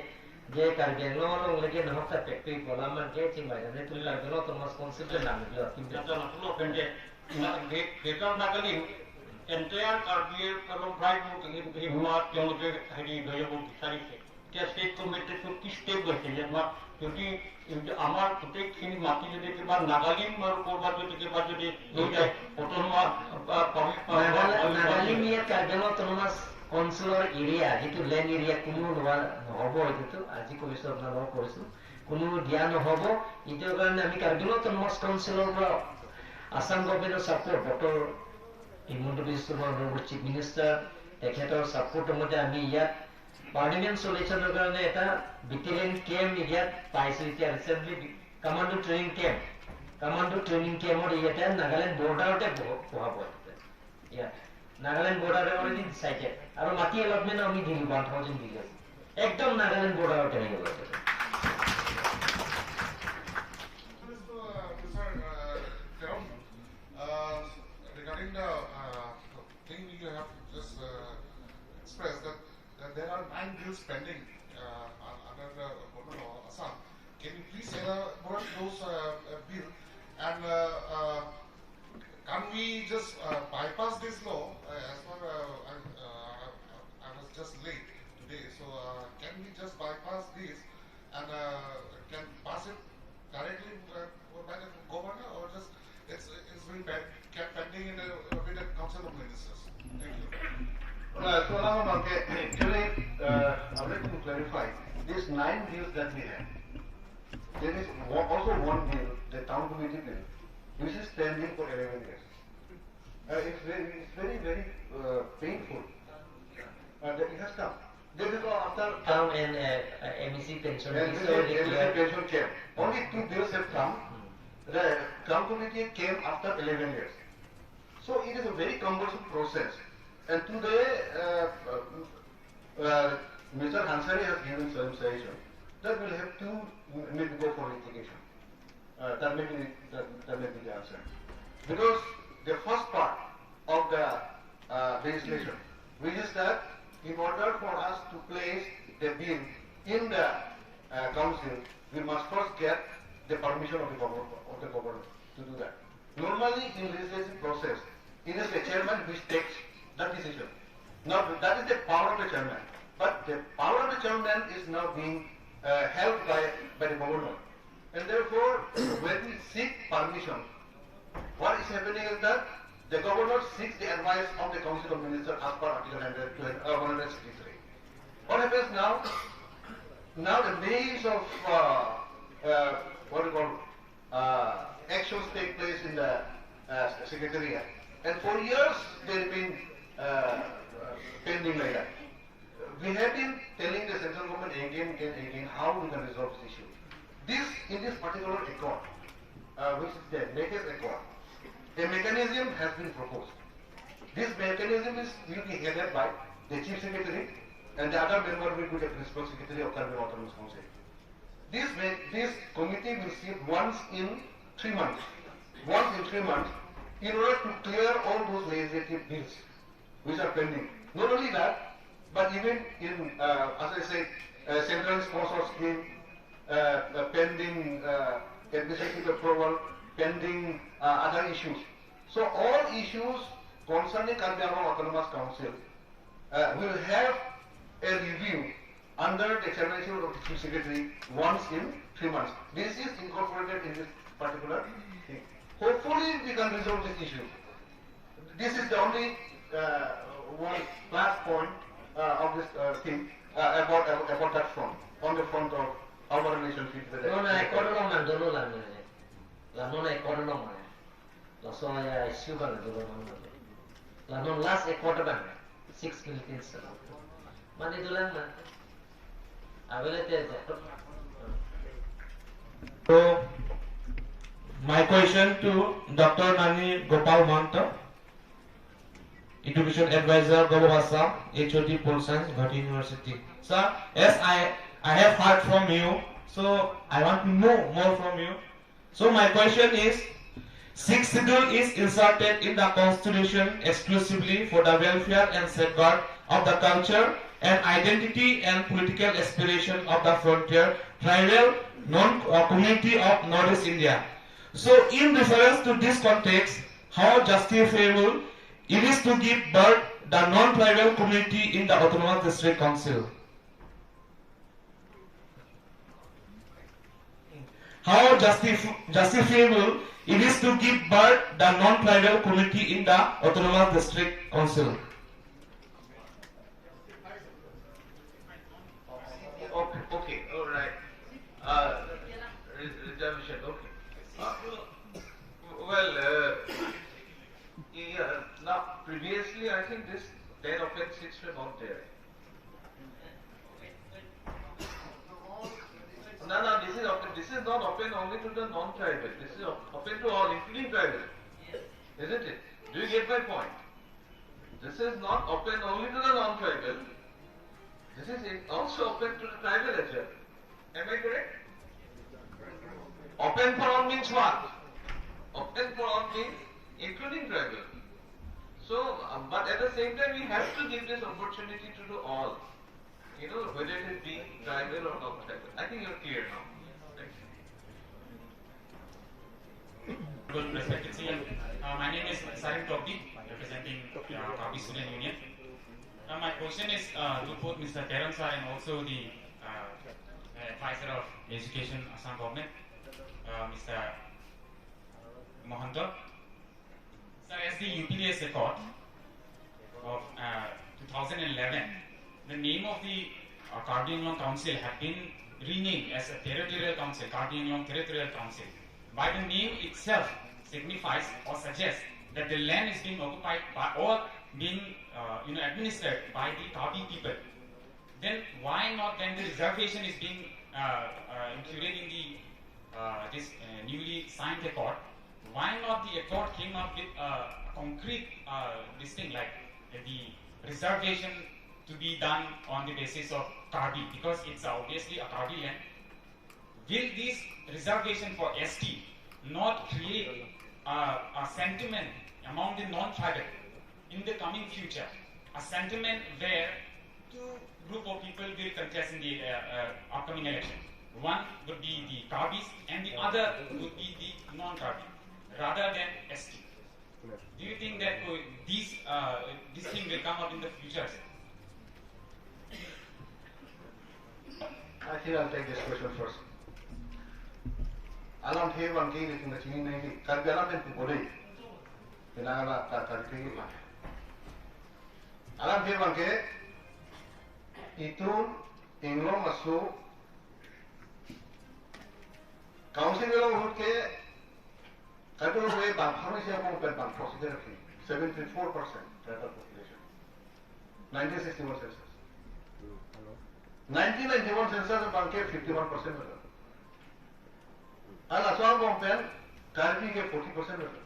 je Karbi Anglong along leke nahok ta pek pek bola abang ke chingbai, ne tu Karbi Anglong Autonomous Council ke lang lo, tim ya, ta lo, lo, pen ke, na, Greater Nagaland, entire Karbi Anglong tribe, Hima, তেওঁলোকে হেৰি লৈ যাব বিচাৰিছে। এতিয়া ষ্টেট গভৰ্ণমেণ্টে কি ষ্টেপ লৈছে যে আমাৰ যদি, যদি আমাৰ গোটেইখিনি মাটি যদি কিবা নাগালেণ্ড আৰু ক'ৰবাত যদি কিবা যদি লৈ যায়, অট'নমাছ, আ, পাব্লিক, আ, নাগালে-, পাব্লিক নাগালেণ্ড ইয়াত কাৰ্বি আংলং অট'নমাছ কাউন্সিলৰ এৰিয়া, যিটো লেণ্ড এৰিয়া, কোনো লোৱা নহ'ব। এইটোতো আজি কৈছোঁ, আপোনালোকক কৈছোঁ, কোনো দিয়া নহ'ব। এইটোৰ কাৰণে আমি কাৰ্বি আংলং অট'নমাছ কাউন্সিলৰ পৰা আছাম গভৰ্ণমেণ্টৰ ছাপোৰ্ট, ডক্টৰ হিমন্ত বিশ্ব শৰ্মা, অনাৰেবল চিফ মিনিষ্টাৰ, তেখেতৰ ছাপোৰ্টৰ মতে আমি ইয়াত পাৰ্মানেণ্ট চলিউশ্যনৰ কাৰণে এটা বেটেলিয়ন কেম্প ইয়াত পাইছোঁ। এতিয়া recently commando training camp, commando training কেম্পত ইয়াতে নাগালেণ্ড বৰ্ডাৰতে বহ-, বহাব ইয়াতে। ইয়াত নাগালেণ্ড বৰ্ডাৰে অলৰেডি ডিচাইডেড। আৰু মাটি এলটমেণ্ট আমি দিলোঁ, ওৱান থাউজেণ্ড দিলোঁ। একদম নাগালেণ্ড বৰ্ডাৰতে আহি গ'ল। This, uh, Mister, uh, Terang, uh, regarding the, uh, thing you have just, uh, expressed that, that there are nine bills pending, uh, un-, under the government of Assam. Can you please elaborate those, uh, uh, bill? And, uh, uh, can we just, uh, bypass this law, uh, as per, uh, I, uh, I was Uh, so now, okay, actually, uh, I would like to clarify these nine bills that we have. There is one, also one bill, the town committee bill, which is pending for eleven years. Uh, it's very, it's very, very uh, painful. Uh, that it has come. This is all after Town and uh, uh, M E C pension and is this so is M E C declared. Pension came. Only two bills have come. The town committee came after eleven years. So it is a very cumbersome process. And today, uh, uh, uh, Mister Hansari has given some suggestion that we'll have to maybe go for litigation. Uh, that may be that, that may be the answer. Because the first part of the uh, legislation, which is that in order for us to place the bill in the uh, council, we must first get the permission of the governor, of the governor to do that. Normally, in legislative process, it is the chairman which takes that decision. Now, that is the power of the chairman. But the power of the chairman is now being uh, held by, by the governor. And therefore, when we seek permission, what is happening is that the governor seeks the advice of the Council of Ministers as per Article one hundred, uh, one hundred sixty-three. What happens now? Now the maze of uh, uh, what do you call uh, actions take place in the uh, secretariat, and for years they have been uh, pending like that. We have been telling the central government again and again how we can resolve this issue. This, in this particular accord, uh, which is the latest accord, a mechanism has been proposed. This mechanism is will be headed by the chief secretary, and the other member will be the principal secretary of Karbi Anglong Autonomous Council. This may, this committee will sit once in three months, once in three months, in order to clear all those legislative bills which are pending. Not only that, but even in, uh, as I said, uh, central sponsor scheme, uh, uh, pending uh, administrative approval, pending uh, other issues. So all issues concerning Karbi Anglong Autonomous Council uh, will have a review under the chairmanship of the Chief Secretary once in three months. This is incorporated in this particular thing. Hopefully, we can resolve this issue. This is the only uh, one plus point uh, of this uh, thing uh, about, about that front, on the front of our relationship with the Non accord along nang dolo lang ne. La non accord along ne. La so ya issue bang dolo non. La non last accord bang. Six million sa. Mane dolang ma. Avele te te. So, my question to Doctor Nani Gopal Mahanta, Education Advisor, Govt of Assam, H O D Pol Science, Guwahati University. Sir, as I, I have heard from you, so I want to know more from you. So my question is, Sixth Schedule is inserted in the Constitution exclusively for the welfare and safeguard of the culture and identity and political aspiration of the frontier tribal non uh, community of Northeast India. So in reference to this context, how justifiable it is to give birth the non-tribal community in the Autonomous District Council? How justif- justifiable it is to give birth the non-tribal community in the Autonomous District Council? Okay, okay, all right. Uh, re- reservation, okay. Uh, well, uh, yeah, now previously I think this ten open seats were not there. No, no, this is open. This is not open only to the non-tribal. This is op- open to all, including tribal, isn't it? Do you get my point? This is not open only to the non-tribal. This is in- also open to the tribal as well. Am I correct? Open for all means what? Open for all means including tribal. So, um, but at the same time, we have to give this opportunity to, to all. You know, whether it is being tribal or not tribal. I think you're clear now. Thank you. Good, respected C M. Uh, my name is Sarim Tokbi, representing uh, Karbi Student Union. Uh, my question is uh, to both Mister Teron sir and also the uh, advisor of education, Assam government, uh, Mister Mahanta. Sir, as the U P D S accord, thousand eleven, the name of the uh, Karbi Anglong Council had been renamed as a territorial council, Karbi Anglong Territorial Council. By the name itself signifies or suggests that the land is being occupied by or being uh, you know administered by the Karbi people. Then why not then the reservation is being uh, uh, included in the uh, this uh, newly signed accord? Why not the accord came up with uh, a concrete uh, this thing like the reservation to be done on the basis of Karbi, because it's obviously a Karbi land? Will this reservation for S T not create a, a sentiment among the non-tribal in the coming future, a sentiment where two group of people will contest in the uh, uh, upcoming election? One would be the Karbis and the other would be the non-Karbi, rather than S T. Do you think that uh, this uh, this thing will come up in the future? I think I'll take this question first. Alamthe abangke ilitum kachini nangji, Karbi alam pen pupo dei. Penang alam ta Karbi ke. Alamthe abangke itum Inglong aso council along ahut ke Karbi Anglong ke bang pharo isi abang pen bang pharo si ke rakhei, seventy four percent tribal population. Nineteen sixty-one census. Nineteen ninety-one census abangke fifty-one percent betul. Halaso angbong pen Karbi ke forty percent betul.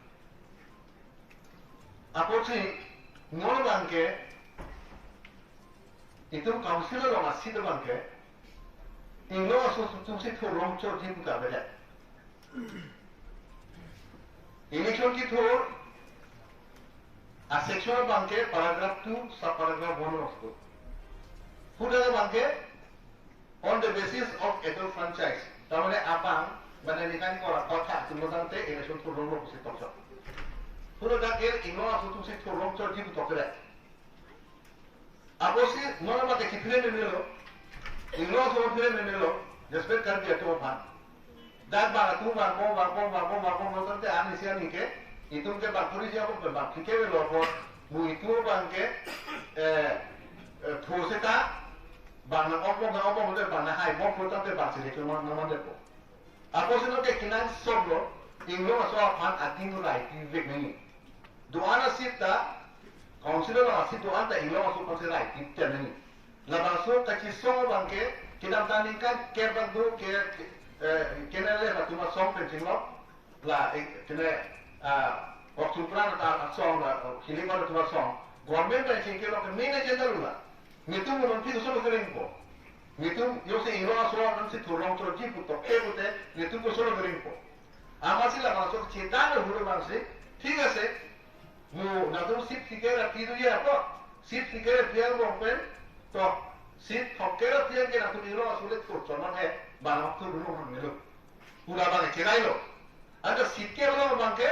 Apotsi non abangke itum council along a-seat abangke Inglong aso atum si thurlong chotji pu ta beda. Election kethur a-section abangke paragraph two, sub-paragraph one along si do. Pudak abangke on the basis of adult franchise. Tar mane abang, mane nikan kora kotha atum tangte election thurlonglo pusi tokchot. Pudak ke Inglong aso atum si thurlong chotji pu tokre. Apotsi non abangke kiphere memelo, Inglong aso phere memelo, respect Karbi atum aphan. Dak bang atum bang bom bang bom bang bom bang bom tangte ani si ani ke, itum ke bang pharo isi abang pen bang phike avelo apot, mu itum abangke eh eh thur seta bang nang-ok bom nang-ok bom te bang nanghai bom pulo tangte bang si reklem nang mandepo. Apotsi non ke kenangsotlo, Inglong aso aphan ading rai pivek nangji. Do-an a-seat ta, council along a-seat do-an ta Inglong aso aphan si rai pipten nangji. Labangso kachisong abangke kedamtang ningkan kep bang do ke eh, kenele atum asong pen chinglok, la eh, kene ah, Okchupran ta asong la eh, Hilikon atum asong. Government pen chingkelo ke main agenda lo la. Netum mo phi koson lo keringpo. Netum jongsi Inglong aso anam si thurlong chotji pu tokte pute netum koson lo keringpo. Amatsi labangso chethan ahut abang si, thik ase, mu nangtum seat phike ra phi do ya to, seat phike ra phi angbong pen, to, seat thomkep ra phi an ke nangtum Inglong aso le thur chot nang he, bang thurdun longle lo. Pu labang cherailo. Anta seat ke lo abangke,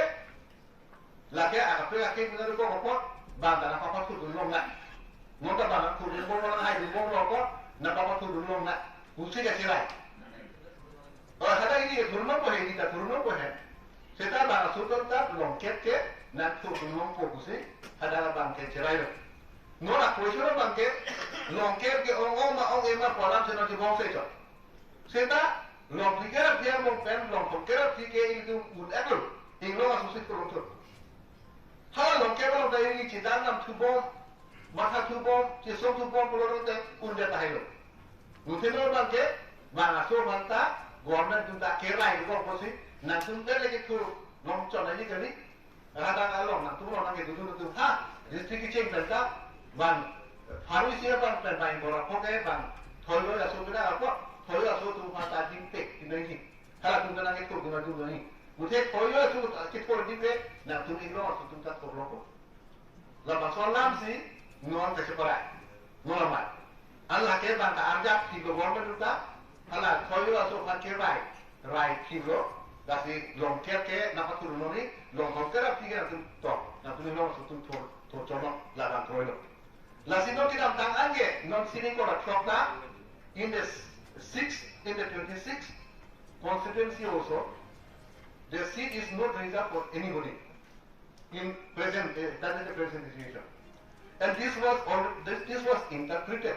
lake akaprek ake punya ruko kopot, bang ta nangpathurdun longle. Non ta bang thurdun longle, hai dun longle ko, nangpathurdun longle. Pusi kacherai. Ora hadak ini thurlongpo he, kita thurlongpo he. Seta bang aso atum ta longkep ke nangthurdun longpo pusi hadak abangke cherailo. Non a-question abangke longkep ke ong-ong ma ong-e ma pu alam si non chibong se chot. Seta long phike ra phi angbong pen long thomkep ra phi ke itum un-etlo. Inglong aso si thurlong chot. Hala longkep along ta ili chedam nam thubom, matha thubom, chesong thubom pulo tangte undet tahai lo. Muthe non abangke, bang aso aphan ta, government atum ta kerai do pusi, nangtum te lagi thurlong chot nangji kali, hadak along nangtum along nangkedodun atum ha, district kecheng pen ta, bang, pharo isi abang pen bang bora phoke bang, Thoiroi aso bina apo, Thoiroi aso atum aphan ta dingpek, dingpek nangji. Halatum ta nangkethurdun atum nangji. Muthe Thoiroi aso ta kethurdunpe, nangtum Inglong aso atum ta thurlongpo. Labangso alam si non kacheparai. Non amat. An lake bang ta arjap thilo government atum ta. Hala Thoiroi aso aphan kerai. Rai thilo. Lasi longkep ke nangpathurdun nangji. Long thomkep ra phi ke nangtum to. Nangtum Inglong aso atum thur, thur chot nang. Labang kroilo. Lasi non kedamtang anke. Non sining kora throk ta. In the six, in the twenty-six constituency also, the seat is not reserved for anybody. In present, eh, that is the present situation. And this was all, this, this was interpreted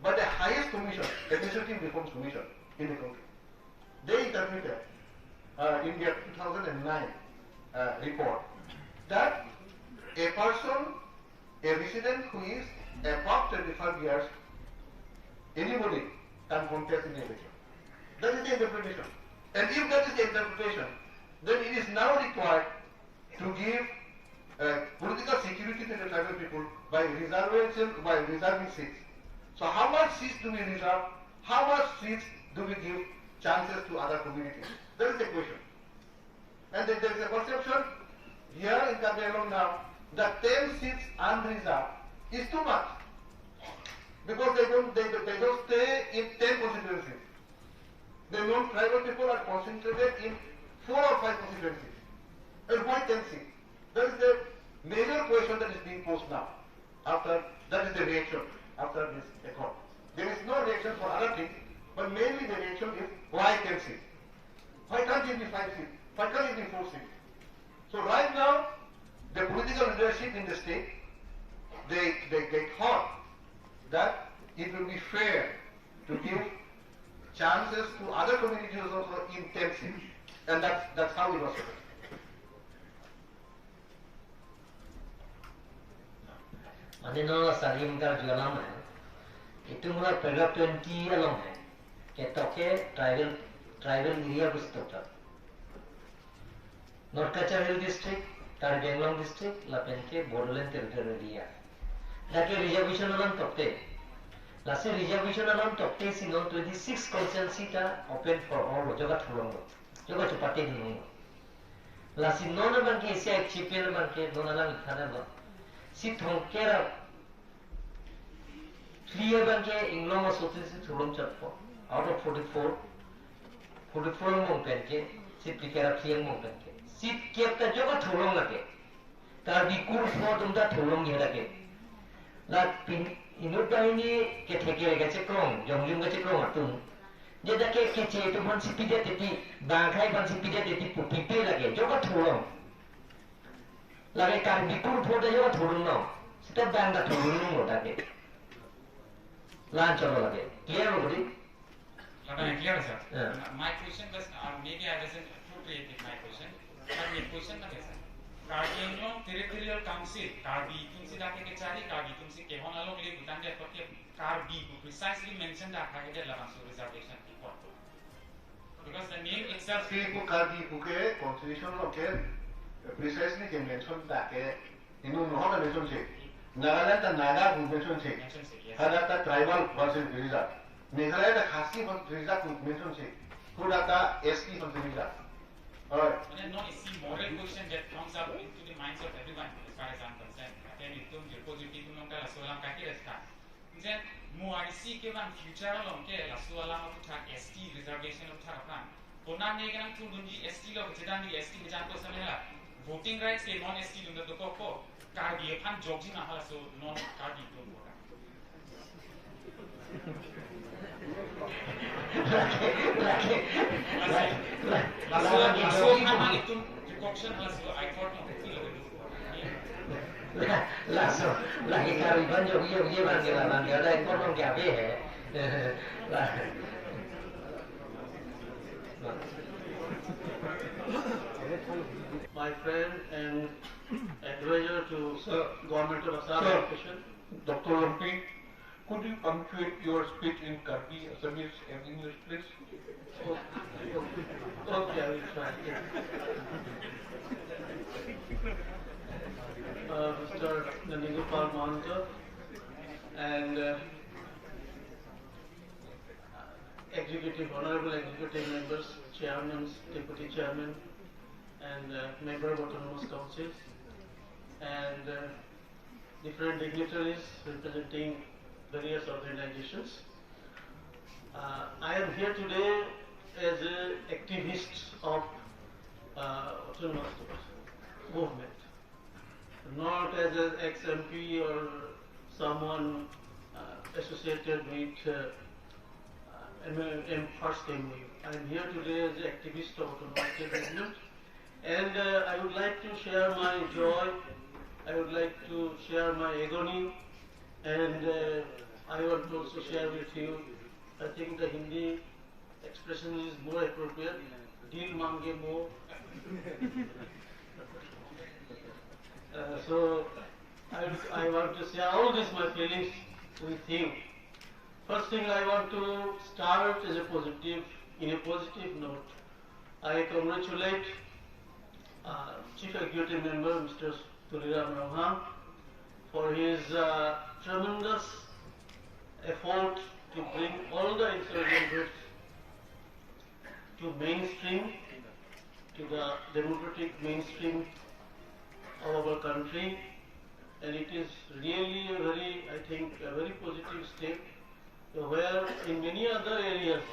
by the highest commission, Administrative Reforms Commission in the country. They interpreted uh, in their two thousand nine uh, report that a person, a resident who is above twenty-five years, anybody can contest in the election. That is the interpretation. And if that is the interpretation, then it is now required to give uh, political security to the tribal people by reservation, by reserving seats. So how much seats do we reserve? How much seats do we give chances to other communities? That is the question. And there there is a perception here in Karbi Anglong now that ten seats unreserved is too much because they don't they, they don't stay in ten constituencies. The non-tribal people are concentrated in four or five constituencies. And why ten seats? That is the major question that is being posed now. After that is the reaction after this accord. There is no reaction for other things, but mainly the reaction is why ten seats? Why can't it be five seats? Why can't it be four seats? So right now, the political leadership in the state, they, they, they thought that it will be fair to give chances to other communities also in ten seats. And that's, that's how it was settled. Mane non asari ingkar jualam hai. Itum la paragraph twenty along hai. Ketok ke tribal, tribal area pusi toktak. North Cachar Hill District, Karbi Anglong District, lapen ke Bodoland Territorial Area. Dak ke reservation alam tokte. Lasi reservation alam tokte si non twenty-six constituency ta open for all lo, joka thulong lo. Joka chupate dunlong lo. Lasi non abang ke isi I P L abang ke non alang ithan lo. Si thongkep ra phli abang ke inglong asote si thulong chotpo. Out of forty-four, forty-four angbong pen ke, si phlikep ra phli angbong pen ke. Si kep ta joka thulong lake. Karbi kurpho atum ta thulong ya lake. La pini inut banghini kethek kere kachekrong, jongjung kachekrong atum. Je dak ke keche atum aphan si pidet teti, bang akhei aphan si pidet teti pu pipe lake, joka thulong. Lake Karbi kurpho ta joka thulong no. Seta bang ta thulong no dak ke. La-an cholo lake. Clear lo bodi? Lapen clear, sir. Yeah. My question was, uh, maybe I wasn't appropriate with my question. But my question was, sir. Karbi Anglong Territorial Council, Karbi atum si dak ke kechari, Karbi atum si kehon along le Bhutan de apot ke Karbi pu precisely mention dak ha ke de labangso reservation report. Because the name itself. Karbi pu, Karbi pu ke constitution along ke precisely ke mention dak ke, inut nohok ta mention si. Nagaland ta Naga pu mention si. Mention si, yes. Hadak ta tribal versus reserve. Meghalaya ta Khasi versus reserve pu mention si. Hadak ta S T versus reserve. Oi. And then no, it's the moral question that comes up into the minds of everyone as far as I'm concerned. Athema itum jirpo jirpi atum along ta laso alam kaki resta. Then mo I C ke bang future along ke laso alam aputhak S T reservation aputhak aphan. Konat ne kenangthurdunji S T lo, kachedandi S T kachanpo samela. Voting rights ke non S T atum ta dokokpo. Karbi aphan jokji ma halaso non Karbi atum vota. Lake, lake, lake, lake, laso, lake, laso lake, aphan itum concoction halaso, I thought no, kilo. La, laso, lake Karbi aphan jokji jokji abang ke la abang ke, ada ekor abang ke ave hai. La. My friend and advisor to Sir, Government of Assam Sir, Education. Doctor Lampi, could you punctuate your speech in Karbi, Assamese and English, please? Okay, okay. Okay, I will try. Yeah. Uh, Mister Nandagopal Mahanta and, uh, executive, honorable executive members, chairmen, deputy chairmen, and, uh, member of autonomous councils, and, uh, different dignitaries representing various organizations. Uh, I am here today as an activist of, uh, autonomous movement, not as an ex M P or someone, uh, associated with, uh, uh, M-, M-, first M O U. I am here today as an activist of autonomous movement, and, uh, I would like to share my joy I would like to share my agony, and uh, I want to also share with you, I think the Hindi expression is more appropriate, dil mange mo. Uh, so I, I want to share all this my feelings with you. First thing, I want to start as a positive, in a positive note. I congratulate uh, Chief Executive Member Mister Tuliram Ronghang for his uh, tremendous effort to bring all the insurgent groups to mainstream, to the democratic mainstream of our country. And it is really a very, I think, a very positive step where in many other areas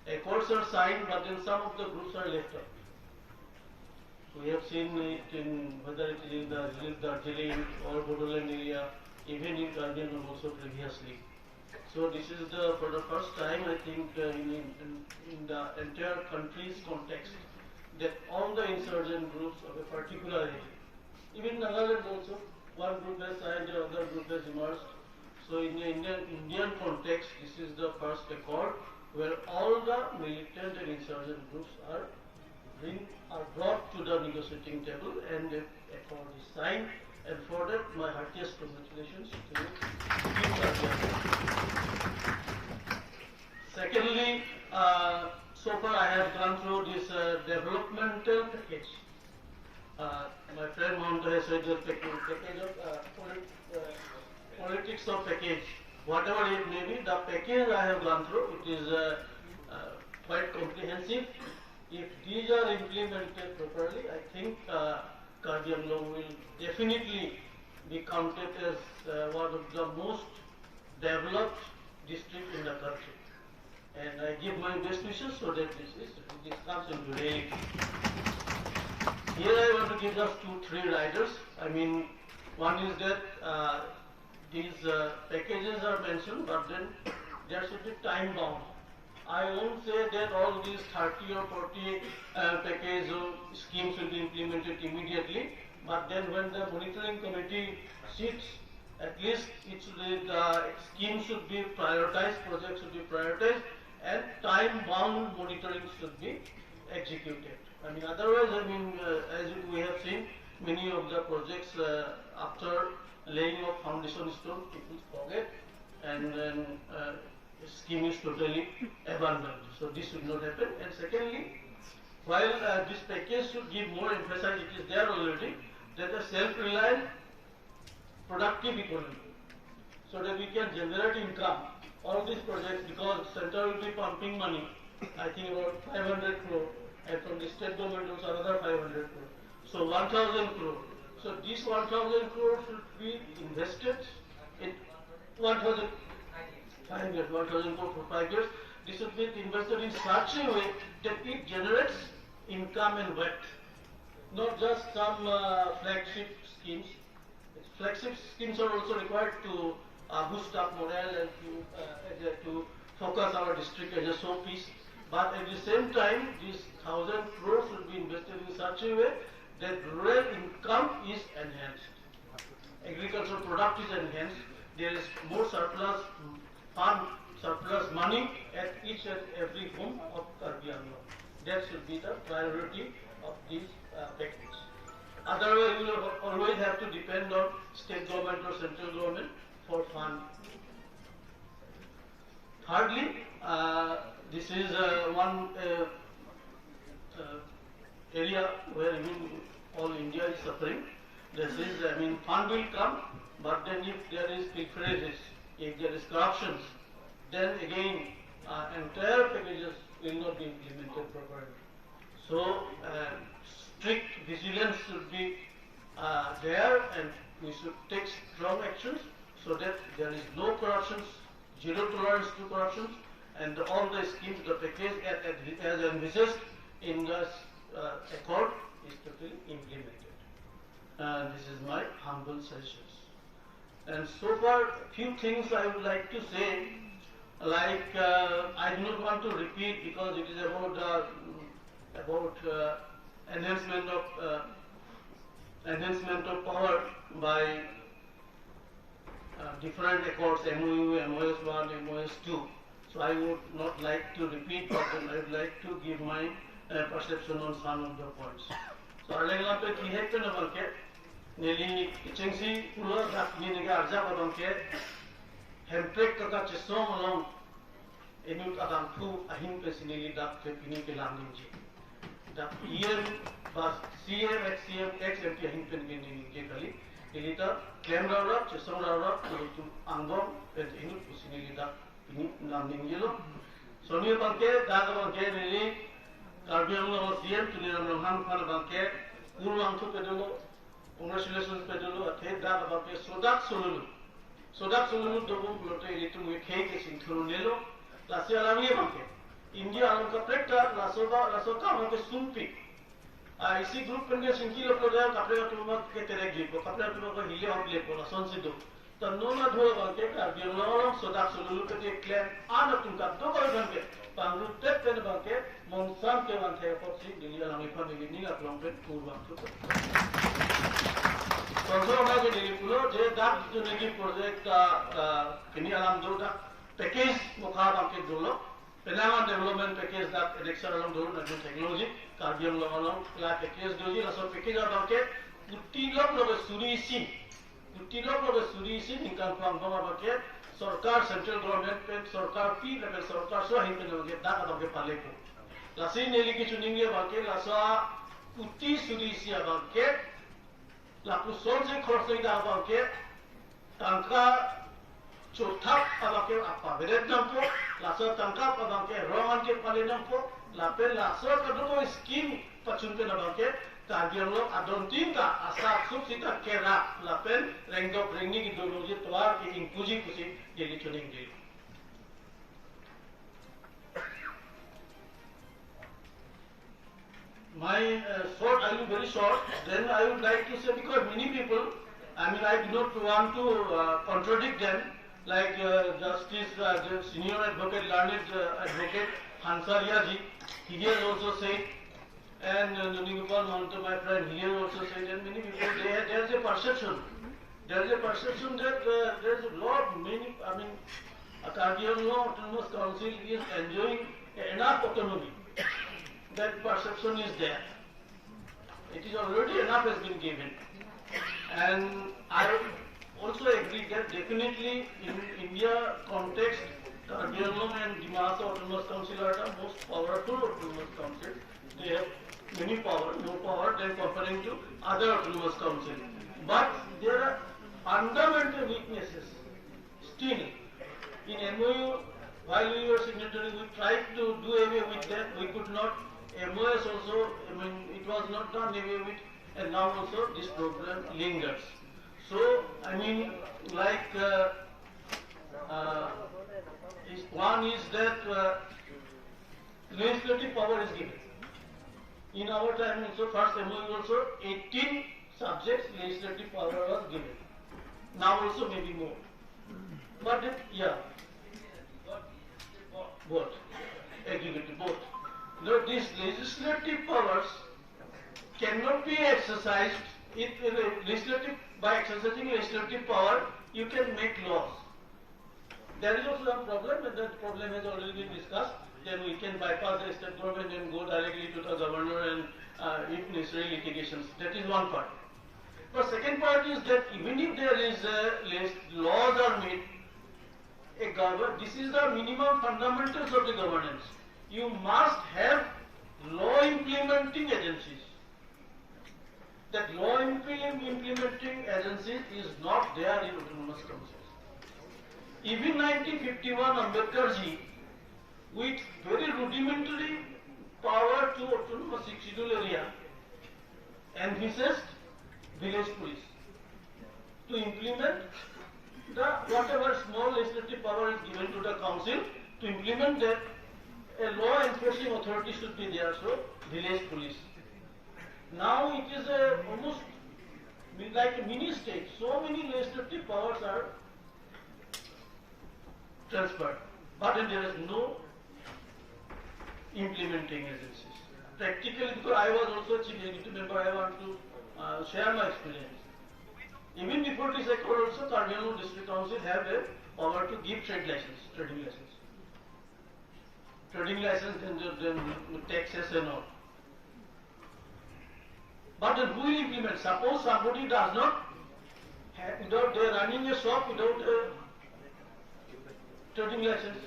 accords are signed, but then some of the groups are left out. We have seen it in, whether it is in the Darjeeling or Bodoland area, even in Karbi Anglong also previously. So this is the, for the first time, I think, uh, in, in, in the entire country's context, that all the insurgent groups of a particular area, even Nagaland also, one group has signed, the other group has emerged. So in the Indian, Indian context, this is the first accord where all the militant and insurgent groups are bring, are brought to the negotiating table and the accord is signed. And for that, my heartiest congratulations to Team Karbi Anglong. Secondly, uh, so far I have gone through this uh, developmental package. Uh, my friend Mahanta has said the package, package of uh, polit- uh, politics of package, whatever it may be, the package I have gone through, it is uh, uh, quite comprehensive. If these are implemented properly, I think uh, Karbi Anglong will definitely be counted as uh, one of the most developed district in the country. And I give my best wishes so that this is, this comes into reality. Here I want to give just two, three riders. I mean, one is that uh, these uh, packages are mentioned, but then there should be time bound. I won't say that all these thirty or forty uh, package or schemes will be implemented immediately, but then when the monitoring committee sits, at least it should, the scheme should be prioritized, projects should be prioritized, and time-bound monitoring should be executed. I mean, otherwise, I mean, uh, as we have seen, many of the projects uh, after laying of foundation stone, people forget, and then uh, scheme is totally abandoned. So this should not happen. And secondly, while uh, this package should give more emphasis, it is there already, that a self-reliant productive economy, so that we can generate income. All these projects, because center will be pumping money, I think about five hundred crore, and from the state government also another five hundred crore. So one thousand crore. So this one thousand crore should be invested in one thousand, five years, one thousand crore for five years. This should be invested in such a way that it generates income and wealth, not just some uh, flagship schemes. Flagship schemes are also required to uh, boost up morale and to, uh, and, uh, to focus our district as a showpiece. But at the same time, this thousand crores should be invested in such a way that rural income is enhanced, agricultural product is enhanced, there is more surplus fund, surplus money at each and every home of Karbi Anglong. That should be the priority of this uh, package. Otherwise, we will always have to depend on state government or central government for fund. Thirdly, uh, this is uh, one uh, uh, area where even all India is suffering. This is, I mean, fund will come, but then if there is pilferages, if there is corruptions, then again uh, entire packages will not be implemented properly. So uh, strict vigilance should be uh, there, and we should take strong actions so that there is no corruptions, zero tolerance to corruptions, and all the schemes, the package as, as envisaged in the uh, accord is totally implemented. Uh, this is my humble suggestions. And so far, few things I would like to say, like uh, I do not want to repeat because it is about the about uh, enhancement of uh, enhancement of power by uh, different accords, M O U, M O S one, M O S two. So I would not like to repeat, but then I would like to give my uh, perception on some of the points. So arleng lampe kihek pen abangke, neli kechengsi pulo dak neli arjap abangke, Hemprek kaka chesong along inut abangphu ahin pensi neli dak ke pini kelang ningje. Dak E M ba C M, ex C M, ex M P ahin pen ke neli ningje kali. Neli ta klem rap rap, chesong rap rap, nelitum angbong pen inut pusi neli dak pini lam ningjelo. Soni abangke, dak abangke neli Karbi Anglong C M Tuliram Ronghang aphan abangke kurvangthu pedolo, congratulations pedolo, athe dak abangke sodak solulu. Sodak solulu dobom pulote ilitum ke khei ke singthuru nelo. Lasi alangli abangke India along kaprek ta laso ba, laso kam abangke sumpik. A, isi group pen ke singki lo pulote kaprek atum abangke terek jipo, kaprek atum abangke hile hok lepo, lasonsi do. Ta non adho abangke Karbi Anglong along sodak solulu ke klem an atum kadokave abangke pangrup tet pen abangke mongsam ke vanthe apotsi neli alangliphan neli ning aklong pen kurvangthu. Tonsong abangke neli pulo je dak jitu neli project ta, ah, pini alam do dak package mokha abangke dolo. Penang an development package dak Edexon along dolo, nangtum theklongji, Karbi Anglong along la package doji, laso package abangke kuti lok lo ke suri isi. Kuti lok lo ke suri isi ningkan phangbong abangke sorkar, central government pen sorkar pi lapen sorkar so ahin pen abangke dak abangke palepo. Lasi neli kechiningri abangke laso kuti suri isi abangke lapusonsi khorosoi dak abangke tangka chothap abangke apa bedet nangpo, laso tangka abangke rong an kepale nangpo, lapen laso kadokave scheme pachun pen abangke Karbi Anglong adon tin ta asap sup sita kerap lapen rengdok rengni kedo nangji tovar ke ingpuji pusi neli chiningri. My uh, short, I will be very short. Then I would like to say, because many people, I mean, I do not want to uh, contradict them, like uh, Justice, uh, the senior advocate, learned uh, advocate Hansaria ji, he has also said, and uh, Nani Gopal Mahanta, my friend, he has also said, and many people, they have, there is a perception. There is a perception that uh, there is a lot of many, I mean, a Karbi Anglong Autonomous Council is enjoying enough autonomy. That perception is there. It is already enough has been given. And I also agree that definitely in India context, Karbi Anglong and Dima Hasao Autonomous Council are the most powerful autonomous council. They have many power, more power than comparing to other autonomous council. But there are fundamental weaknesses still. In M O U, while we were signatory, we tried to do away with that. We could not. M O S also, I mean, it was not done away with, and now also this problem lingers. So, I mean, like, uh, uh, is, one is that uh, legislative power is given. In our time also, first M O U also, eighteen subjects legislative power was given. Now also maybe more. But it, yeah. Both. Executive, both. No, these legislative powers cannot be exercised. If the legislative, by exercising legislative power, you can make laws. There is also some problem, and that problem has already been discussed. Then we can bypass the state government and go directly to the governor and, uh, if necessary, litigations. That is one part. But second part is that even if there is a list, laws are made, a govern, this is the minimum fundamentals of the governance. You must have law implementing agencies. That law implement-, implementing agency is not there in autonomous councils. Even nineteen fifty-one Ambedkar ji, with very rudimentary power to autonomous Sixth Schedule area, envisaged village police to implement the, whatever small legislative power is given to the council, to implement that, a law enforcing authority should be there, so village police. Now it is a almost mi-, like a mini state. So many legislative powers are transferred, but then there is no implementing agencies. Practically, because I was also a chief executive member, I want to uh, share my experience. Even before this accord also, Karbi Anglong District Council have a power to give trade license, trading license. Trading license and then, then taxes and all. But then who will implement? Suppose somebody does not have, without they running a shop without a trading license,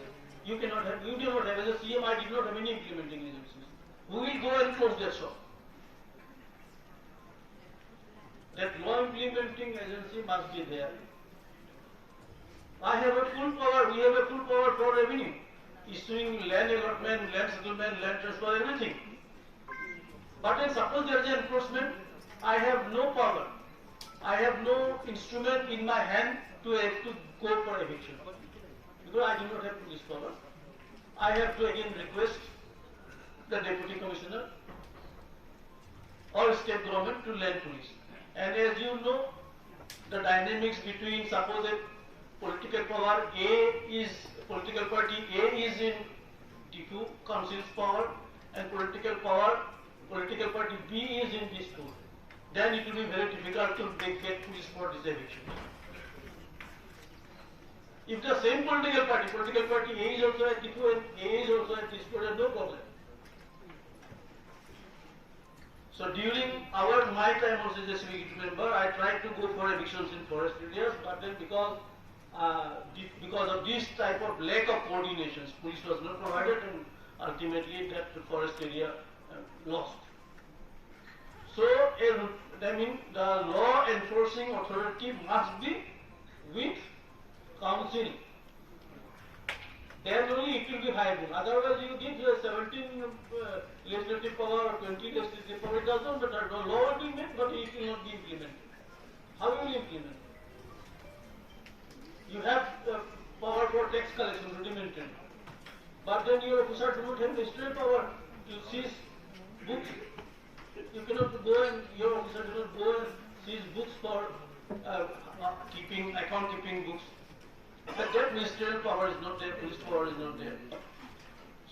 you cannot have, you do not have, as a C M, I did not have any implementing agencies. Who will go and close their shop? That law implementing agency must be there. I have a full power, we have a full power for revenue, issuing land allotment, land settlement, land transfer, everything. But then suppose there is an enforcement, I have no power. I have no instrument in my hand to, to go for eviction. Because I do not have police power. I have to again request the deputy commissioner or state government to land police. And as you know, the dynamics between, suppose a political power A is, political party A is in Diphu Council's power and political power, political party B is in Dispur, then it will be very difficult to make, get police for this eviction. If the same political party, political party A is also at Diphu and A is also at Dispur, then no problem. So during our, my time also as a civic member, I tried to go for evictions in forest areas, but then because, uh, be-, because of this type of lack of coordinations, police was not provided, and ultimately that forest area, uh, lost. So, a, I mean, the law enforcing authority must be with council. Then only it will be viable. Otherwise, you give, uh, seventeen, uh, legislative power or twenty legislative power, it does not matter. The law will be made, but it will not be implemented. How you will implement? You have, uh, power for tax collection, rudimentary. But then your officer do not have ministerial power to seize books. You cannot go and, your officer cannot go and seize books for, uh, uh, keeping, account keeping books. But that ministerial power is not there, police power is not there.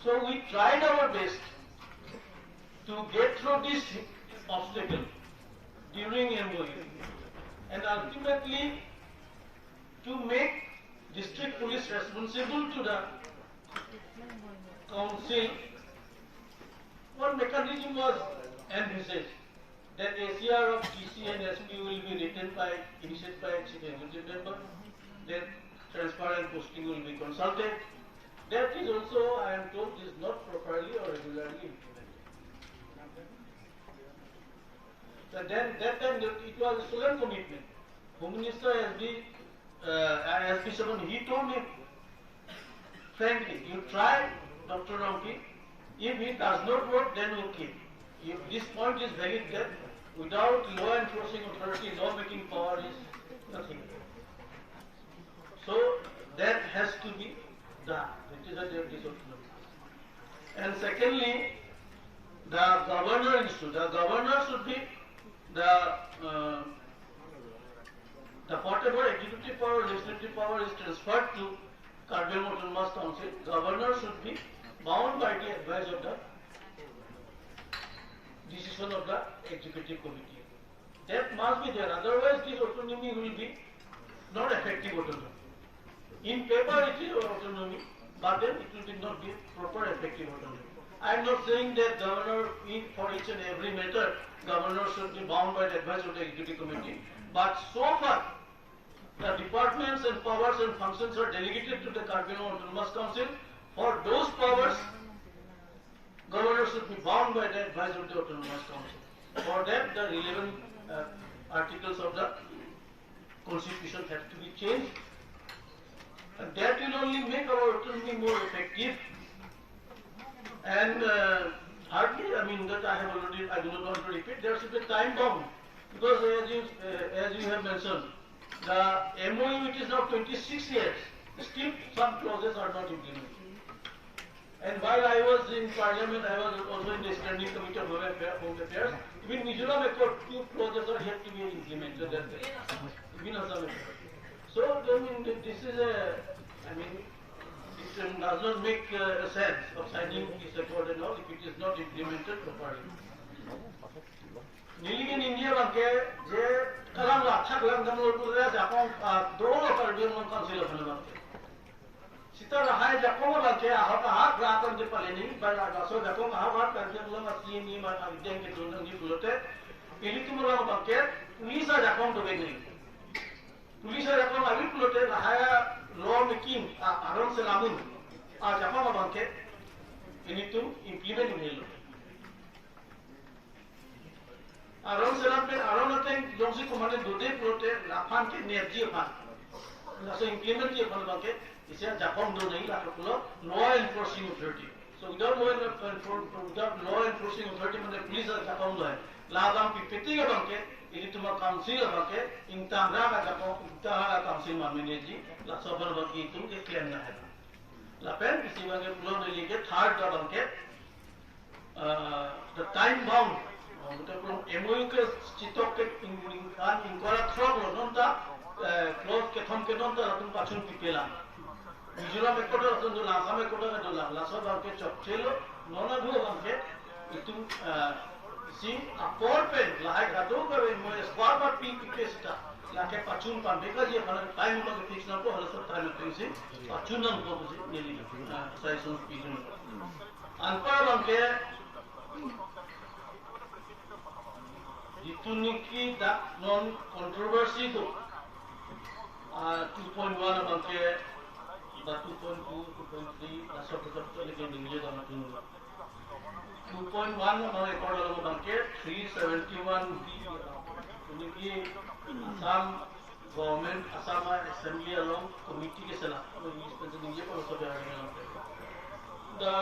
So we tried our best to get through this obstacle during M O U, and ultimately to make district police responsible to the council, one mechanism was envisaged that A C R of D C and S P will be written by, initiated by chief executive member, then transfer and posting will be consulted. That is also, I am told, is not properly or regularly implemented. So then, that time it was a solemn commitment. Home Minister has been, uh, has been summoned. He told me, frankly, you try, Doctor Rongpi, if it does not work, then okay. If this point is valid, that without law enforcing authority, law making power is nothing. So that has to be done. It is a duty of law. And secondly, the governor issue. The governor should be the, uh, the whatever executive power, legislative power is transferred to Karbi Anglong Autonomous Council, governor should be bound by the advice of the decision of the executive committee. That must be there, otherwise this autonomy will be not effective autonomy. In paper it is autonomy, but then it will be not be proper effective autonomy. I am not saying that governor, in, for each and every matter, governor should be bound by the advice of the executive committee, but so far the departments and powers and functions are delegated to the Karbi Anglong Autonomous Council. For those powers, governor should be bound by the advice of the Autonomous Council. For that, the relevant, uh, articles of the constitution have to be changed. And that will only make our autonomy more effective. And, uh, hardly, I mean, that I have already, I do not want to repeat, there should be time bound. Because as you, uh, as you have mentioned, the M O U, it is now twenty-six years, still some clauses are not implemented. And while I was in parliament, I was also in the standing committee of Home Affair-, Home Affairs. Even Mizoram Accord, two clauses are yet to be implemented. That's it. Even Assam Accord. So, I mean, th-, this is a, I mean, it, um, does not make, uh, a sense of signing this accord and all if it is not implemented properly. Neli ke ningje abangke je kalang la thak lang damlo pu ajakong, ah, dolo Karbi Anglong Council aphan abangke. Sita lahai ajakong abangke ahok ahak rat an je pale nangji, ba laso ajakong ahok ahak Karbi Anglong a-C M, E M, a-, adeng kedo nangji pulote, ilitum alam abangke police ajakong dovek nangji. Police ajakong ave pulote lahai a-law making, a, aron selam un ajakong abangke ilitum implement un-elo. Aron selam pen aron ateng jongsi komatne dode pulote laphan kenepji aphan, laso implementji aphan abangke isi ajakong do nangji, laso pulo law enforcing authority. So without law enfor-, without law enforcing authority mane police ajakong do hai. Labang pipiti abangke ilitum a-council abangke ingtangrak ajakong, ingtangrak a-council ma-manageji, laso aphan abangke itum keklem nangji. Lapen isi abangke pulo neli ke third abangke, uh, the time bound. Uh, mate pulo M O U kechithok ke ning-, ningkan ingkoi ra throk lo, non ta, eh, clause kethom ke non ta latum pachun pipelang. Mizoram accord latum dolang, Assam accord dolang, laso abangke chokchelo, non adu abangke itum, eh, si apor pen lahai kadokave M O U squad ba pi pipe sita lake pachun pame kaji aphan time abangke fix nangpo, halaso time abangke si pachun nangpo pusi neli, eh, suggestion pidun. Anpar abangke jitu niki dak non controversy do, ah, two point one abangke, ba two point two, two point three, laso ketok lagi ningje dam atum. Two point one abang record along abangke three seventy-one B. Niki Assam government, Assam Assembly along committee keselam. Neli explain ningje pa laso abangke. The,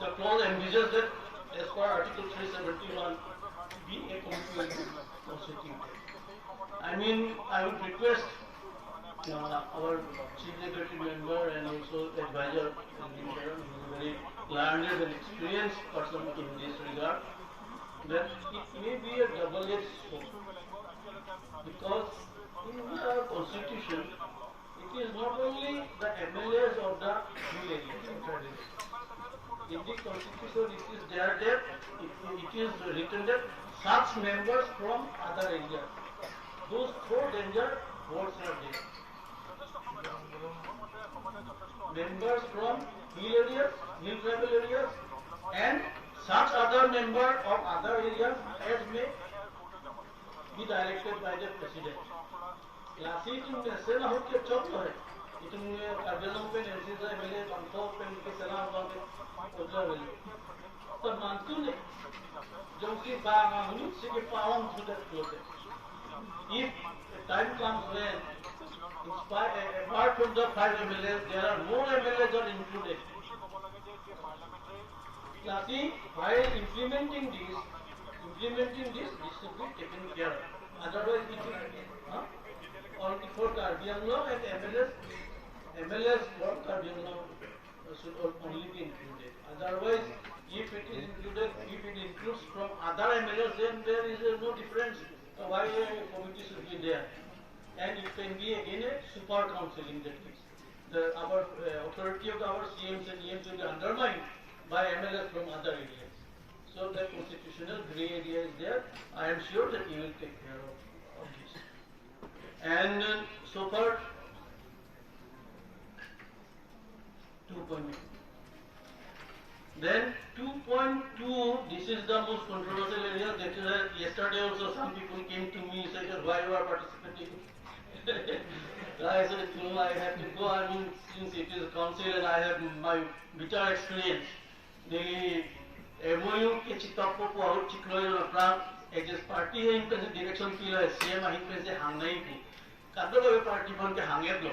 the clause envisages that as per Article three seventy-one B, a committee will be constituted. I mean, I would request, uh, our chief executive member and also advisor, and he is a very learned and experienced person in this regard, that it may be a double-edged sword, because in the constitution, it is not only the M L As of the hill area. In the constitution, it is there that it, it is written that such members from other areas. Those four danger words are there. Members from hill areas, hill tribal areas, and such other member of other areas as may be directed by the president. Lasi itum mesen ahut ke choklo hai. Itum, eh, Karbi Anglong pen M C sa M L A bangthu pen keselam abangke choklo hai. Tab mantu ne. Jongsi bang ahut si kepawang sudah pulote. If a time comes when, in spite, eh, apart from the five M L As, there are more M L As are included. Lasi, while implementing this, implementing this, this should be taken care of. Otherwise, it will, huh? Only for Karbi Anglong and M L As, M L As for Karbi Anglong should only be included. Otherwise, if it is included, if it includes from other M L As, then there is, uh, no difference. So why a committee should be there? And it can be again a super council in that case. The, our, uh, authority of our C Ms and E Ms will be undermined by M L As from other areas. So the constitutional gray area is there. I am sure that you will take care of, of this. And, uh, so far, two point two. Then two point two, this is the most controversial area. That is, uh, yesterday also some people came to me, said that, "Why you are participating?" I said, "No, I have to go. I mean, since it is council and I have my bitter experience." Neli M O U kechithokpo pu ahut chiklo ilo pra, as a party ahin pensi direction pilo, C M ahin pensi hang nangji pu. Kadokave party aphan ke hang-etlo.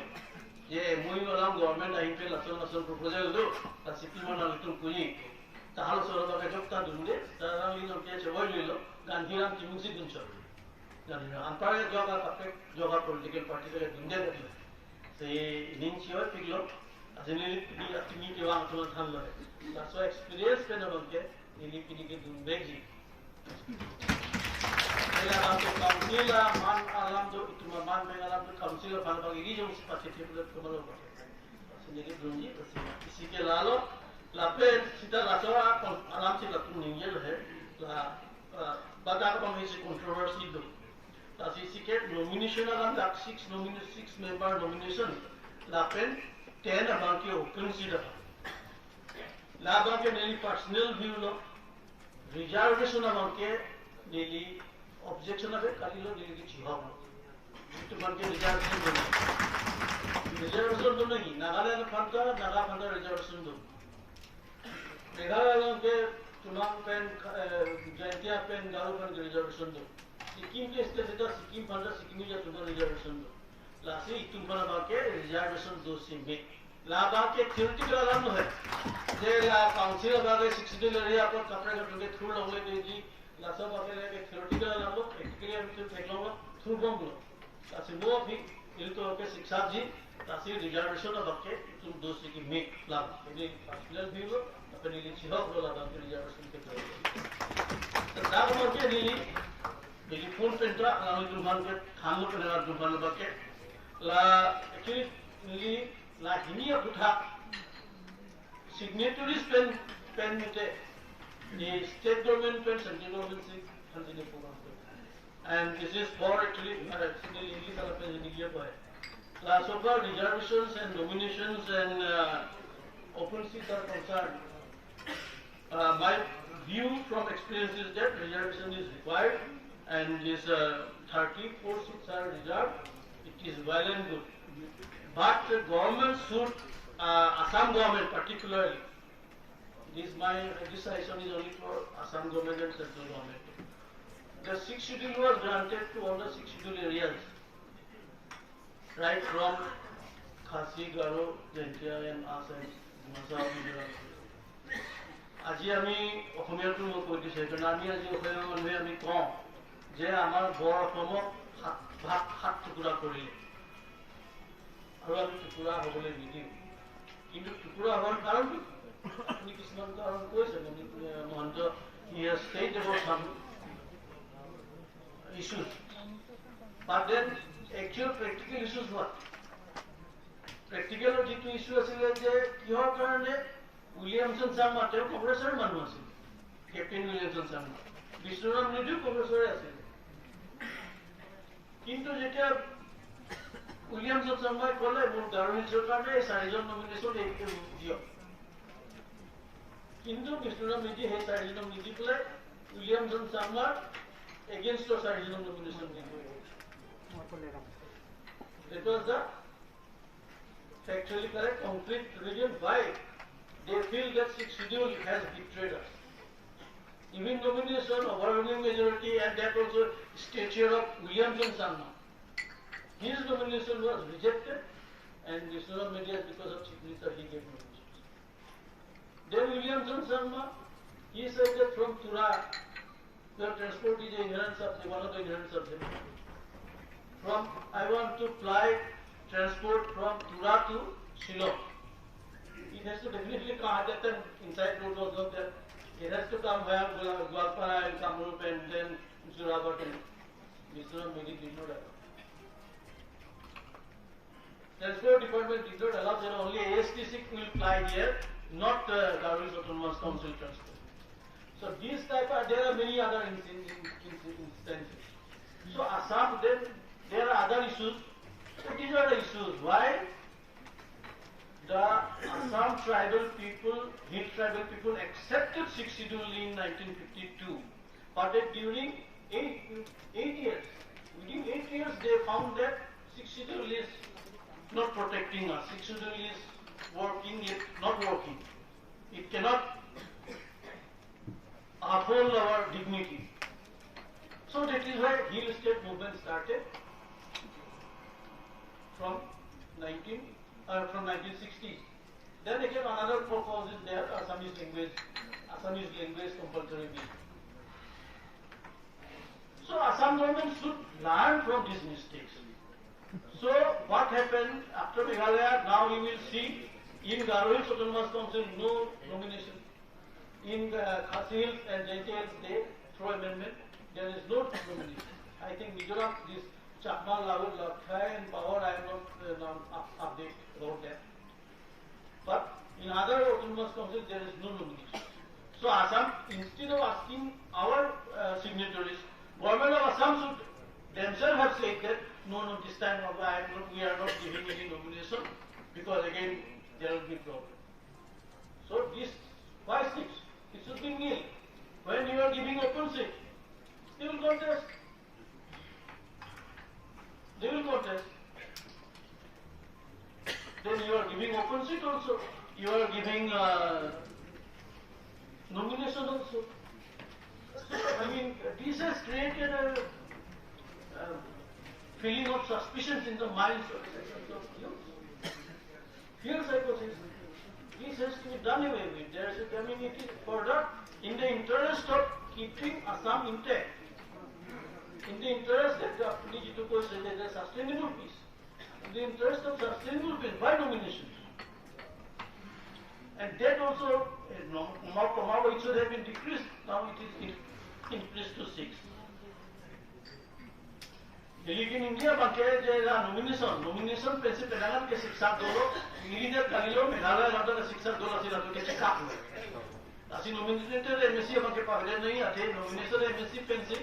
Je M O U along government ahin pen lason lason proposal do, ta C P M along itum puji. Ta halaso abangke ajok ta dunde, ta rang li nong ke chevoi lilo, Gandhiram Kimung si dunchot. Gandhiram anpar ajok a kaprek ajok a political party ke dunde. Si ning chioi piklo, asin neli pini atimi kevang atum thanlo. Laso experience pen abangke, neli pini ke dunvekji. Ila alam do council aman alam do itum aman meng alam do council aphan abang iri jongsi pathethip lo kumalo. Sini ke dunji, isi ke lalo, lapen sita laso a kon-, alam si latum ningjelo he. Uh, uh, but that one is a controversy though. Lasi sike nomination alam dak six nomination, six member nomination. Lapen ten abang ke open seat abang. Labang ke neli personal view lo, reservation abang ke neli objection ave, kalilo neli ke chihok lo. Itum abang ke reservation do. Reservation do nahi, Nagaland aphan ta, Naga aphan ta reservation do. Meghalaya along ke Chomang pen, eh, Jaintia pen Garo aphan ke reservation do. Sikkim ke state seta Sikkim aphan ta Sikkim atum aphan reservation do. Lasi itum aphan abang ke reservation do si me. Labang ke theoretical alam lo he. Je la council abang ke sixth schedule area apot kaprek atum ke thur longle deji. Laso abang ke theoretical alam lo, practically atum theklong lo, thur bom lo. Lasi mo aphi, ilitum ke siksa ji, lasi reservation abang ke itum do si ke me lam. Ini personal view lo, lapen ili chihok lo labang ke reservation ke do. Tangte abang ke ili, ili phone pen ta, lalu itum aphan ke thanlo pen itum aphan abang ke. La, actually, ili la hini aputhak signatories pen, pen mite, the state government pen central government si hanjini program. And this is for actually, uh, actually English ala pen English pa hai. La, so far reservations and nominations and, uh, open seats are concerned, uh, my view from experience is that reservation is required and this, uh, thirty-four seats are reserved. It is well and good. But the government should, uh, Assam government particularly, this my, this suggestion is only for Assam government and central government. The sixth schedule was granted to all the sixth schedule areas, right from Khasi, Garo, Jaintia and us and Dimasa, Mizoram. আজি আমি অসমীয়াটো মই কৈ দিছো, সেইকাৰণে আমি আজি অসমীয়া মানুহে আমি কওঁ যে আমাৰ বৰ অসমক সাত ভাগ সাত টুকুৰা কৰিলে আৰু আমি টুকুৰা হ'বলৈ নিদিওঁ। কিন্তু টুকুৰা হোৱাৰ কাৰণটো কি? আপুনি কিছুমান কাৰণ কৈছে, মণিপুৰ, Mahanta, he has said about some issues. But then actual practical issues what? প্ৰেক্টিকেলৰ যিটো ইছ্যু আছিলে যে কিহৰ কাৰণে উইলিয়ামছন চাংমা, তেওঁ কংগ্ৰেছৰ মানুহ আছিল, কেপ্টেইন উইলিয়ামছন চাংমা, বিষ্ণুৰাম মেধিও কংগ্ৰেছৰে আছিল। কিন্তু যেতিয়া উইলিয়ামছন চাংমাই ক'লে, "মোৰ গাৰো হিলছৰ কাৰণে এই চাৰিজন নমিনেশ্যন দিয়ক", কিন্তু বিষ্ণুৰাম মেধি সেই চাৰিজনক নিদি পেলাই উইলিয়ামছন চাংমাৰ এগেইনষ্টৰ চাৰিজনক নমিনেশ্যন দি গৈ। That was the factually correct, concrete reason why they feel that Sixth Schedule has betrayed us. Even nomination, overwhelming majority, and that also stature of Williamson Sangma. His nomination was rejected, and Vishnu Media, because of Chief Minister, he gave nomination. Then Williamson Sangma, he said that from Tura, the transport is a inherent subject, one of the inherent subjects. From, I want to ply transport from Tura to Shillong. It has to definitely come, at that time inside road was not there. It has to come via Gua-, Goalpara and Kamrup and then Jorabat and Vishnu Media did not allow. Transport department did not allow, then only A S T C will ply here, not, uh, Garo Hills Autonomous Council transport. So these type are, there are many other in-, in-, in-, in-, instances. So Assam, then there are other issues. So these are the issues. Why the Assam tribal people, hill tribal people accepted Sixth Schedule in nineteen fifty-two? But that during eight, eight years, within eight years, they found that Sixth Schedule is not protecting us. Sixth Schedule is working, yet not working. It cannot uphold our dignity. So that is why Hill State movement started from nineteen, uh, from nineteen sixty. Then again, another proposal is there, Assamese language, Assamese language compulsory bill. So Assam government should learn from these mistakes. So what happened after Meghalaya? Now you will see in Garo Hills Autonomous Council, no nomination. In, uh, Khasi Hills and Jaintia Hills, they throw amendment, there is no nomination. I think Mizoram, this Chakma, Lao, Lakhai and Pahor, I am not, uh, now up-, update about that. But in other autonomous councils, there is no nomination. So Assam, instead of asking our uh, signatories, government of Assam should themselves have said that no, no, this time of I am not, we are not giving any nomination because again there will be problem. So this five six, it should be nil. When you are giving open seat, they will contest. They will contest. Then you are giving open seat also. You are giving uh, nomination also. So, I mean, this has created a, a feeling of suspicion in the minds of the citizens of Diyun. Fear psychosis. This has to be done away with. There should, I mean, it is for the, in the interest of keeping Assam intact, in the interest that the, আপুনি যিটো কৈছে যে, the sustainable peace, in the interest of sustainable peace by nomination. And that also, uh, no, Komao, Komao, it should have been decreased. Now it is in, increased to six. Nelitum India abangke je la nomination, nomination pensi penang ke siksak dolo, neli ne kalilo Meghalaya ladak ke siksak dolo, si ladak ke check up lo. Lasi nominated MAC abangke pavedet nangji, athe nominated MAC pensi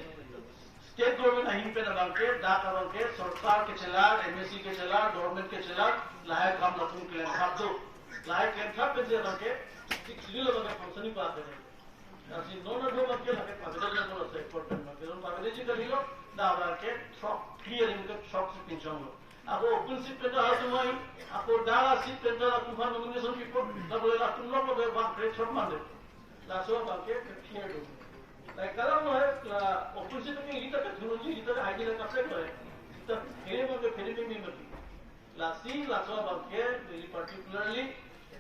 state government ahin pen abangke, dak abangke, sorkar kechelar, MAC kechelar, government kechelar, lahai kam latum klem thap do. Lahai klem thap pensi abangke, six schedule abangke functioning pavedet. Lasi non adho abangke lake pavedet nangkok, lasi important abangke. Non pavedetji kalilo, dak abangke throk clear, inke throk si pinchonglo. Ako open seat pen ta hal tumai, ako dak seat pen ta latum aphan nomination kipo, na bole latum lo ko bang kre throk mande. Laso abangke clear do. Like kalang lo hai, la open seat ke ita ke thurunji, ita ke haji la kapsek lo hai. Ita phere abangke phere me me mati. Lasi, laso abangke, very particularly,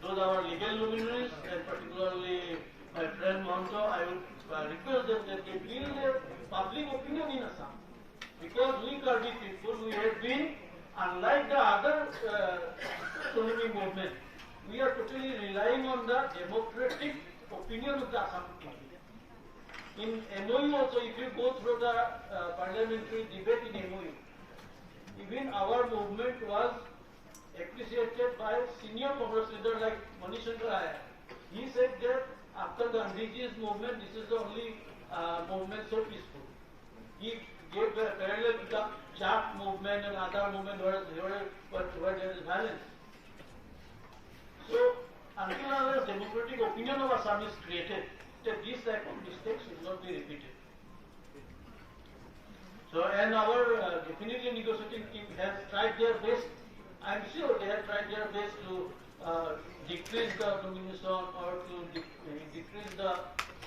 those our legal luminaries, and particularly my friend Mahanta, I would uh, request them that they build a public opinion in Assam. Because we Karbi people, we have been, unlike the other uh, autonomy movement, we are totally relying on the democratic opinion of the Assam people. In MOU also, if you go through the uh, parliamentary debate in MOU, even our movement was appreciated by senior Congress leader like Manishankar Aiyar. He said that after Gandhiji's movement, this is the only uh, movement so peaceful. He gave a parallel to the Jat movement and other movement where, where, where, where there is violence. So, until unless democratic opinion of Assam is created, that this type of mistake should not be repeated. So, and our uh, definitely negotiating team has tried their best. I'm sure they have tried their best to uh, decrease the nomination or to de- uh, decrease the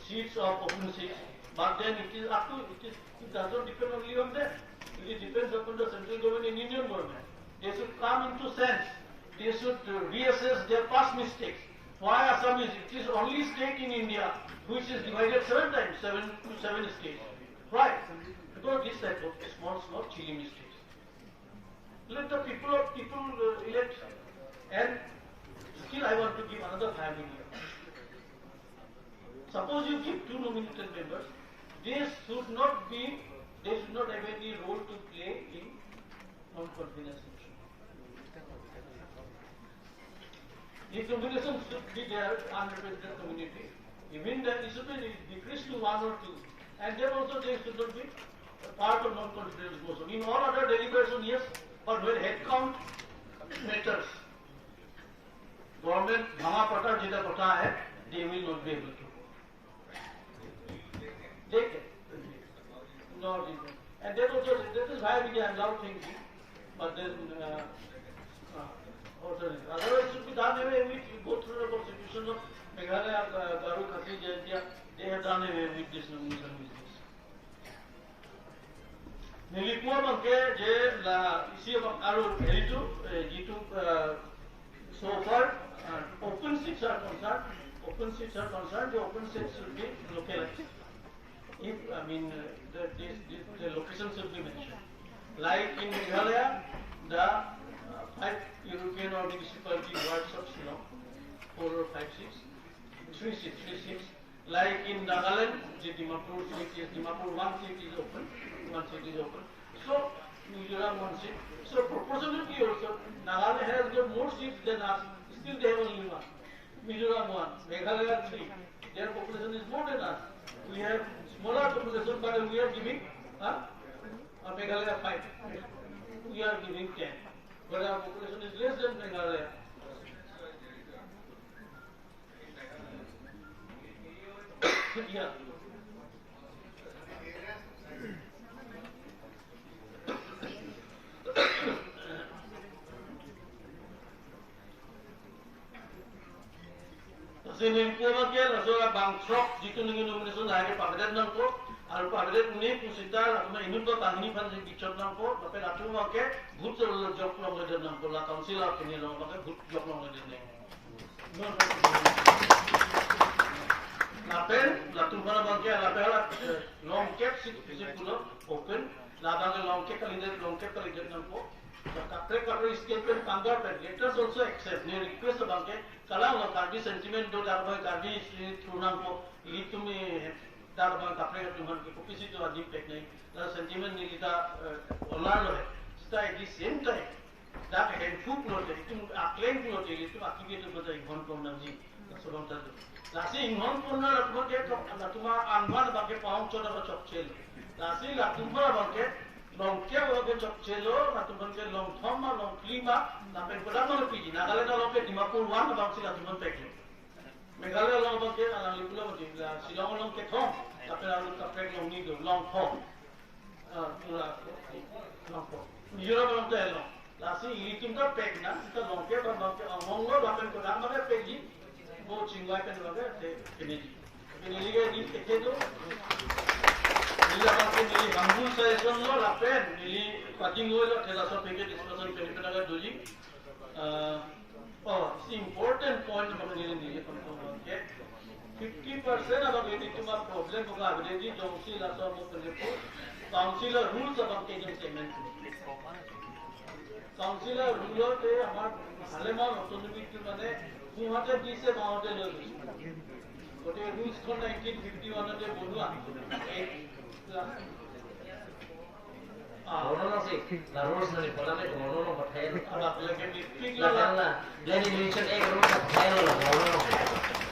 seats of open seats. But then it is up to, it is, it does not depend only on them. It depends upon the central government and union government. They should come into sense. They should uh, reassess their past mistakes. Why Assam is, it is only state in India which is divided seven times, seven to seven states. Why? Because this type of small, small chilly mistakes. Let the people of people uh, elect. And still I want to give another five minutes. Suppose you give two nominated members, they should not be, they should not have any role to play in non-confidence motion. If nomination should be there, unrepresented community, even then it should be decreased to one or two. And then also they should not be a part of non-confidence motion. In all other deliberation, yes, but when head count matters, government ভাঙা পটাৰ যেটা কথা আহে, they will not be able to vote. They can. Not even. And that also, that is why we can allow things, but then, uh, uh, otherwise it should be done away with. You go through the constitution of Meghalaya, uh, Garo, Khasi, Jaintia, they have done away with this nomination business. Neli pu abangke je la isi abang aru heritu, eh, jitu, eh, so far, uh, open seats are concerned, open seats are concerned, the open seats should be localized. If, I mean, uh, the, this, this, the location should be mentioned. Like in Meghalaya, the uh, five European or municipality wards of Shillong, four or five seats, three seats, three seats. Like in Nagaland, the Dimapur seat is, Dimapur one seat is open, one seat is open. So, Mizoram one seat. So, proportionately also, Nagaland has got more seats than us, still they have only one. Mizoram one, Meghalaya three. Their population is more than us. We have smaller population, but we are giving, huh? Uh, Meghalaya five. We are giving ten. But our population is less than Meghalaya. Yeah. Lasi ningpu abangke laso la bangthrok jitu ningin nomination lahai ke pavedet nangpo, aru pavedet ni pusita latum inut ba banghini aphan si bichot nangpo, lapen latum abangke vote lo jok longledet nangpo, la council aphan ni along abangke vote jok longledet nang. Lapen latum aphan abangke lapen la, eh, longkep si, si pulo open, labangke longkep kalidet, longkep kalidet nangpo. Kaprek kaprek scheme pen panggar pen, let us also accept, ne request abangke, kalang lo Karbi sentiment do, dak abang Karbi si thur nangpo, ilitum, eh, dak abang kaprek atum aphan ke kopisi do adim pek nai, la sentiment neli ta, eh, honor lo he. Sita at the same time, dak hemphu pulote, itum akleng pulote, itum akibi atum kota inghon pon nangji. Laso abang ta do. Lasi inghon pon na latum ke thok, latum angman abangke paong chot abang chokchelo. Lasi latum abangke longkep abangke chokchelo, latum abangke longthom ma, longphli ma, lapen kodam ma piji. Nagaland along ke Dimapur one abangsi latum abang peklo. Meghalaya along abangke alangli pulo abangke, la Shillong along kethom, lapen aru kaprek along ni do, longthom. Ah, pura, longthom. Mizoram along ta along. Lasi ilitum ta pek nang, sita longkep abangke among lo, lapen kodam abangke pekji, bo chingvai pen abangke te, keniji. Neli ke neli kethe do. Neli abangke neli humble suggestion lo, lapen neli pating lo, thela so peke discussion pen pen aga doji. Ah, oh, isi important point abang neli neli pon pon ke. Fifty percent abang nelitum a-problem abang avedet ji jongsi laso mo pen pu. Council a-rules abangke jongsi amend. Council a-rule te amar Haleman autonomy to mane Guwahati dise bahute lo. Gote rules kon nineteen fifty-one te bonua. Eight class. Ah. Bono nangsi, la rules nangli pona me bono nang pathai lo. Ala lagi meeting la la. La, la, la, neli mention ek rules pathai lo, la bono nang.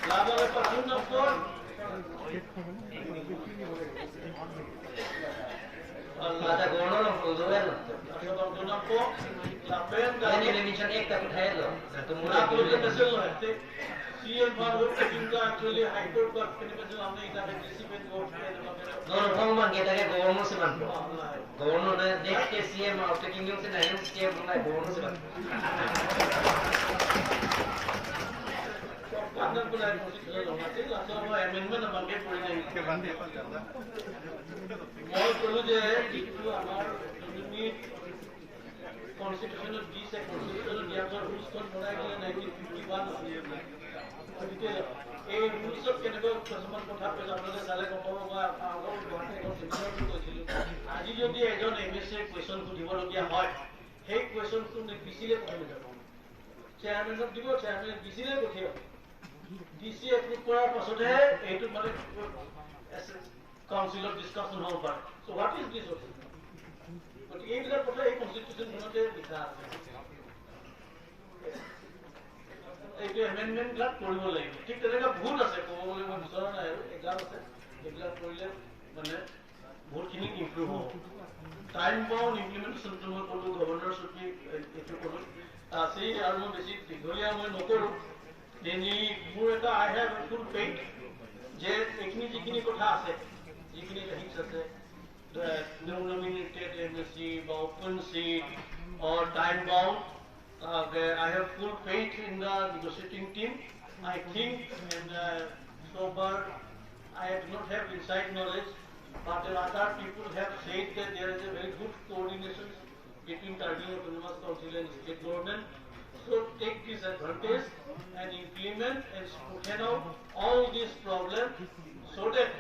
La ba le pasun nang pon. Mata gono lo, puldo lo. Asa bang tu nangpo, lapen la neli mention ek ta pathai lo. Tumula aku tu kesel lo, te C M baru ke juga actually High Court ba kene ba jam ne ita ke D C pen court ke. Gono thong bang kita ke gono si man. Gono na next ke C M out taking yung si na yung C M na gono si man. Anda pula constitution lo, mati laso amendment abang ke puri nai. Ke bande. Moi kolu je, jitu amar autonomy constitution of this constitution of the other rules kon bonai dile nineteen fifty-one. Gotike ei rules ot keneke কিছুমান কথা পেলাবলে চালে গম পাব বা আগৰ গুৱাহাটী এখন seminar টো গৈছিলো। আজি যদি এজন M A C question সুধিবলগীয়া হয়, সেই question টো নিপিচিলে প্ৰথমে যাব। চেয়াৰমেনক দিব, চেয়াৰমেনে ডি চিলে পঠিয়াব। ডি চি এপ্ৰুভ কৰাৰ পাছতহে এইটো মানে কাউন্সিলত ডিছকাশ্যন হ'ব পাৰে। So what is this? গতিকে এইবিলাক কথা এই কনষ্টিটিউশ্যনখনতে লিখা আছে। এইটো এমেণ্ডমেণ্টবিলাক কৰিব লাগিব। ঠিক তেনেকুৱা বহুত আছে, ক'ব গ'লে মই বিচৰা নাই আৰু, এগাল আছে, এইবিলাক কৰিলে মানে বহুতখিনি ইমপ্ৰুভ হ'ব। Time bound implementation টো মই ক'লো, গভৰ্ণৰ চুটি এইটো ক'লো। আজি আৰু মই বেছি দীঘলীয়া মই নকৰোঁ। Mainly মোৰ এটা, I have a full faith যে এইখিনি যিখিনি কথা আছে, যিখিনি হিটছ আছে, the nominated M A C বা open seat or time bound, uh, I have full faith in the negotiating team. I think, and, uh, so far I do not have inside knowledge, but other people have said that there is a very good coordination between Karbi Autonomous Council and state government. So take this advantage and implement and smoothen out all these problems so that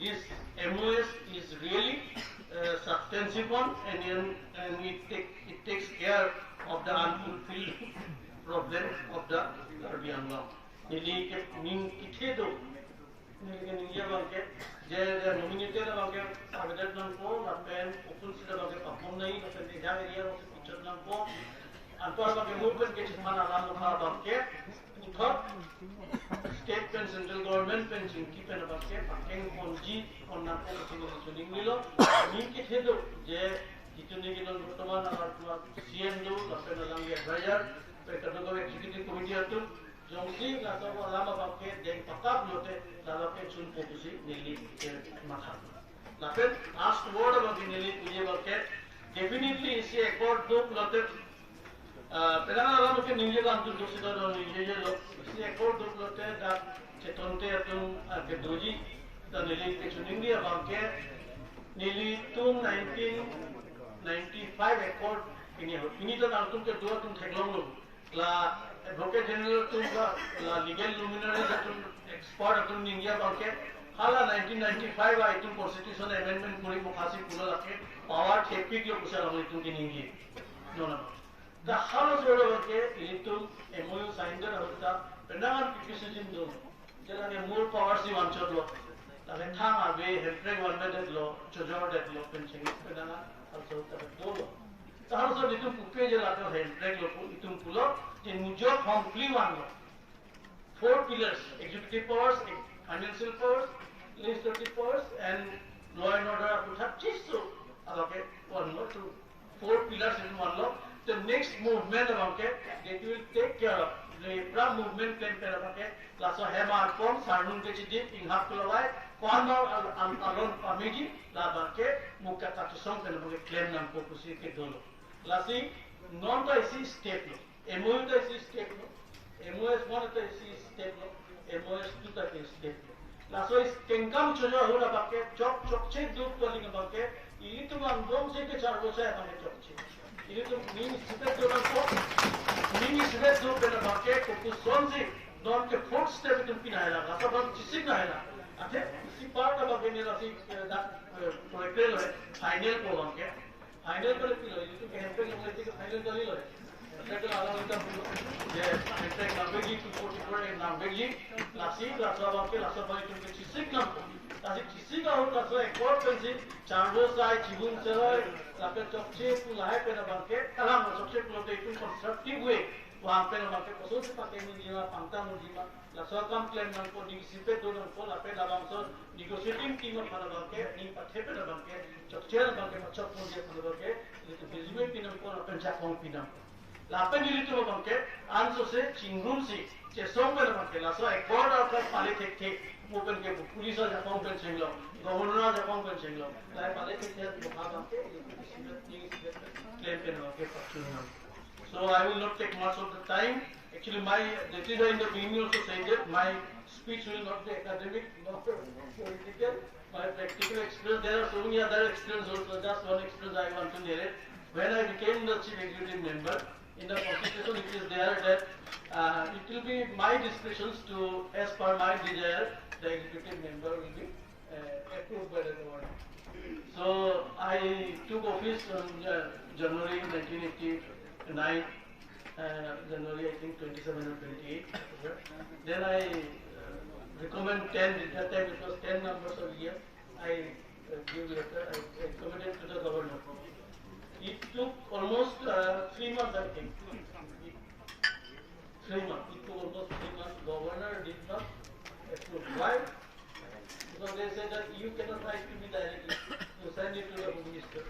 this M O S is really, uh, substantive one and, and, and it take, it takes care of the unfulfilled problems of the Karbi Anglong. Neli ke ning kethe do. Neli ke ningje abangke, je, je nominated abangke, pavedet nangpo, lapen open seat abangke papon nai, lapen ejang area abangke pichot nangpo. Anpar abangke movement ke chethan alam abangke, puthot, State pen central government pen chingki pen abangke pakeng ponji, ponnangkok pusi neli choningnilo. Ning kethe do je, itum neli non bortoman alar tua C M do, lapen alangli advisor, pen kadokave executive committee atum, jongsi laso alam abangke deng pakap lote, lalapen chunpo pusi neli, eh, matha. Lapen last word abangke neli puji abangke, definitely isi accord duk lote, ah, penang alam ke ningje lam tu dosi do ningje je lo. Isi accord duk lote dak chetonte atum, ah, kedoji, ta neli kechoningri abangke, nelitum nineteen ninety-five accord pini ho. Pini ta nangtum kedo atum theklonglo. La Advocate General atum ba, la legal luminaries atum, expert atum ningje abangke, hala nineteen ninety-five a itum constitution amendment kuri mukhasi pulo lake power thepiklo pusi alam itum keningje. No, no. The House order abangke, itum M O U sign ahut ta, penang an criticism do. Jela ke more power si vanchotlo. Lake thang ave, hemprek vanvedetlo, chojordetlo, pen chengis penang an, also ta dolo. Tahar so itum pupe je lapen hemprek lo pu, itum pulo, je mujok hongkli vanlo. Four pillars, executive powers, financial powers, legislative powers, and law and order aputhak chiso abangke vanlo, to four pillars itum vanlo. The next movement abangke, that will take care of. The pra movement plan pen abangke, laso hem arpon, sarnung kechidip, inghap kelavai, ko-an al-, al-, alon pameji, labangke, muka kachesong pen abangke klem nangpo pusi kedolo. Lasi, non ta isi step lo. M O U ta isi step lo. M O S one ta isi step lo. M O S two ta isi step lo. Laso is kengkam chojo ahut abangke chok chokche duk paling abangke, ilitum angbong si kecharbo sai abangke chokche. Ilitum ning sibet do nangpo. Ning sibet do pen abangke kopuson si non ke fourth step itum pina hela. Laso abang chisik na hela. Athe isi part abangke neli lasi, eh, dak, eh, proyek lo, eh, final po abangke. Final kali pilo, itum ke hemprek long leti ke final kali lo. Hemprek ke alam itum pulo. Je, hemprek nangvekji, two forty-four A nangvekji, lasi, laso abangke, laso abang itum ke chisik nangpo. Lasi chisik ahut laso accord pensi, charbo sai, chibung seroi, lapen chokche pu lahai pen abangke, kalang chokche pulote itum constructive way, vang pen abangke, kosonsi pakai nunjima, pangtang nunjima, laso akam klem nangpo, ning sibet do nangpo, lapen labangso negotiating team aphan abangke, ning pathe pen abangke, chokche abangke, pachok ponji aphan abangke, ilitum resume pi nangpo, lapen jakong pi nangpo. Lapen ilitum abangke, ansose chingrumsi, chesong pen abangke, laso accord akan pale thekthe, mo pen ke police ajakong pen chenglong, governor ajakong pen chenglong, lahai pale thekthe abangke, ilitum sibet, ning sibet, klem pen abangke, pachun nangpo. So I will not take much of the time. Actually, my, that is why in the beginning also said that my speech will not be academic, not political. My practical experience, there are so many other experiences also. Just one experience I want to narrate. When I became the chief executive member, in the constitution it is there that, uh, it will be my discretions to, as per my desire, the executive member will be, uh, approved by the government. So I took office on, uh, January nineteen eighty-nine, uh, January, I think, twenty-seven or twenty-eight. Then I, uh, recommend ten, at that time it was ten members of E M. I, uh, give letter, I recommended to the governor. It took almost, uh, three months, I think. Three months. It took almost three months. Governor did not approve. Why? Because they said that you cannot write to me directly. You send it to the Home Minister.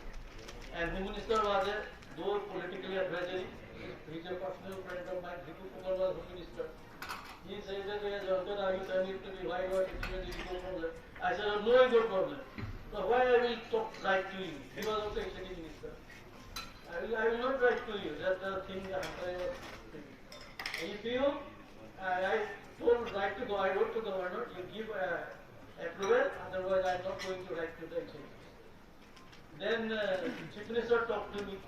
And Home Minister was a, though politically advisory, he's a personal friend of mine. Ripu Phukan was Home Minister. He said that, "Hey, Jayanta, you send it to me. Why you are taking a legal problem?" I said, "Oh, no legal problem. So why I will talk, write to you?" He was also executive minister. "I will, I will not write to you. That the thing that I was thinking. If you, I, I told, write to go, I wrote to governor, you give, uh, approval, otherwise I am not going to write to the executive." Then, uh, Chief Minister talked to me.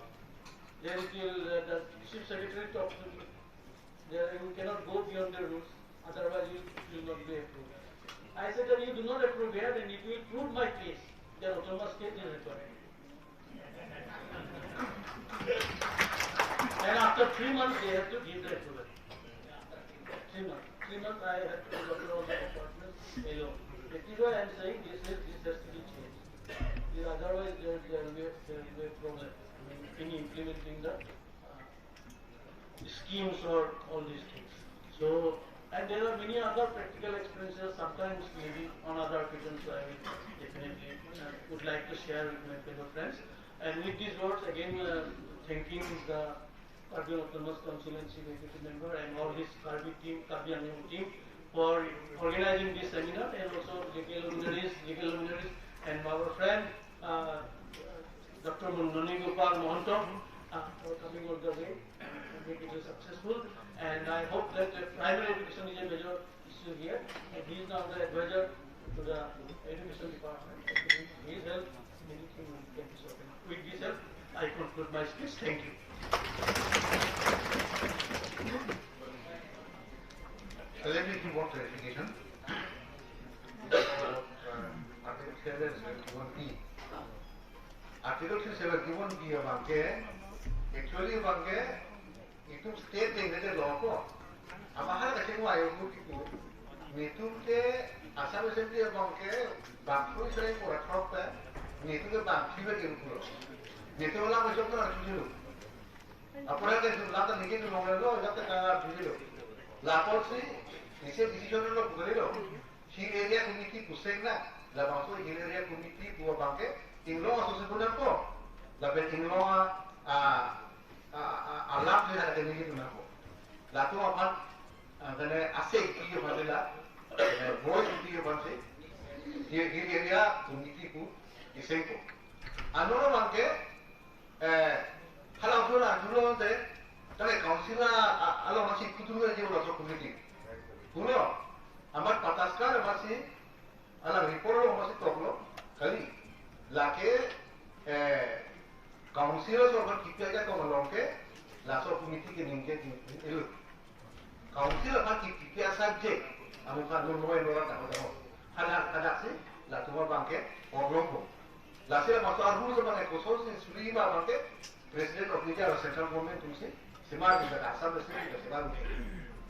Then till, uh, the Chief Secretary talked to me. There you cannot go beyond the rules, otherwise you, it will not be approved. I said that you do not approve here, then it will prove my case that autonomous state is required. And after three months, they have to give the approval. Three months. Three months I had to go through all the departments alone. That is why I am saying this is, this has to be changed. Because otherwise there, there will be, there will be a problem in implementing the, uh, schemes or all these things. So, And there are many other practical experiences, sometimes maybe on other occasions I will definitely uh, would like to share with my fellow friends. And with these words, again, uh, thanking the Karbi Autonomous Council and Chief Executive Member and all his Karbi team, Karbi Anglong team for organizing this seminar, and also J K luminaries, J K luminaries, and our friend uh, Doctor Mon- Noni Gopal Mahanta uh, for coming all the way and make it successful. And I hope that the primary education is a major issue here. And he is now the advisor to the education department. His help, many things can be sorted. With this help, I conclude my speech. Thank you. So let me give one clarification. Uh, Article seven seventy-one B. Article three seventy-one B abangke, actually abangke, itum state dengde lo ko. Amahar kacheng wa ayo ko kipu. Netum ke Assam Assembly abangke, bangphu Israel pura throk pe, netum ke bangphi be kipu lo. Netum la masuk na arju jilu. Apura ke jumlah ta ningke nung lo, jab tak ka bujilo. Lapor si, isi decision lo bujilo. Hill Area Committee puseng na, labangso Hill Area Committee pu abangke, Inglong aso si punang ko. Lapen Inglong a, a, a, a, alam si ada ningke punang ko. Latum aphan, a, kene asek iyo phan si la, kene voice iyo phan si, Hill, Hill Area Committee pu, iseng ko. Ano abangke, Eh, hala usul la dulu te, tale council la, a, alo masih kutu la jiwa so committee. Dulu, amat pataskar masih, ala report lo masih tok lo, kali. Lake, eh, council so kan kipi aja ko malong ke, laso committee ke ningke di, ilu. Council aphan kipi a subject, amu kan lo lo lo ta ko. Hadak hadak si, latum abangke, oblong ko. Lasi la masuk a rules abang ekosol si suri ma abangke, President of India or Central Government atum si, sima di kata Assam Assembly ka sima di.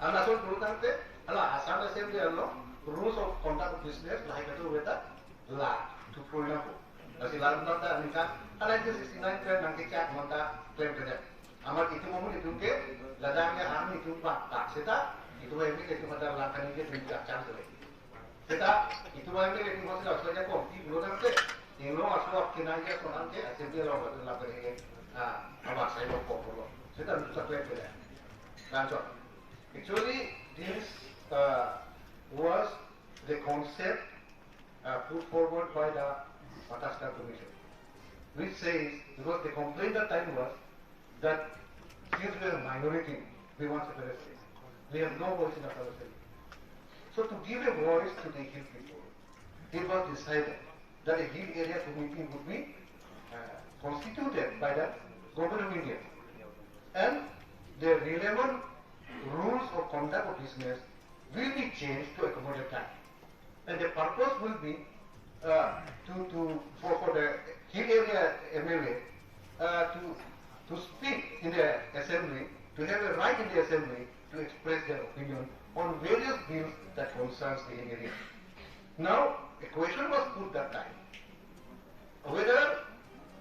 Arunachal Pradesh tangte, hala Assam Assembly arlo, rules of conduct of business, lahai katu beta, la, tu pro na ko. Lasi la nang ta ningkan, hala nineteen sixty-nine claim nang kechak, nang ta claim kejak. Amat itum amun itum ke, ladang ya army itum pak, pak seta, itum M L A itum ada langkah ni ke itum kachang sele. Seta, itum M L A itum masih langsung aja kong, di belum nang ke, yang lo masuk ke nang ya, so nang ke, Assembly lo, lo, lo, lo, ah, awak saya lo kong lo. Seta, lu tak lihat ya. Lanjut. Actually, this uh, was the concept uh, put forward by the Pataskar Commission, which says, because the complaint that time was that since we are a minority, we want separate state. We have no voice in the federal state. So to give a voice to the Hill people, it was decided that a Hill Area Committee would be uh, constituted by the Government of India. And the relevant rules of conduct of business will be changed to accommodate that. And the purpose will be uh, to, to for, for the Hill Area M L A uh, to, to speak in the assembly, to have a right in the assembly to express their opinion on various bills that concerns the Hill Area. Now, a question was put that time whether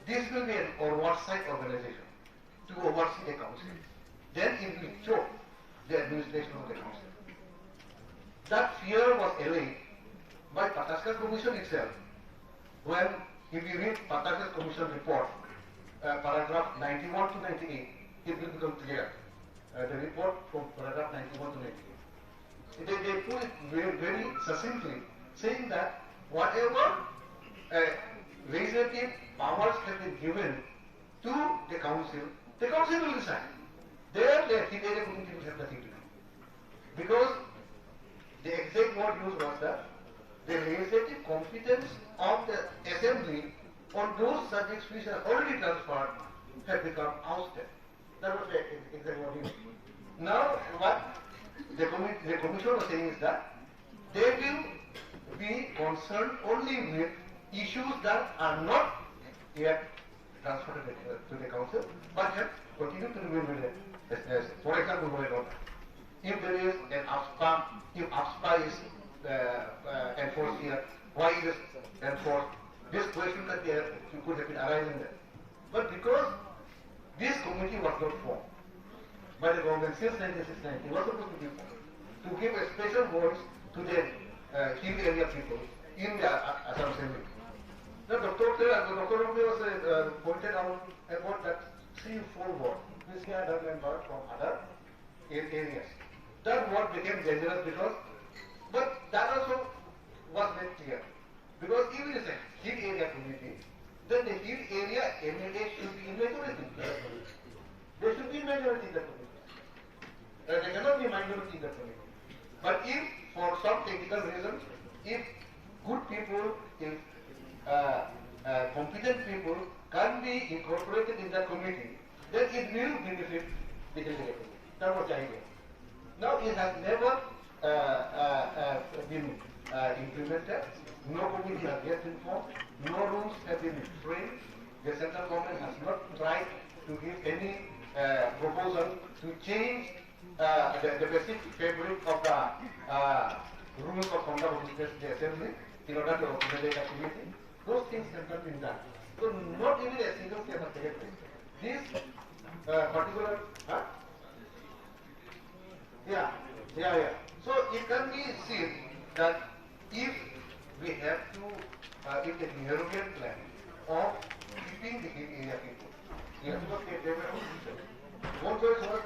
this will be an oversight organization to oversee the council. Then it will choke the administration of the council. That fear was allayed by Pataskar Commission itself when, if you read Pataskar Commission report, uh, paragraph ninety-one to ninety-eight, it will become clear. Uh, the report from paragraph ninety-one to ninety-eight. They, they put it very, very succinctly, saying that whatever uh, legislative powers have been given to the council, the council will decide. There, the Hill Area Committee will have nothing to do. Because the exact word used was that the legislative competence of the assembly on those subjects which are already transferred have become ousted. That was the exact word used. Now, what the, commi- the commission was saying is that they will be concerned only with issues that are not yet transferred to the, to the council, but have continued to remain with the S N S. For example, Muralidharan, if there is an AFSPA, if AFSPA is uh, uh, enforced here, why is it enforced? This question could, be, could have been arising there. But because this committee was not formed by the government since nineteen sixty-nine, it was supposed to be formed. to give a special voice to the uh, hill area people in the uh, Assam Assembly. Now, Doctor Tera, Doctor Rongpi was uh, uh, pointed out about that three, four word, which are done and brought from other a- areas. That word became dangerous because, but that also was made clear. Because if it is a hill area community, then the hill area M L A should be in majority. There should be majority in the community. Uh, there cannot be minority in the community. But if for some technical reason, if good people, if uh, uh, competent people can be incorporated in that committee, then it will benefit the hill area community. That was the idea. Now it has never uh, uh, uh, been uh, implemented. No committee has yet been formed. No rules have been framed. The central government has not tried to give any uh, proposal to change uh, the, the basic fabric of the uh, rules of conduct of the assembly in order to organize a committee. Those things have not been done. So not even a single step has taken place. This uh, particular, huh? Yeah, yeah, yeah. So it can be seen that if we have to, uh, if the Nehruvian plan of keeping the hill area people, we have to take them out. One choice was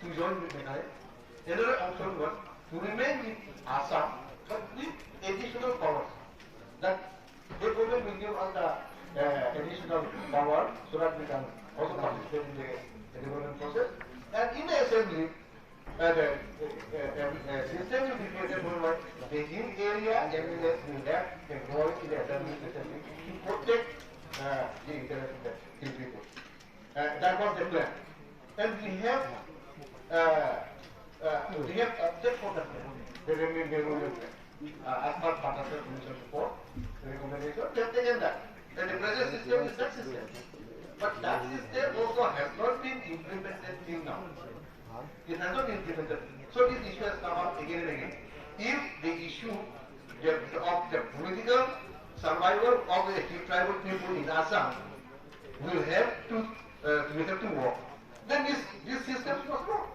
to join with Meghalaya. Another option was to remain with Assam, but with additional powers. That the government will give us the uh, additional power so that we can also participate in the, the development process. And in the assembly, uh, the uh, uh, uh, system will be created whereby the hill area M L As will have a voice in the assembly, assembly to protect uh, the interest of the hill people. Uh, that was the plan. And we have uh, uh, we have opted for that plan. The remaining development plan. Uh, as per Bhattacharya Commission report, the recommendation, we have taken that. And the present system is that system. But that system also has not been implemented till now. It has not been implemented. So this issue has come up again and again. If the issue the, of the political survival of the tribal people in Assam will have to uh, will have to work, then this, this system must work.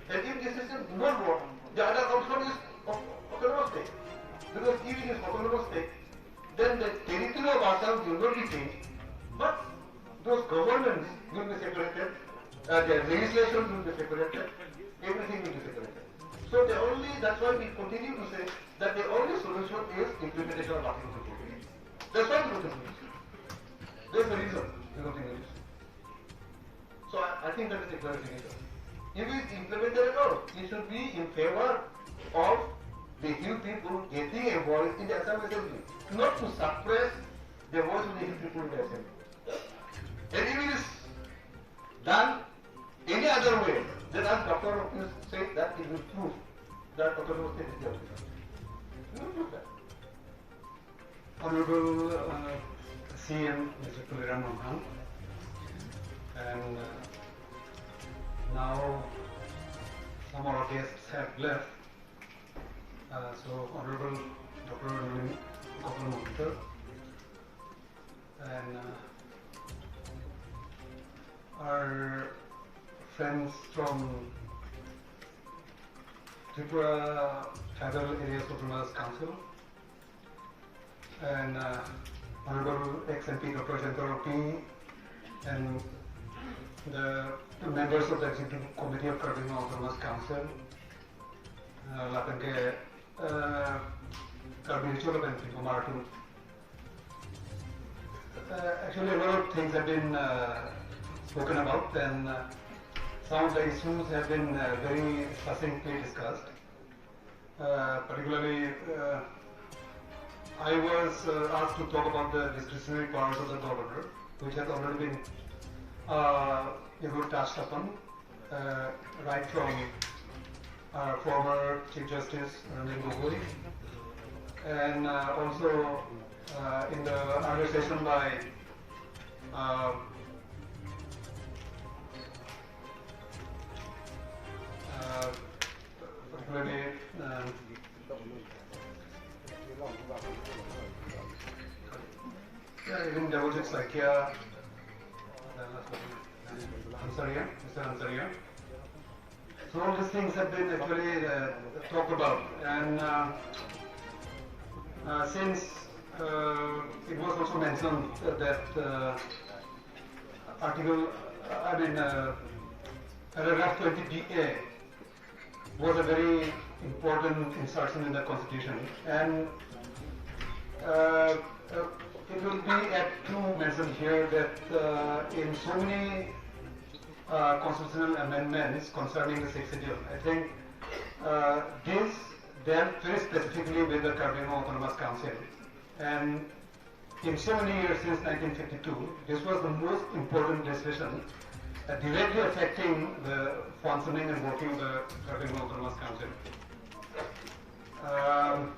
And if this system do not work, the other option is au- autonomous state. Because if it is autonomous state, then the territory of Assam will not be changed, but those governments will be separated, uh, the legislation will be separated, everything will be separated. So the only, that's why we continue to say that the only solution is implementation of Article two forty-eight. That's why we continue to say. That's the reason we continue to say. So I, I think that is a clarification. If it is implemented at all, it should be in favor of the hill people getting a voice in the Assam Assembly, not to suppress the voice of the hill people in the Assembly. And if it is done any other way, then as Doctor Rongpi said that it will prove that autonomous state is there. We will prove that. Honorable uh, C M, Mister Tuliram Ronghang, and uh, now some of our guests have left. Uh, so, Honorable Doctor Gopal Mahanta and uh, our friends from Tripura Tribal Areas Autonomous Council, and uh, Honorable ex-M P Doctor Jayanta Rongpi and the members of the Executive Committee of Karbi Anglong Autonomous Council, uh, lapen ke uh, Karbi Recho lapen pinpomar atum. Uh, actually, a lot of things have been uh, spoken about, and uh, some of the issues have been uh, very succinctly discussed. Uh, particularly, uh, I was uh, asked to talk about the discretionary powers of the governor, which has already been uh, you know, touched upon, uh, right from uh, former Chief Justice Ranjan Gogoi, and uh, also uh, in the earlier session by uh, uh, particularly uh, yeah, even Devojit Saikia, uh, Ansariya, Mister Ansariya. So all these things have been actually uh, talked about, and uh, uh, since uh, it was also mentioned that uh, article, I mean, uh, paragraph twenty B A was a very important insertion in the constitution, and uh, uh, it will be apt to mention here that uh, in so many uh, constitutional amendments concerning the Sixth Schedule, I think uh, this dealt very specifically with the Karbi Anglong Autonomous Council. And in so many years since nineteen fifty-two, this was the most important decision uh, directly affecting the functioning and working of the Karbi Anglong Autonomous Council. Um,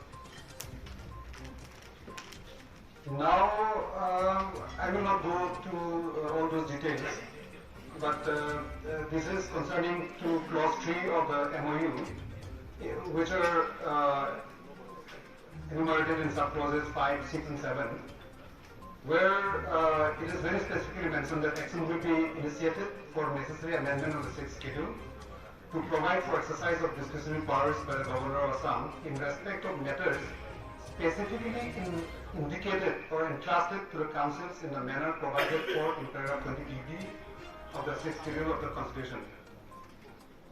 now, um, I will not go to uh, all those details, but uh, uh, this is concerning to clause three of the M O U, eh, which are uh, enumerated in sub-clauses five, six, and seven, where uh, it is very specifically mentioned that action will be initiated for necessary amendment of the Sixth Schedule to provide for exercise of discretionary powers by the Governor of Assam in respect of matters specifically in, indicated or entrusted to the councils in the manner provided for in paragraph twenty B B of the Sixth Schedule of the Constitution.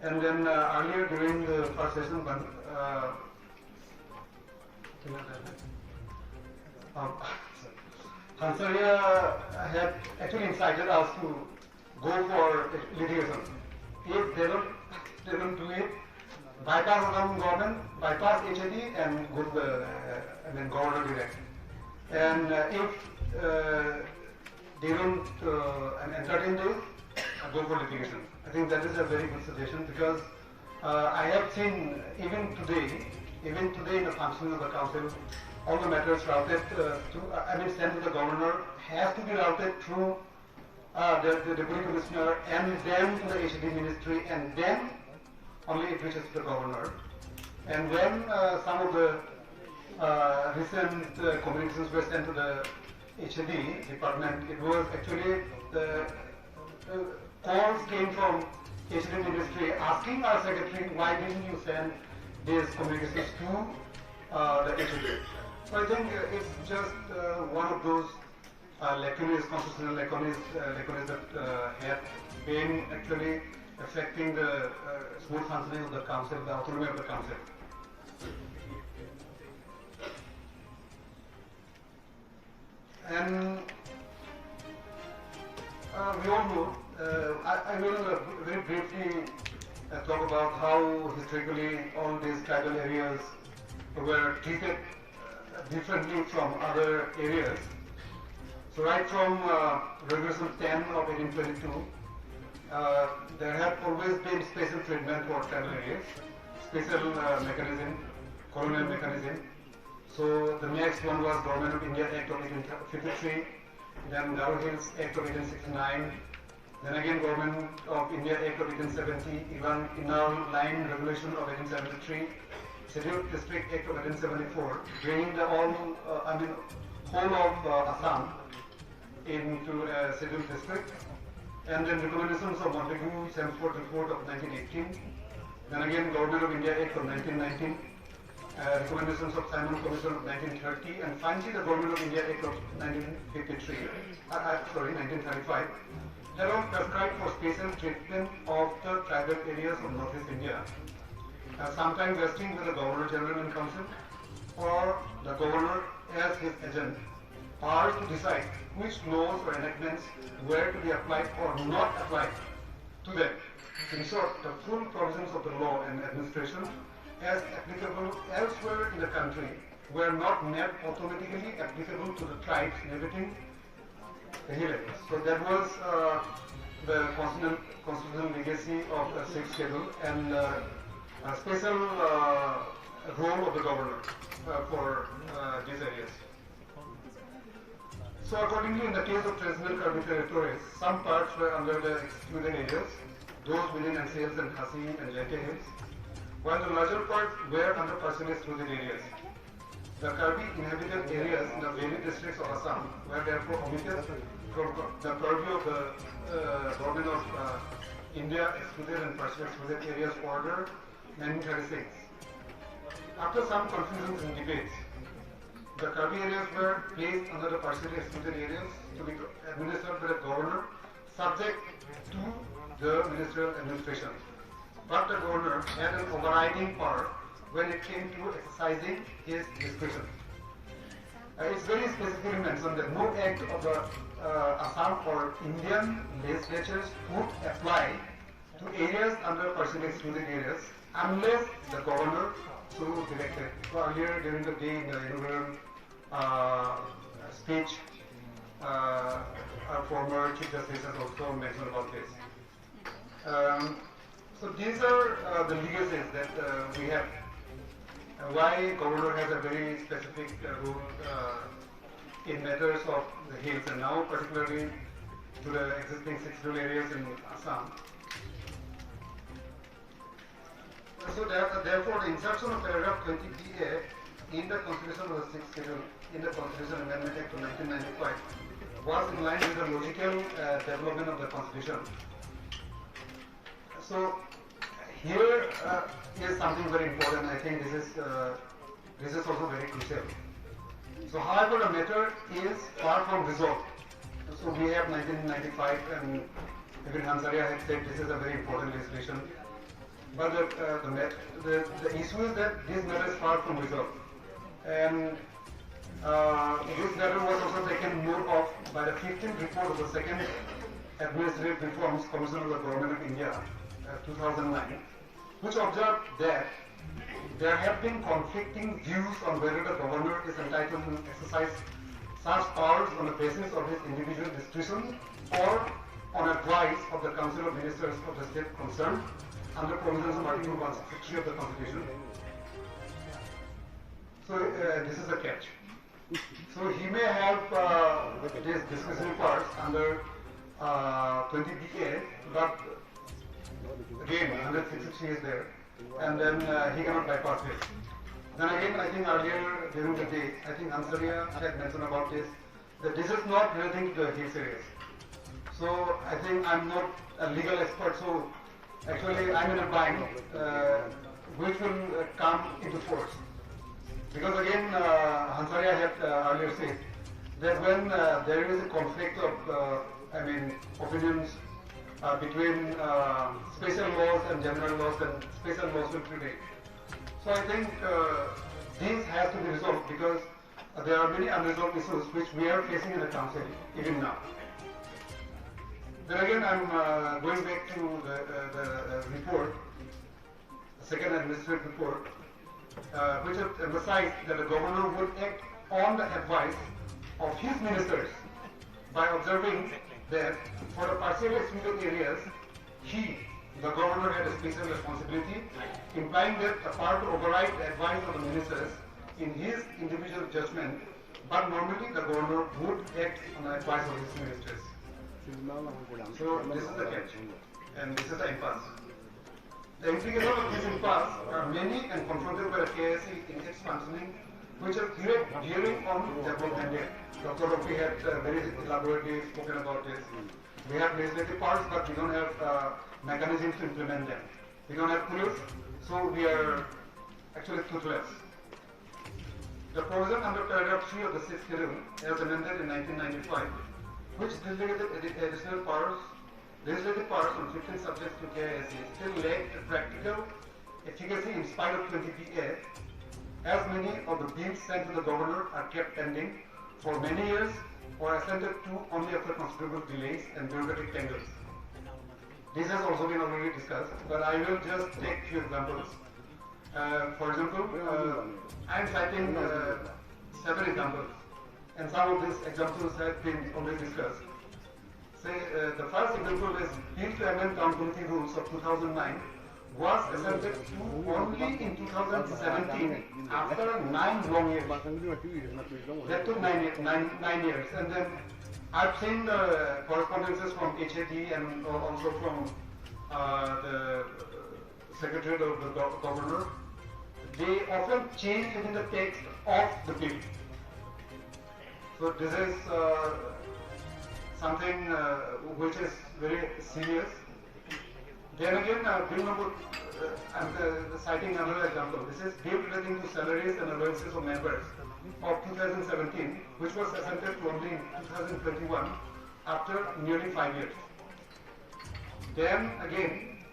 And then uh, earlier during the first session, Ban- uh, uh, Hansaria had actually incited us to go for litigation. If they don't, they don't do it, bypass Assam government, bypass H A D, and go to the, uh, I mean, governor direct. And uh, if uh, they don't uh, and entertain this, uh, go for litigation. I think that is a very good suggestion because uh, I have seen even today, even today in the functioning of the council, all the matters routed uh, to, uh, I mean, sent to the governor has to be routed through uh, the, the deputy commissioner and then to the H A D ministry and then only it reaches to the governor. And when uh, some of the uh, recent uh, communications were sent to the H A D department, it was actually the uh, calls came from H A D ministry asking our secretary, "Why didn't you send these communications to uh, the H A D?" So I think uh, it's just uh, one of those uh, lacunae, constitutional lacunae, uh, lacunae that uh, have been actually affecting the uh, smooth functioning of the council, the autonomy of the council. And uh, we all know, uh, I, I will uh, very briefly uh, talk about how historically all these tribal areas were treated differently from other areas. So right from uh, Regulation ten of eighteen twenty-two, uh, there have always been special treatment for tribal areas, special uh, mechanism, colonial mechanism. So the next one was Government of India Act of eighteen fifty-three, then Garo Hills Act of eighteen sixty-nine, then again, Government of India Act of eighteen seventy, Inner, Inner Line Regulation of eighteen seventy-three, Scheduled District Act of eighteen seventy-four, bringing the all, uh, I mean, whole of uh, Assam into a scheduled district, and then recommendations of Montagu Chelmsford Report of nineteen eighteen, then again, Government of India Act of nineteen nineteen, uh, recommendations of Simon Commission of nineteen thirty, and finally the Government of India Act of nineteen fifty-three, uh, uh, sorry, nineteen thirty-five, that all prescribed for special treatment of the tribal areas of Northeast India, uh, sometime vesting with the Governor General in Council or the Governor as his agent, power to decide which laws or enactments were to be applied or not applied to them. In short, the full provisions of the law and administration as applicable elsewhere in the country were not made automatically applicable to the tribes inhabiting the hill areas. So that was uh, the constitutional, constitutional legacy of the Sixth Schedule and uh, a special uh, role of the governor uh, for uh, these areas. So accordingly, in the case of traditional Karbi territories, some parts were under the excluded areas, those within N C Hills and Khasi and Jaintia Hills, while the larger part were under partially excluded areas. The Karbi inhabited areas in the varied districts of Assam were therefore omitted from the purview of the uh, Government of uh, India Excluded and Partially Excluded Areas Order nineteen thirty-six. After some confusions and debates, the Karbi areas were placed under the partially excluded areas to be administered by the governor, subject to the ministerial administration. But the governor had an overriding power when it came to exercising his discretion. Uh, it's very specifically mentioned that no act of the uh, Assam or Indian legislatures would apply to areas under partially excluded areas unless the governor so directed. So earlier during the day in the inaugural uh, speech, uh, our former Chief Justice has also mentioned about this. Um, so these are uh, the legacies that uh, we have. Uh, why governor has a very specific uh, role uh, in matters of the hills, and now particularly to the existing six schedule areas in Assam. So there, therefore, the insertion of paragraph twenty B A in the constitution of the sixth schedule in the Constitution Amendment Act of nineteen ninety-five was in line with the logical uh, development of the constitution. So here uh, is something very important. I think this is uh, this is also very crucial. So, however, the matter is far from resolved. So we have nineteen ninety-five, and even Hansaria had said this is a very important legislation. But the, uh, the, mat- the, the issue is that this matter is far from resolved. And uh, this matter was also taken note of by the fifteenth report of the Second Administrative Reforms Commission of the Government of India, uh, two thousand nine, which observed that there have been conflicting views on whether the governor is entitled to exercise such powers on the basis of his individual discretion or on advice of the Council of Ministers of the state concerned under provisions of Article one sixty-three of the Constitution. So uh, this is the catch. So he may have uh, this discretionary powers under uh, twenty B A, but again, hundred sixty-three is there, and then uh, he cannot bypass this. Then again, I think earlier during the day, I think Hansaria had mentioned about this, that this is not relating to the hills areas. So I think I'm not a legal expert, so actually I'm in a bind uh, which will uh, come into force. Because again, uh, Hansaria had uh, earlier said that when uh, there is a conflict of, uh, I mean, opinions uh, between uh, special laws and general laws, then special laws will prevail. So I think uh, this has to be resolved because uh, there are many unresolved issues which we are facing in the council even now. Then again, I'm uh, going back to the, uh, the uh, report, the second administrative report, uh, which has emphasized that the governor would act on the advice of his ministers by observing that for the partially excluded areas, he, the governor, had a special responsibility, implying that the power to override the advice of the ministers in his individual judgment, but normally the governor would act on the advice of his ministers. So this is the catch, and this is the impasse. The implications of this impasse are many and confronted by the K I C in its functioning, which have direct bearing on development. Doctor Rokpi had uh, very elaborately spoken about this. We have legislative powers, but we don't have uh, mechanisms to implement them. We don't have tools, so we are actually toothless. The provision under paragraph three of the sixth schedule, as amended in nineteen ninety-five, which delegated addi- additional powers, legislative powers on fifteen subjects to K I S A, still lacked a practical efficacy in spite of twenty B A, as many of the bills sent to the governor are kept pending for many years or assented to only after considerable delays and bureaucratic tangles. This has also been already discussed, but I will just take few examples. Uh, for example, uh, I am citing uh, seven examples, and some of these examples have been already discussed. Say, uh, the first example is Bill to amend Town Committee Rules of two thousand nine was assented to only in two thousand seventeen, after nine long years. That took nine, ye- nine, nine years, and then I've seen the correspondences from H A D and also from uh, the Secretariat of the Gov- Governor. They often change even the text of the bill. So this is uh, something uh, which is very serious. Then again, uh, bill number, uh, I'm uh, citing another example. This is bill relating to salaries and allowances of members of two thousand seventeen, which was assented to only in two thousand twenty-one after nearly five years. Then again,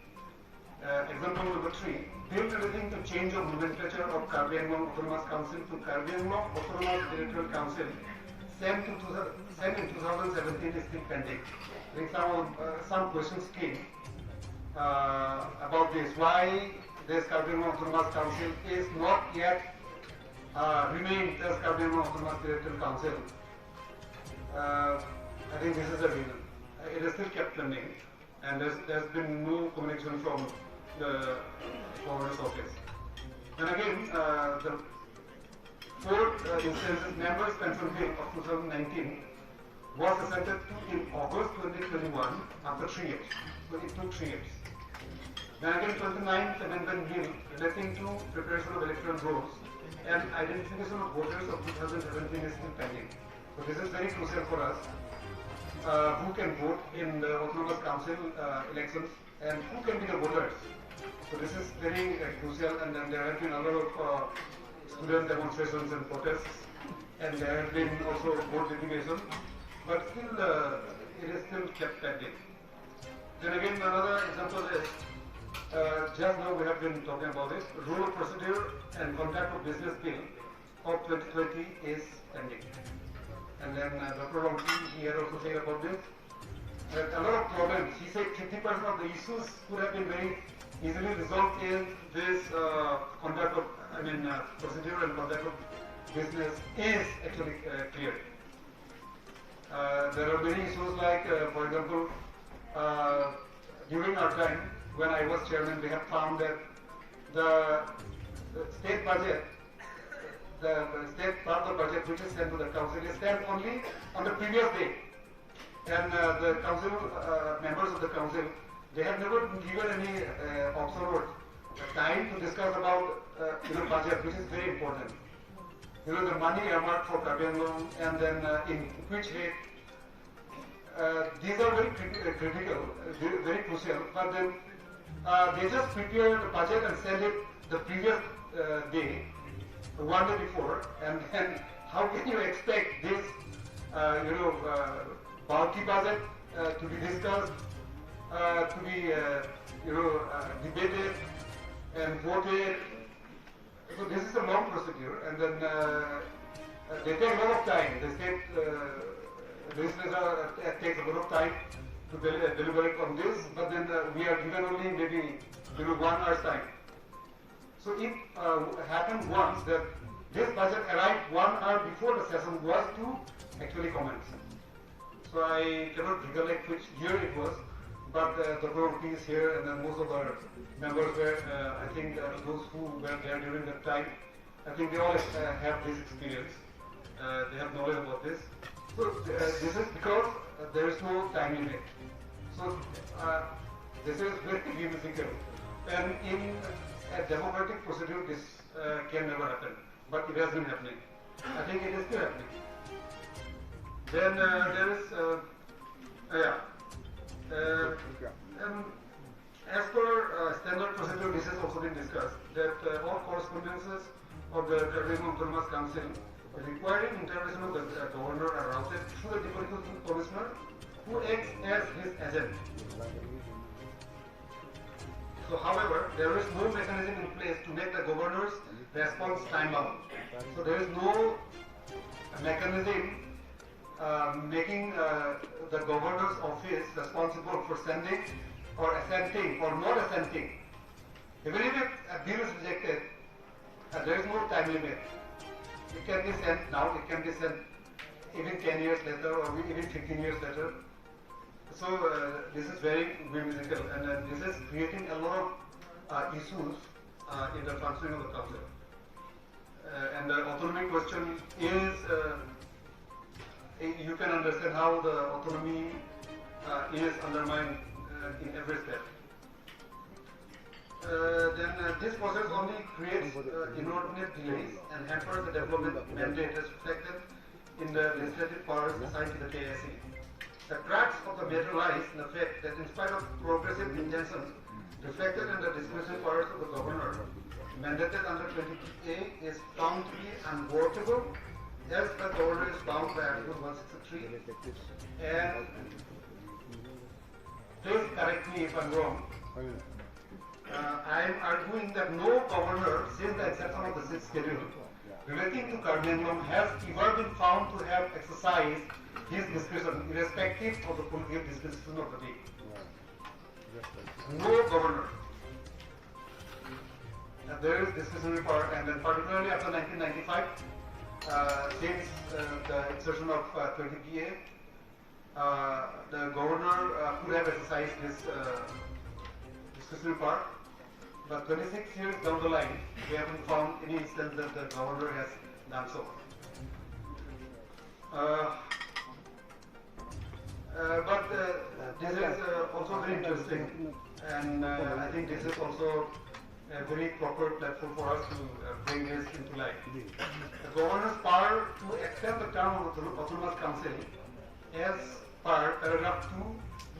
uh, example number three, bill relating to change of nomenclature of Karbi Anglong Autonomous Council to Karbi Anglong Autonomous Territorial Council, sent to two thousand, sent in two thousand seventeen, is still pending. I think some of, uh, some questions came uh, about this, why this Karbi Anglong Autonomous Council is not yet uh, renamed as Karbi Anglong Autonomous Territorial Council. Uh, I think this is the reason. It is still kept pending, and there's, there's been no communication from the governor's office. And again, uh, the fourth uh, instance is members' pension bill of two thousand nineteen was assented to in August twenty twenty-one after three years. So it took three years. Then again, twenty-ninth Amendment Bill relating to preparation of electoral rolls and identification of voters of two thousand seventeen is still pending. So this is very crucial for us. Uh, who can vote in the Autonomous Council uh, elections and who can be the voters? So this is very uh, crucial, and then there have been a lot of uh, student demonstrations and protests, and there have been also vote litigation, but still uh, it is still kept pending. Then again, another example is uh, just now we have been talking about it, Rule of Procedure and Conduct of Business Bill of twenty twenty is pending. And then uh, Doctor Rongpi, he had also said about this, that a lot of problems, he said fifty percent of the issues could have been very easily resolved if this uh, conduct of, I mean, uh, procedure and conduct of business is actually uh, clear. Uh, there are many issues like, uh, for example, uh, during our time when I was chairman, we have found that the, the state budget, the, the state part of the budget which is sent to the council is sent only on the previous day. And uh, the council uh, members of the council, they have never been given any uh, option or time to discuss about uh, you know, budget, which is very important. You know, the money earmarked for Karbi Anglong and then uh, in which way. Uh, these are very crit- uh, critical, uh, very, very crucial. But then uh, they just prepare the budget and send it the previous uh, day, one day before, and then how can you expect this, uh, you know, uh, bulky budget uh, to be discussed, uh, to be, uh, you know, uh, debated and voted? So this is a long procedure, and then uh, uh, they take a lot of time. The state uh, legislature uh, takes a lot of time to del- uh, deliberate on this, but then uh, we are given only maybe, you know, one hour's time. So it uh, happened once that this budget arrived one hour before the session was to actually commence. So I cannot recollect which year it was, but uh, Doctor Rongpi is here, and then most of our members were, uh, I think, uh, those who were there during that time, I think they all uh, have this experience. Uh, they have knowledge about this. So uh, this is because uh, there is no time limit. So uh, this is very whimsical. And in a democratic procedure, this uh, can never happen. But it has been happening. I think it is still happening. Then uh, there is, uh, uh, yeah. Uh, and as per uh, standard procedure, this has also been discussed, that uh, all correspondences of the Karbi Anglong Autonomous Council requiring intervention of the uh, governor are routed through the Deputy Commissioner, who acts as his agent. So, however, there is no mechanism in place to make the governor's response time bound. So, there is no mechanism uh, making uh, the governor's office responsible for sending or assenting or not assenting. Even if a bill is rejected, uh, there is no time limit. It can be sent now, it can be sent even ten years later or even fifteen years later. So uh, this is very whimsical, and uh, this is creating a lot of uh, issues uh, in the functioning of the council. Uh, and the autonomy question is, uh, you can understand how the autonomy uh, is undermined uh, in every step. Uh, then uh, this process only creates uh, inordinate delays and hampers the development mandate as reflected in the legislative powers assigned to the K I C. The crux of the matter lies in the fact that in spite of progressive intentions, reflected in the discretionary powers of the governor mandated under twenty A is found to be unworkable, as the governor is bound by Article one sixty-three and, please correct me if I'm wrong, uh, I am arguing that no governor since the inception of the Sixth Schedule relating to Karbi Anglong has ever been found to have exercised his discretion irrespective of the political disposition of the day. No governor. Uh, there is discretionary power, and then particularly after nineteen ninety-five, uh, since uh, the insertion of uh, twenty B A, uh, the governor uh, could have exercised this uh, discretionary power. But twenty-six years down the line, we haven't found any instance that the governor has done so. Uh, uh, but uh, this is uh, also very interesting, and uh, I think this is also a very proper platform for us to uh, bring this into light. The governor's power to extend the term of the autonomous council as per paragraph two,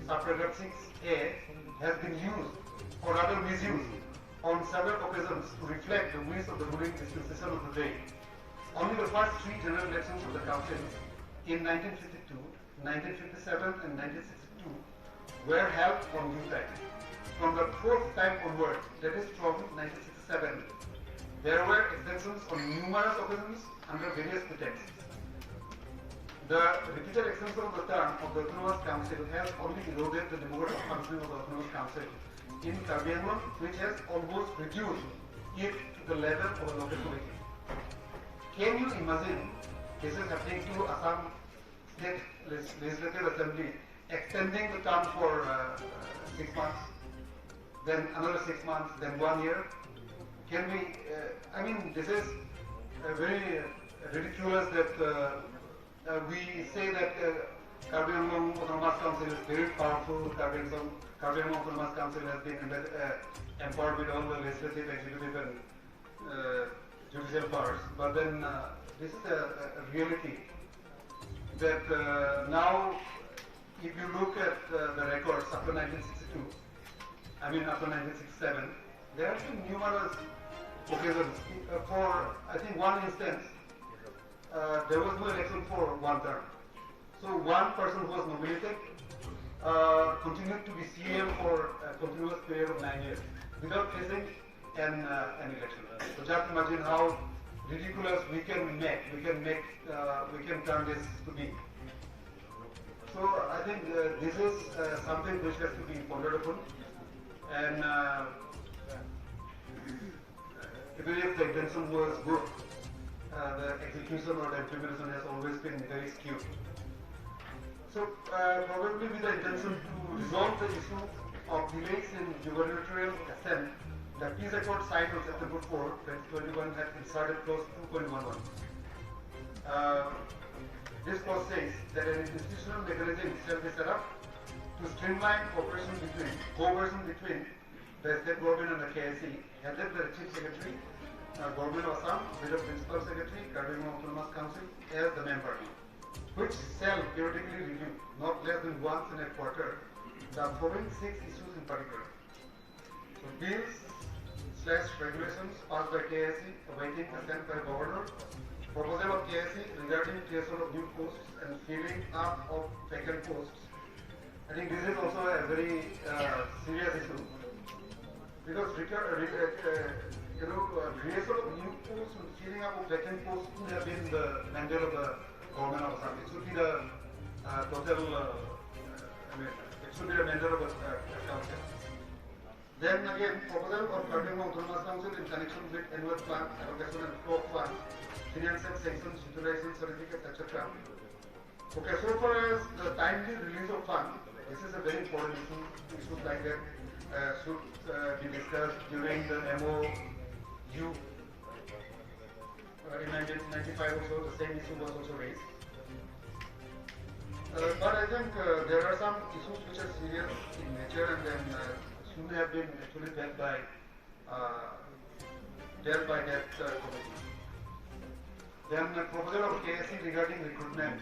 subparagraph six A has been used, or rather misused, on several occasions to reflect the wish of the ruling dispensation of the day. Only the first three general elections of the council in nineteen fifty-two, nineteen fifty-seven and nineteen sixty-two were held on due time. From the fourth time onward, that is from nineteen sixty-seven, there were extensions on numerous occasions under various pretexts. The repeated extension of the term of the Autonomous Council has only eroded the democratic functioning of the Autonomous Council in Karbi Anglong, which has almost reduced it to the level of a local committee. Can you imagine this is happening to Assam State Legis-, Legislative Assembly, extending the term for uh, six months, then another six months, then one year? Can we, uh, I mean, this is uh, very uh, ridiculous that uh, uh, we say that uh, Karbi Anglong Autonomous Council is very powerful, Karbi Anglong, Karbi Anglong Autonomous Council has been embe- uh, empowered with all the legislative, executive and uh, judicial powers. But then uh, this is a, a reality that uh, now, if you look at uh, the records after nineteen sixty-two, I mean after nineteen sixty-seven, there have been numerous occasions. Uh, for, I think, one instance, uh, there was no election for one term. So one person who was nominated uh, continued to be C E M for a continuous period of nine years without facing an, uh, an election. So just imagine how ridiculous we can make, we can make, uh, we can turn this to be. So I think uh, this is uh, something which has to be pondered upon, and uh, even if the intention was good, uh, the execution or the implementation has always been very skewed. So uh, probably with the intention to resolve the issue of delays in gubernatorial assent, the peace accord signed on September four, twenty twenty-one had inserted clause two point one one. Uh, this clause says that an institutional mechanism shall be set up to streamline cooperation between, cooperation between the state government and the K I C, headed by the Chief Secretary, uh, Government of Assam, with the Principal Secretary, Karbi Anglong Autonomous Council as the member, which shall periodically review, not less than once in a quarter, the following six issues in particular. So bills slash regulations passed by K I C awaiting assent by Governor, proposal of K I C regarding creation of new posts and filling up of vacant posts. I think this is also a very uh, serious issue because recur- uh, re- uh, uh, you know uh, creation of new posts and filling up of vacant posts could have been the mandate of the government of Assam. It should be the uh, total. Uh, I mean, it should be the mandate of the uh, council. Then again, proposal of Karbi Anglong Autonomous Council in connection with annual plan allocation and flow of funds, financial sanctions, utilization certificates, et cetera. Okay, so far as the timely release of funds, this is a very important issue. Issues like that uh, should uh, be discussed during the M O U. Uh, in nineteen ninety-five also, the same issue was also raised. Uh, but I think uh, there are some issues which are serious in nature and then uh, should have been actually dealt by uh, dealt by that uh, committee. Then the proposal of K I C regarding recruitment.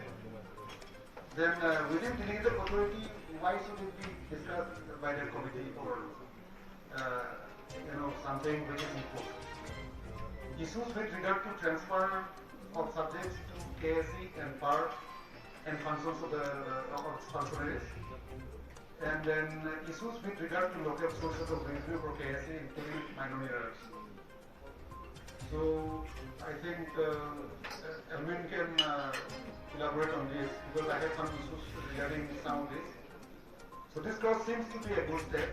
Then uh, within delegated authority, why should it be discussed by that committee or uh, you know, something which is important. Issues with regard to transfer of subjects to K S A C and power and functions of the, uh, of functionaries. And then, uh, issues with regard to local sources of revenue for K S A C, including minority rights. So I think, uh, Elwin can, uh, elaborate on this, because I have some issues regarding some of this. So this clause seems to be a good step.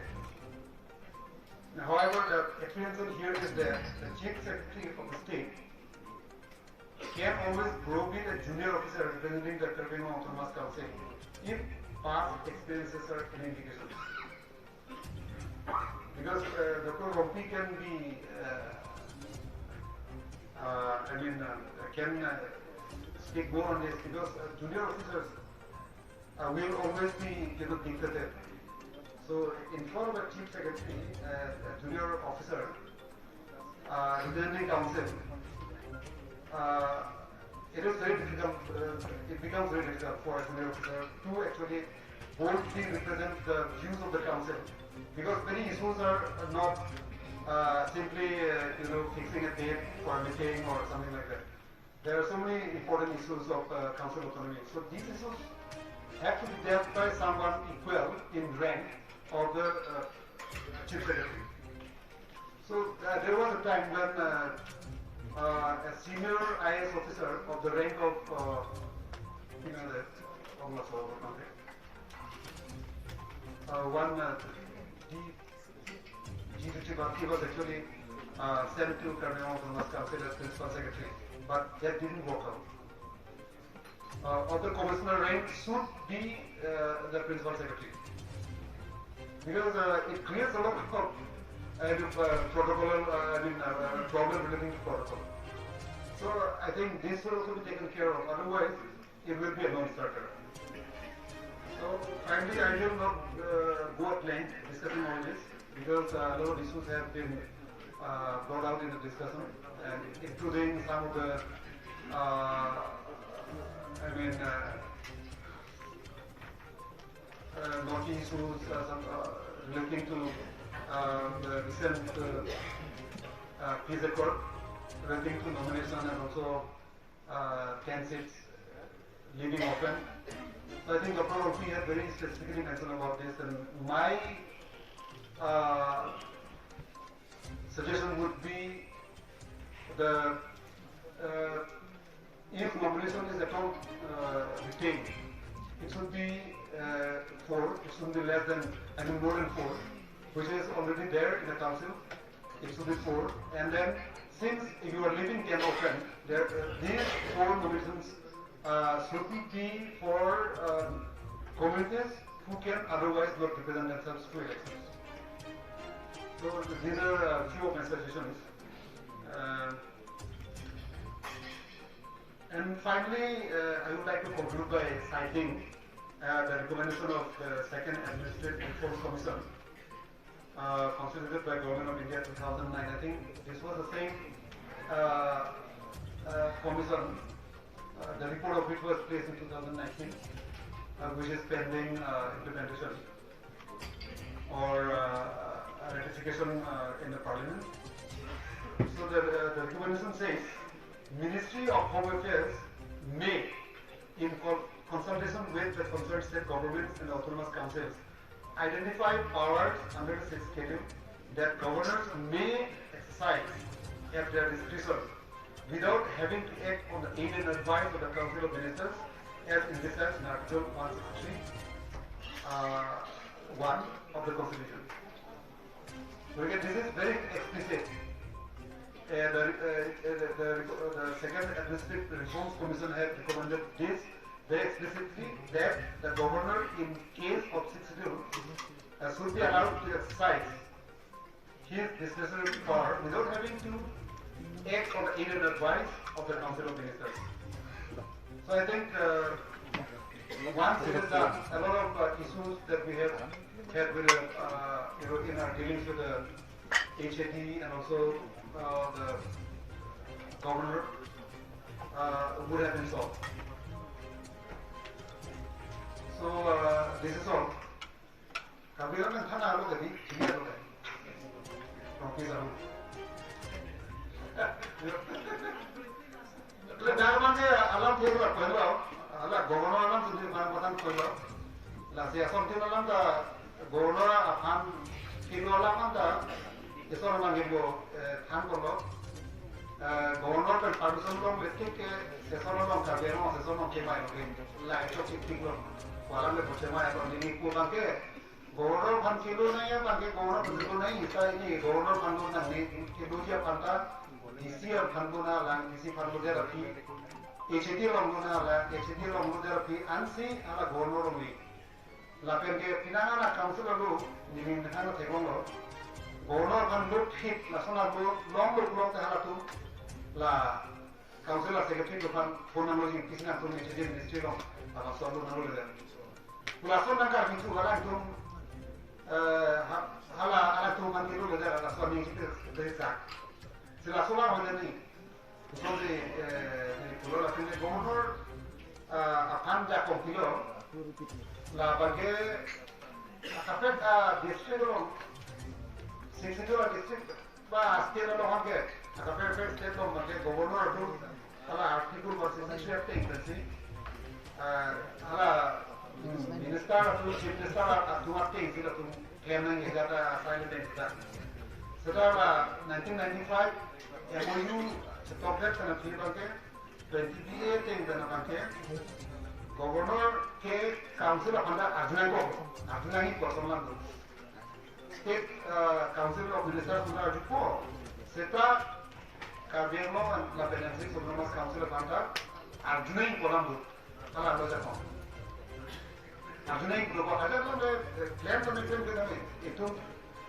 Now, however, the apprehension here is that the chief secretary of the state can always browbeat a junior officer representing the Karbi Anglong Autonomous Council if past experiences are any indication. Because, uh, Doctor Rongpi can be, uh, uh, I mean, uh, can, uh, speak more on this, because, uh, junior officers, uh, will always be, you know, dictated. So in front of a chief secretary, uh, a junior officer, uh, representing council, uh, it is very difficult, uh, it becomes very difficult for a junior officer to actually boldly represent the views of the council, because many issues are not, uh, simply, uh, you know, fixing a date for a meeting or something like that. There are so many important issues of, uh, council autonomy. So these issues have to be dealt by someone equal in rank of the, uh, chief secretary. So, uh, there was a time when, uh, uh, a senior I A S officer of the rank of, uh, you know, the, uh, one, uh, D, G T T Bhatti was actually, uh, sent to Karbi Anglong Autonomous Council as principal secretary, but that didn't work out. Uh, of the commissioner rank should be, uh, the principal secretary. Because, uh, it creates a lot of, uh, protocol, uh, I mean, uh, problem relating to protocol. So I think this will also be taken care of. Otherwise, it will be a non-starter. So finally, I will not, uh, go at length discussing all this, because, uh, a lot of issues have been, uh, brought out in the discussion, and including some of the, uh, I mean, uh, uh, naughty issues, uh, some, uh, relating to, uh, the recent, uh, uh, peace accord, relating to nomination and also, uh, ten seats leaving open. So I think Doctor Rongpi had very specifically mentioned about this, and my, uh, suggestion would be the, uh, if nomination is at all, uh, retained, it should be, uh, four, it shouldn't be less than, I mean, more than four, which is already there in the council. It should be four. And then, since you are leaving ten open, there, uh, these four nominations, uh, shouldn't be for, uh, communities who can otherwise not represent themselves to elections. So these are a few of my suggestions. Uh, and finally, uh, I would like to conclude by citing, uh, the recommendation of the Second Administrative Reforms Commission, uh, constituted by Government of India two thousand nine. I think this was the same, uh, uh, commission, uh, the report of which was placed in two thousand nineteen, uh, which is pending, uh, implementation or, uh, ratification, uh, in the parliament. So the, uh, the recommendation says, Ministry of Home Affairs may, in co-, consultation with the concerned state governments and autonomous councils, identify powers under the Sixth Schedule that governors may exercise at their discretion without having to act on the aid and advice of the Council of Ministers as envisaged in Article one sixty-three, uh, one of the Constitution. So again, this is very explicit. Uh, the, uh, uh, the, the, uh, the Second Administrative Reforms Commission had recommended this very explicitly, that the governor, in case of Sixth Schedule, uh, should be allowed to exercise his discretionary power without having to act on the aid and advice of the Council of Ministers. So I think, uh, once it is done, a lot of, uh, issues that we have had with, uh, you know, in our dealings with the H A D and also, uh, the governor, uh, would have been solved. So, uh, this is all. Karbi Anglong thana alo kadi, chini alo kadi. Office ahu. Ladak abangke alam thek lo, koilo. Hala governor alam sendiri mana patan koilo. Lasi asontin alam ta governor aphan kilo alam ta isor alam hebo, eh, than koilo. Eh, governor pen permission longletik ke session along, Karbi Anglong session along kemai lo ke. La echok tik tik lo. Walam le bochemai lo, neli pu abangke governor aphan kilo nangji abangke governor aphan kilo nangji, seta neli governor aphan lo nangji, kiloji aphan ta D C aphan lo nanglang, D C aphan lo der aphi, H A D along lo nanglang, H A D along lo der aphi, ansi hala governor along nangji. Lapen ke penang an a council alo, neli nangkhan theklonglo. Governor aphan lo phit, lason alo longlo pulote halatum la council a secretary atum aphan phone nanglo, jing pisi nangtum H A D ministry along, labangso lo nanglo le. Lason nangkarju thu hala atum, eh, ha-, hala, hala atum aphan kilo le, lason nangji te, te sa. Si laso abang mane ni. Lason si, eh, neli pulo lapen ke governor, eh, aphan jakong pilo. Labangke, ah, kaprek, ah, district along, sixty-two district ba state along ke, kaprek kaprek state along abangke governor atum hala Article one sixty-three ateng pensi, ah, hala, hmm, minister atum, chief minister atum atengsi latum klem nangji, jata asai le deng kita. Seta la nineteen ninety-five M O U chetok det pen aphi abangke, twenty B A ateng pen abangke governor ke council aphan ta arju nangkok, arju nangji koson alam do. State, uh, Council of Ministers aphan ta arjupo, seta Karbi Anglong lapen M C Autonomous Council aphan ta arju nangji pu alam do. Hala lo jakong. Arju nangji pu dokok, ajat lo le, eh, claim kami, claim kami. Itum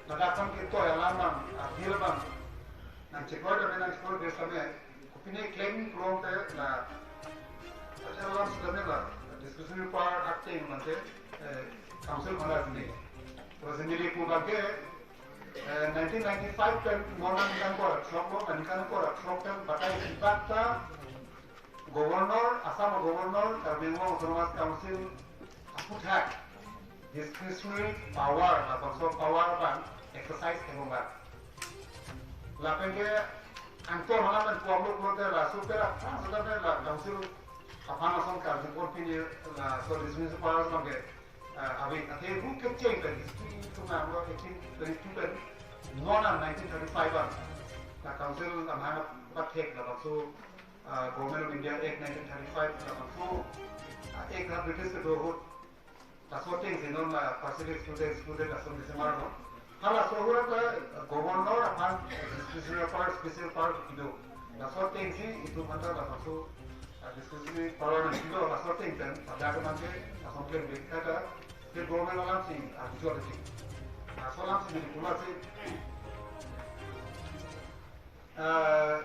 ladak aphan ketoi alam abang, appeal abang nangchekroi kami, nangchekroi bes kami. Kopine claim pulote la, ajat alam sitame la discretionary power ateng mate, eh, council aphan arju nangji. Terus neli pu abangke, eh, nineteen ninety-five pen mo nangkan kor throk lo, nangkan kor throk pen batai ipak ta governor, Assam governor, Karbi Anglong Autonomous Council aphuthak discretionary power, labangso power abang exercise theklonglo. Lapen ke angton alam pen pulo pulote laso pen la, laso pen la council aphan ason karjupon pini laso discretionary power abangke, ah, ave, athe ru kecheng pen history atum nanglo eighteen twenty-two pen non an nineteen thirty-five an la council amahang pathek labangso, ah, Government of India Act nineteen thirty-five labangso, ah, Act ha British kedo ahut. Laso atengsi non la facility student, student lason kesemar lo. Halaso ahut ta governor aphan discretionary power, special power kedo. Laso atengsi itum aphan ta laso, ah, discretionary power nangkedo, laso ateng pen pada ke nangke lason klem bek kata ke government alamsi, ah, arju atik. Laso alamsi neli pulo si, ah,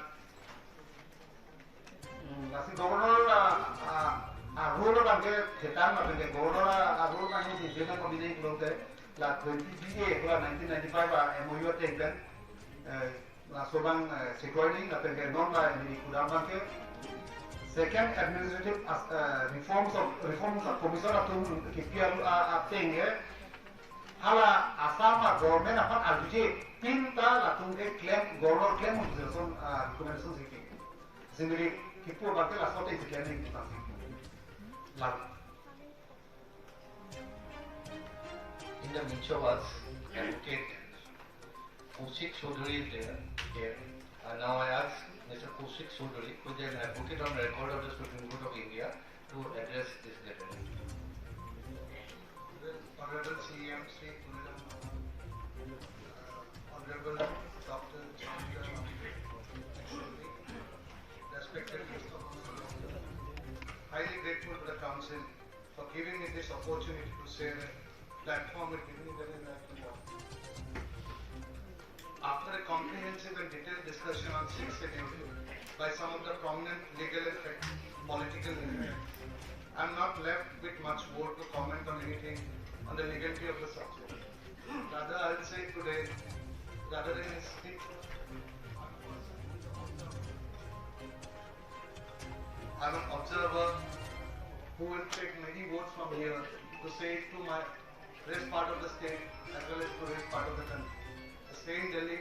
Hmm, lasi governor, ah, ah, ah, rule abangke thetan, abangke governor, ah, ah, rule abangke si jena kombinasi pulote la twenty B A pu la nineteen ninety-five a M O U ateng pen, eh, laso abang, eh, chekroi nangji, lapen ke non la neli kedam abangke Second Administrative as-, eh, Reforms of, Reforms of Commission atum kipi alu a, ateng ke, hala Assam a government aphan arjuje pin ta latum ke claim, governor claim lason, ah, recommendation si ke. Sendiri kipu abangke laso atengsi claim nangji pu tangsi. Lalu. In the midst of us, Advocate Kaushik Chaudhary is there, here. And now I ask Mister Kaushik Chaudhary, who is an advocate on record of the Supreme Court of India, to address this gathering. Honorable C E M Shri Tuliram Ronghang, uh, Honorable Doctor Chandra, respected guests of honor, highly grateful to the council for giving me this opportunity to share a platform with dignitary like you all. After a comprehensive and detailed discussion on Sixth Schedule by some of the prominent legal and fac-, political leaders, I'm not left with much more to comment on anything on the legality of the subject. Rather, I'll say today, rather than speak, I'm an observer who will take many votes from here to say it to my rest part of the state as well as to rest part of the country. Stay in Delhi,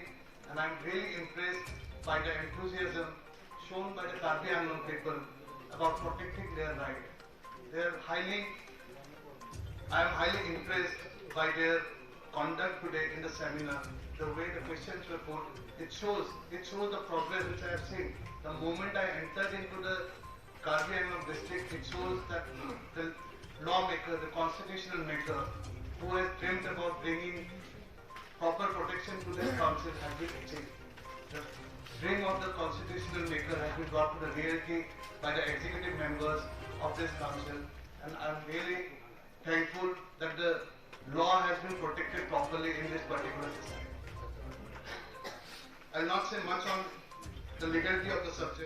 And I'm really impressed by the enthusiasm shown by the Karbi Anglong people about protecting their right. They're highly, I am highly impressed by their conduct today in the seminar. The way the questions were put, it shows, it shows the progress which I have seen. The moment I entered into the Karbi Anglong district, it shows that the lawmaker, the constitutional maker, who has dreamed about bringing proper protection to this council has been achieved. The dream of the constitutional maker has been brought to the reality by the executive members of this council, and I'm really thankful that the law has been protected properly in this particular society. I'll not say much on the legality of the subject.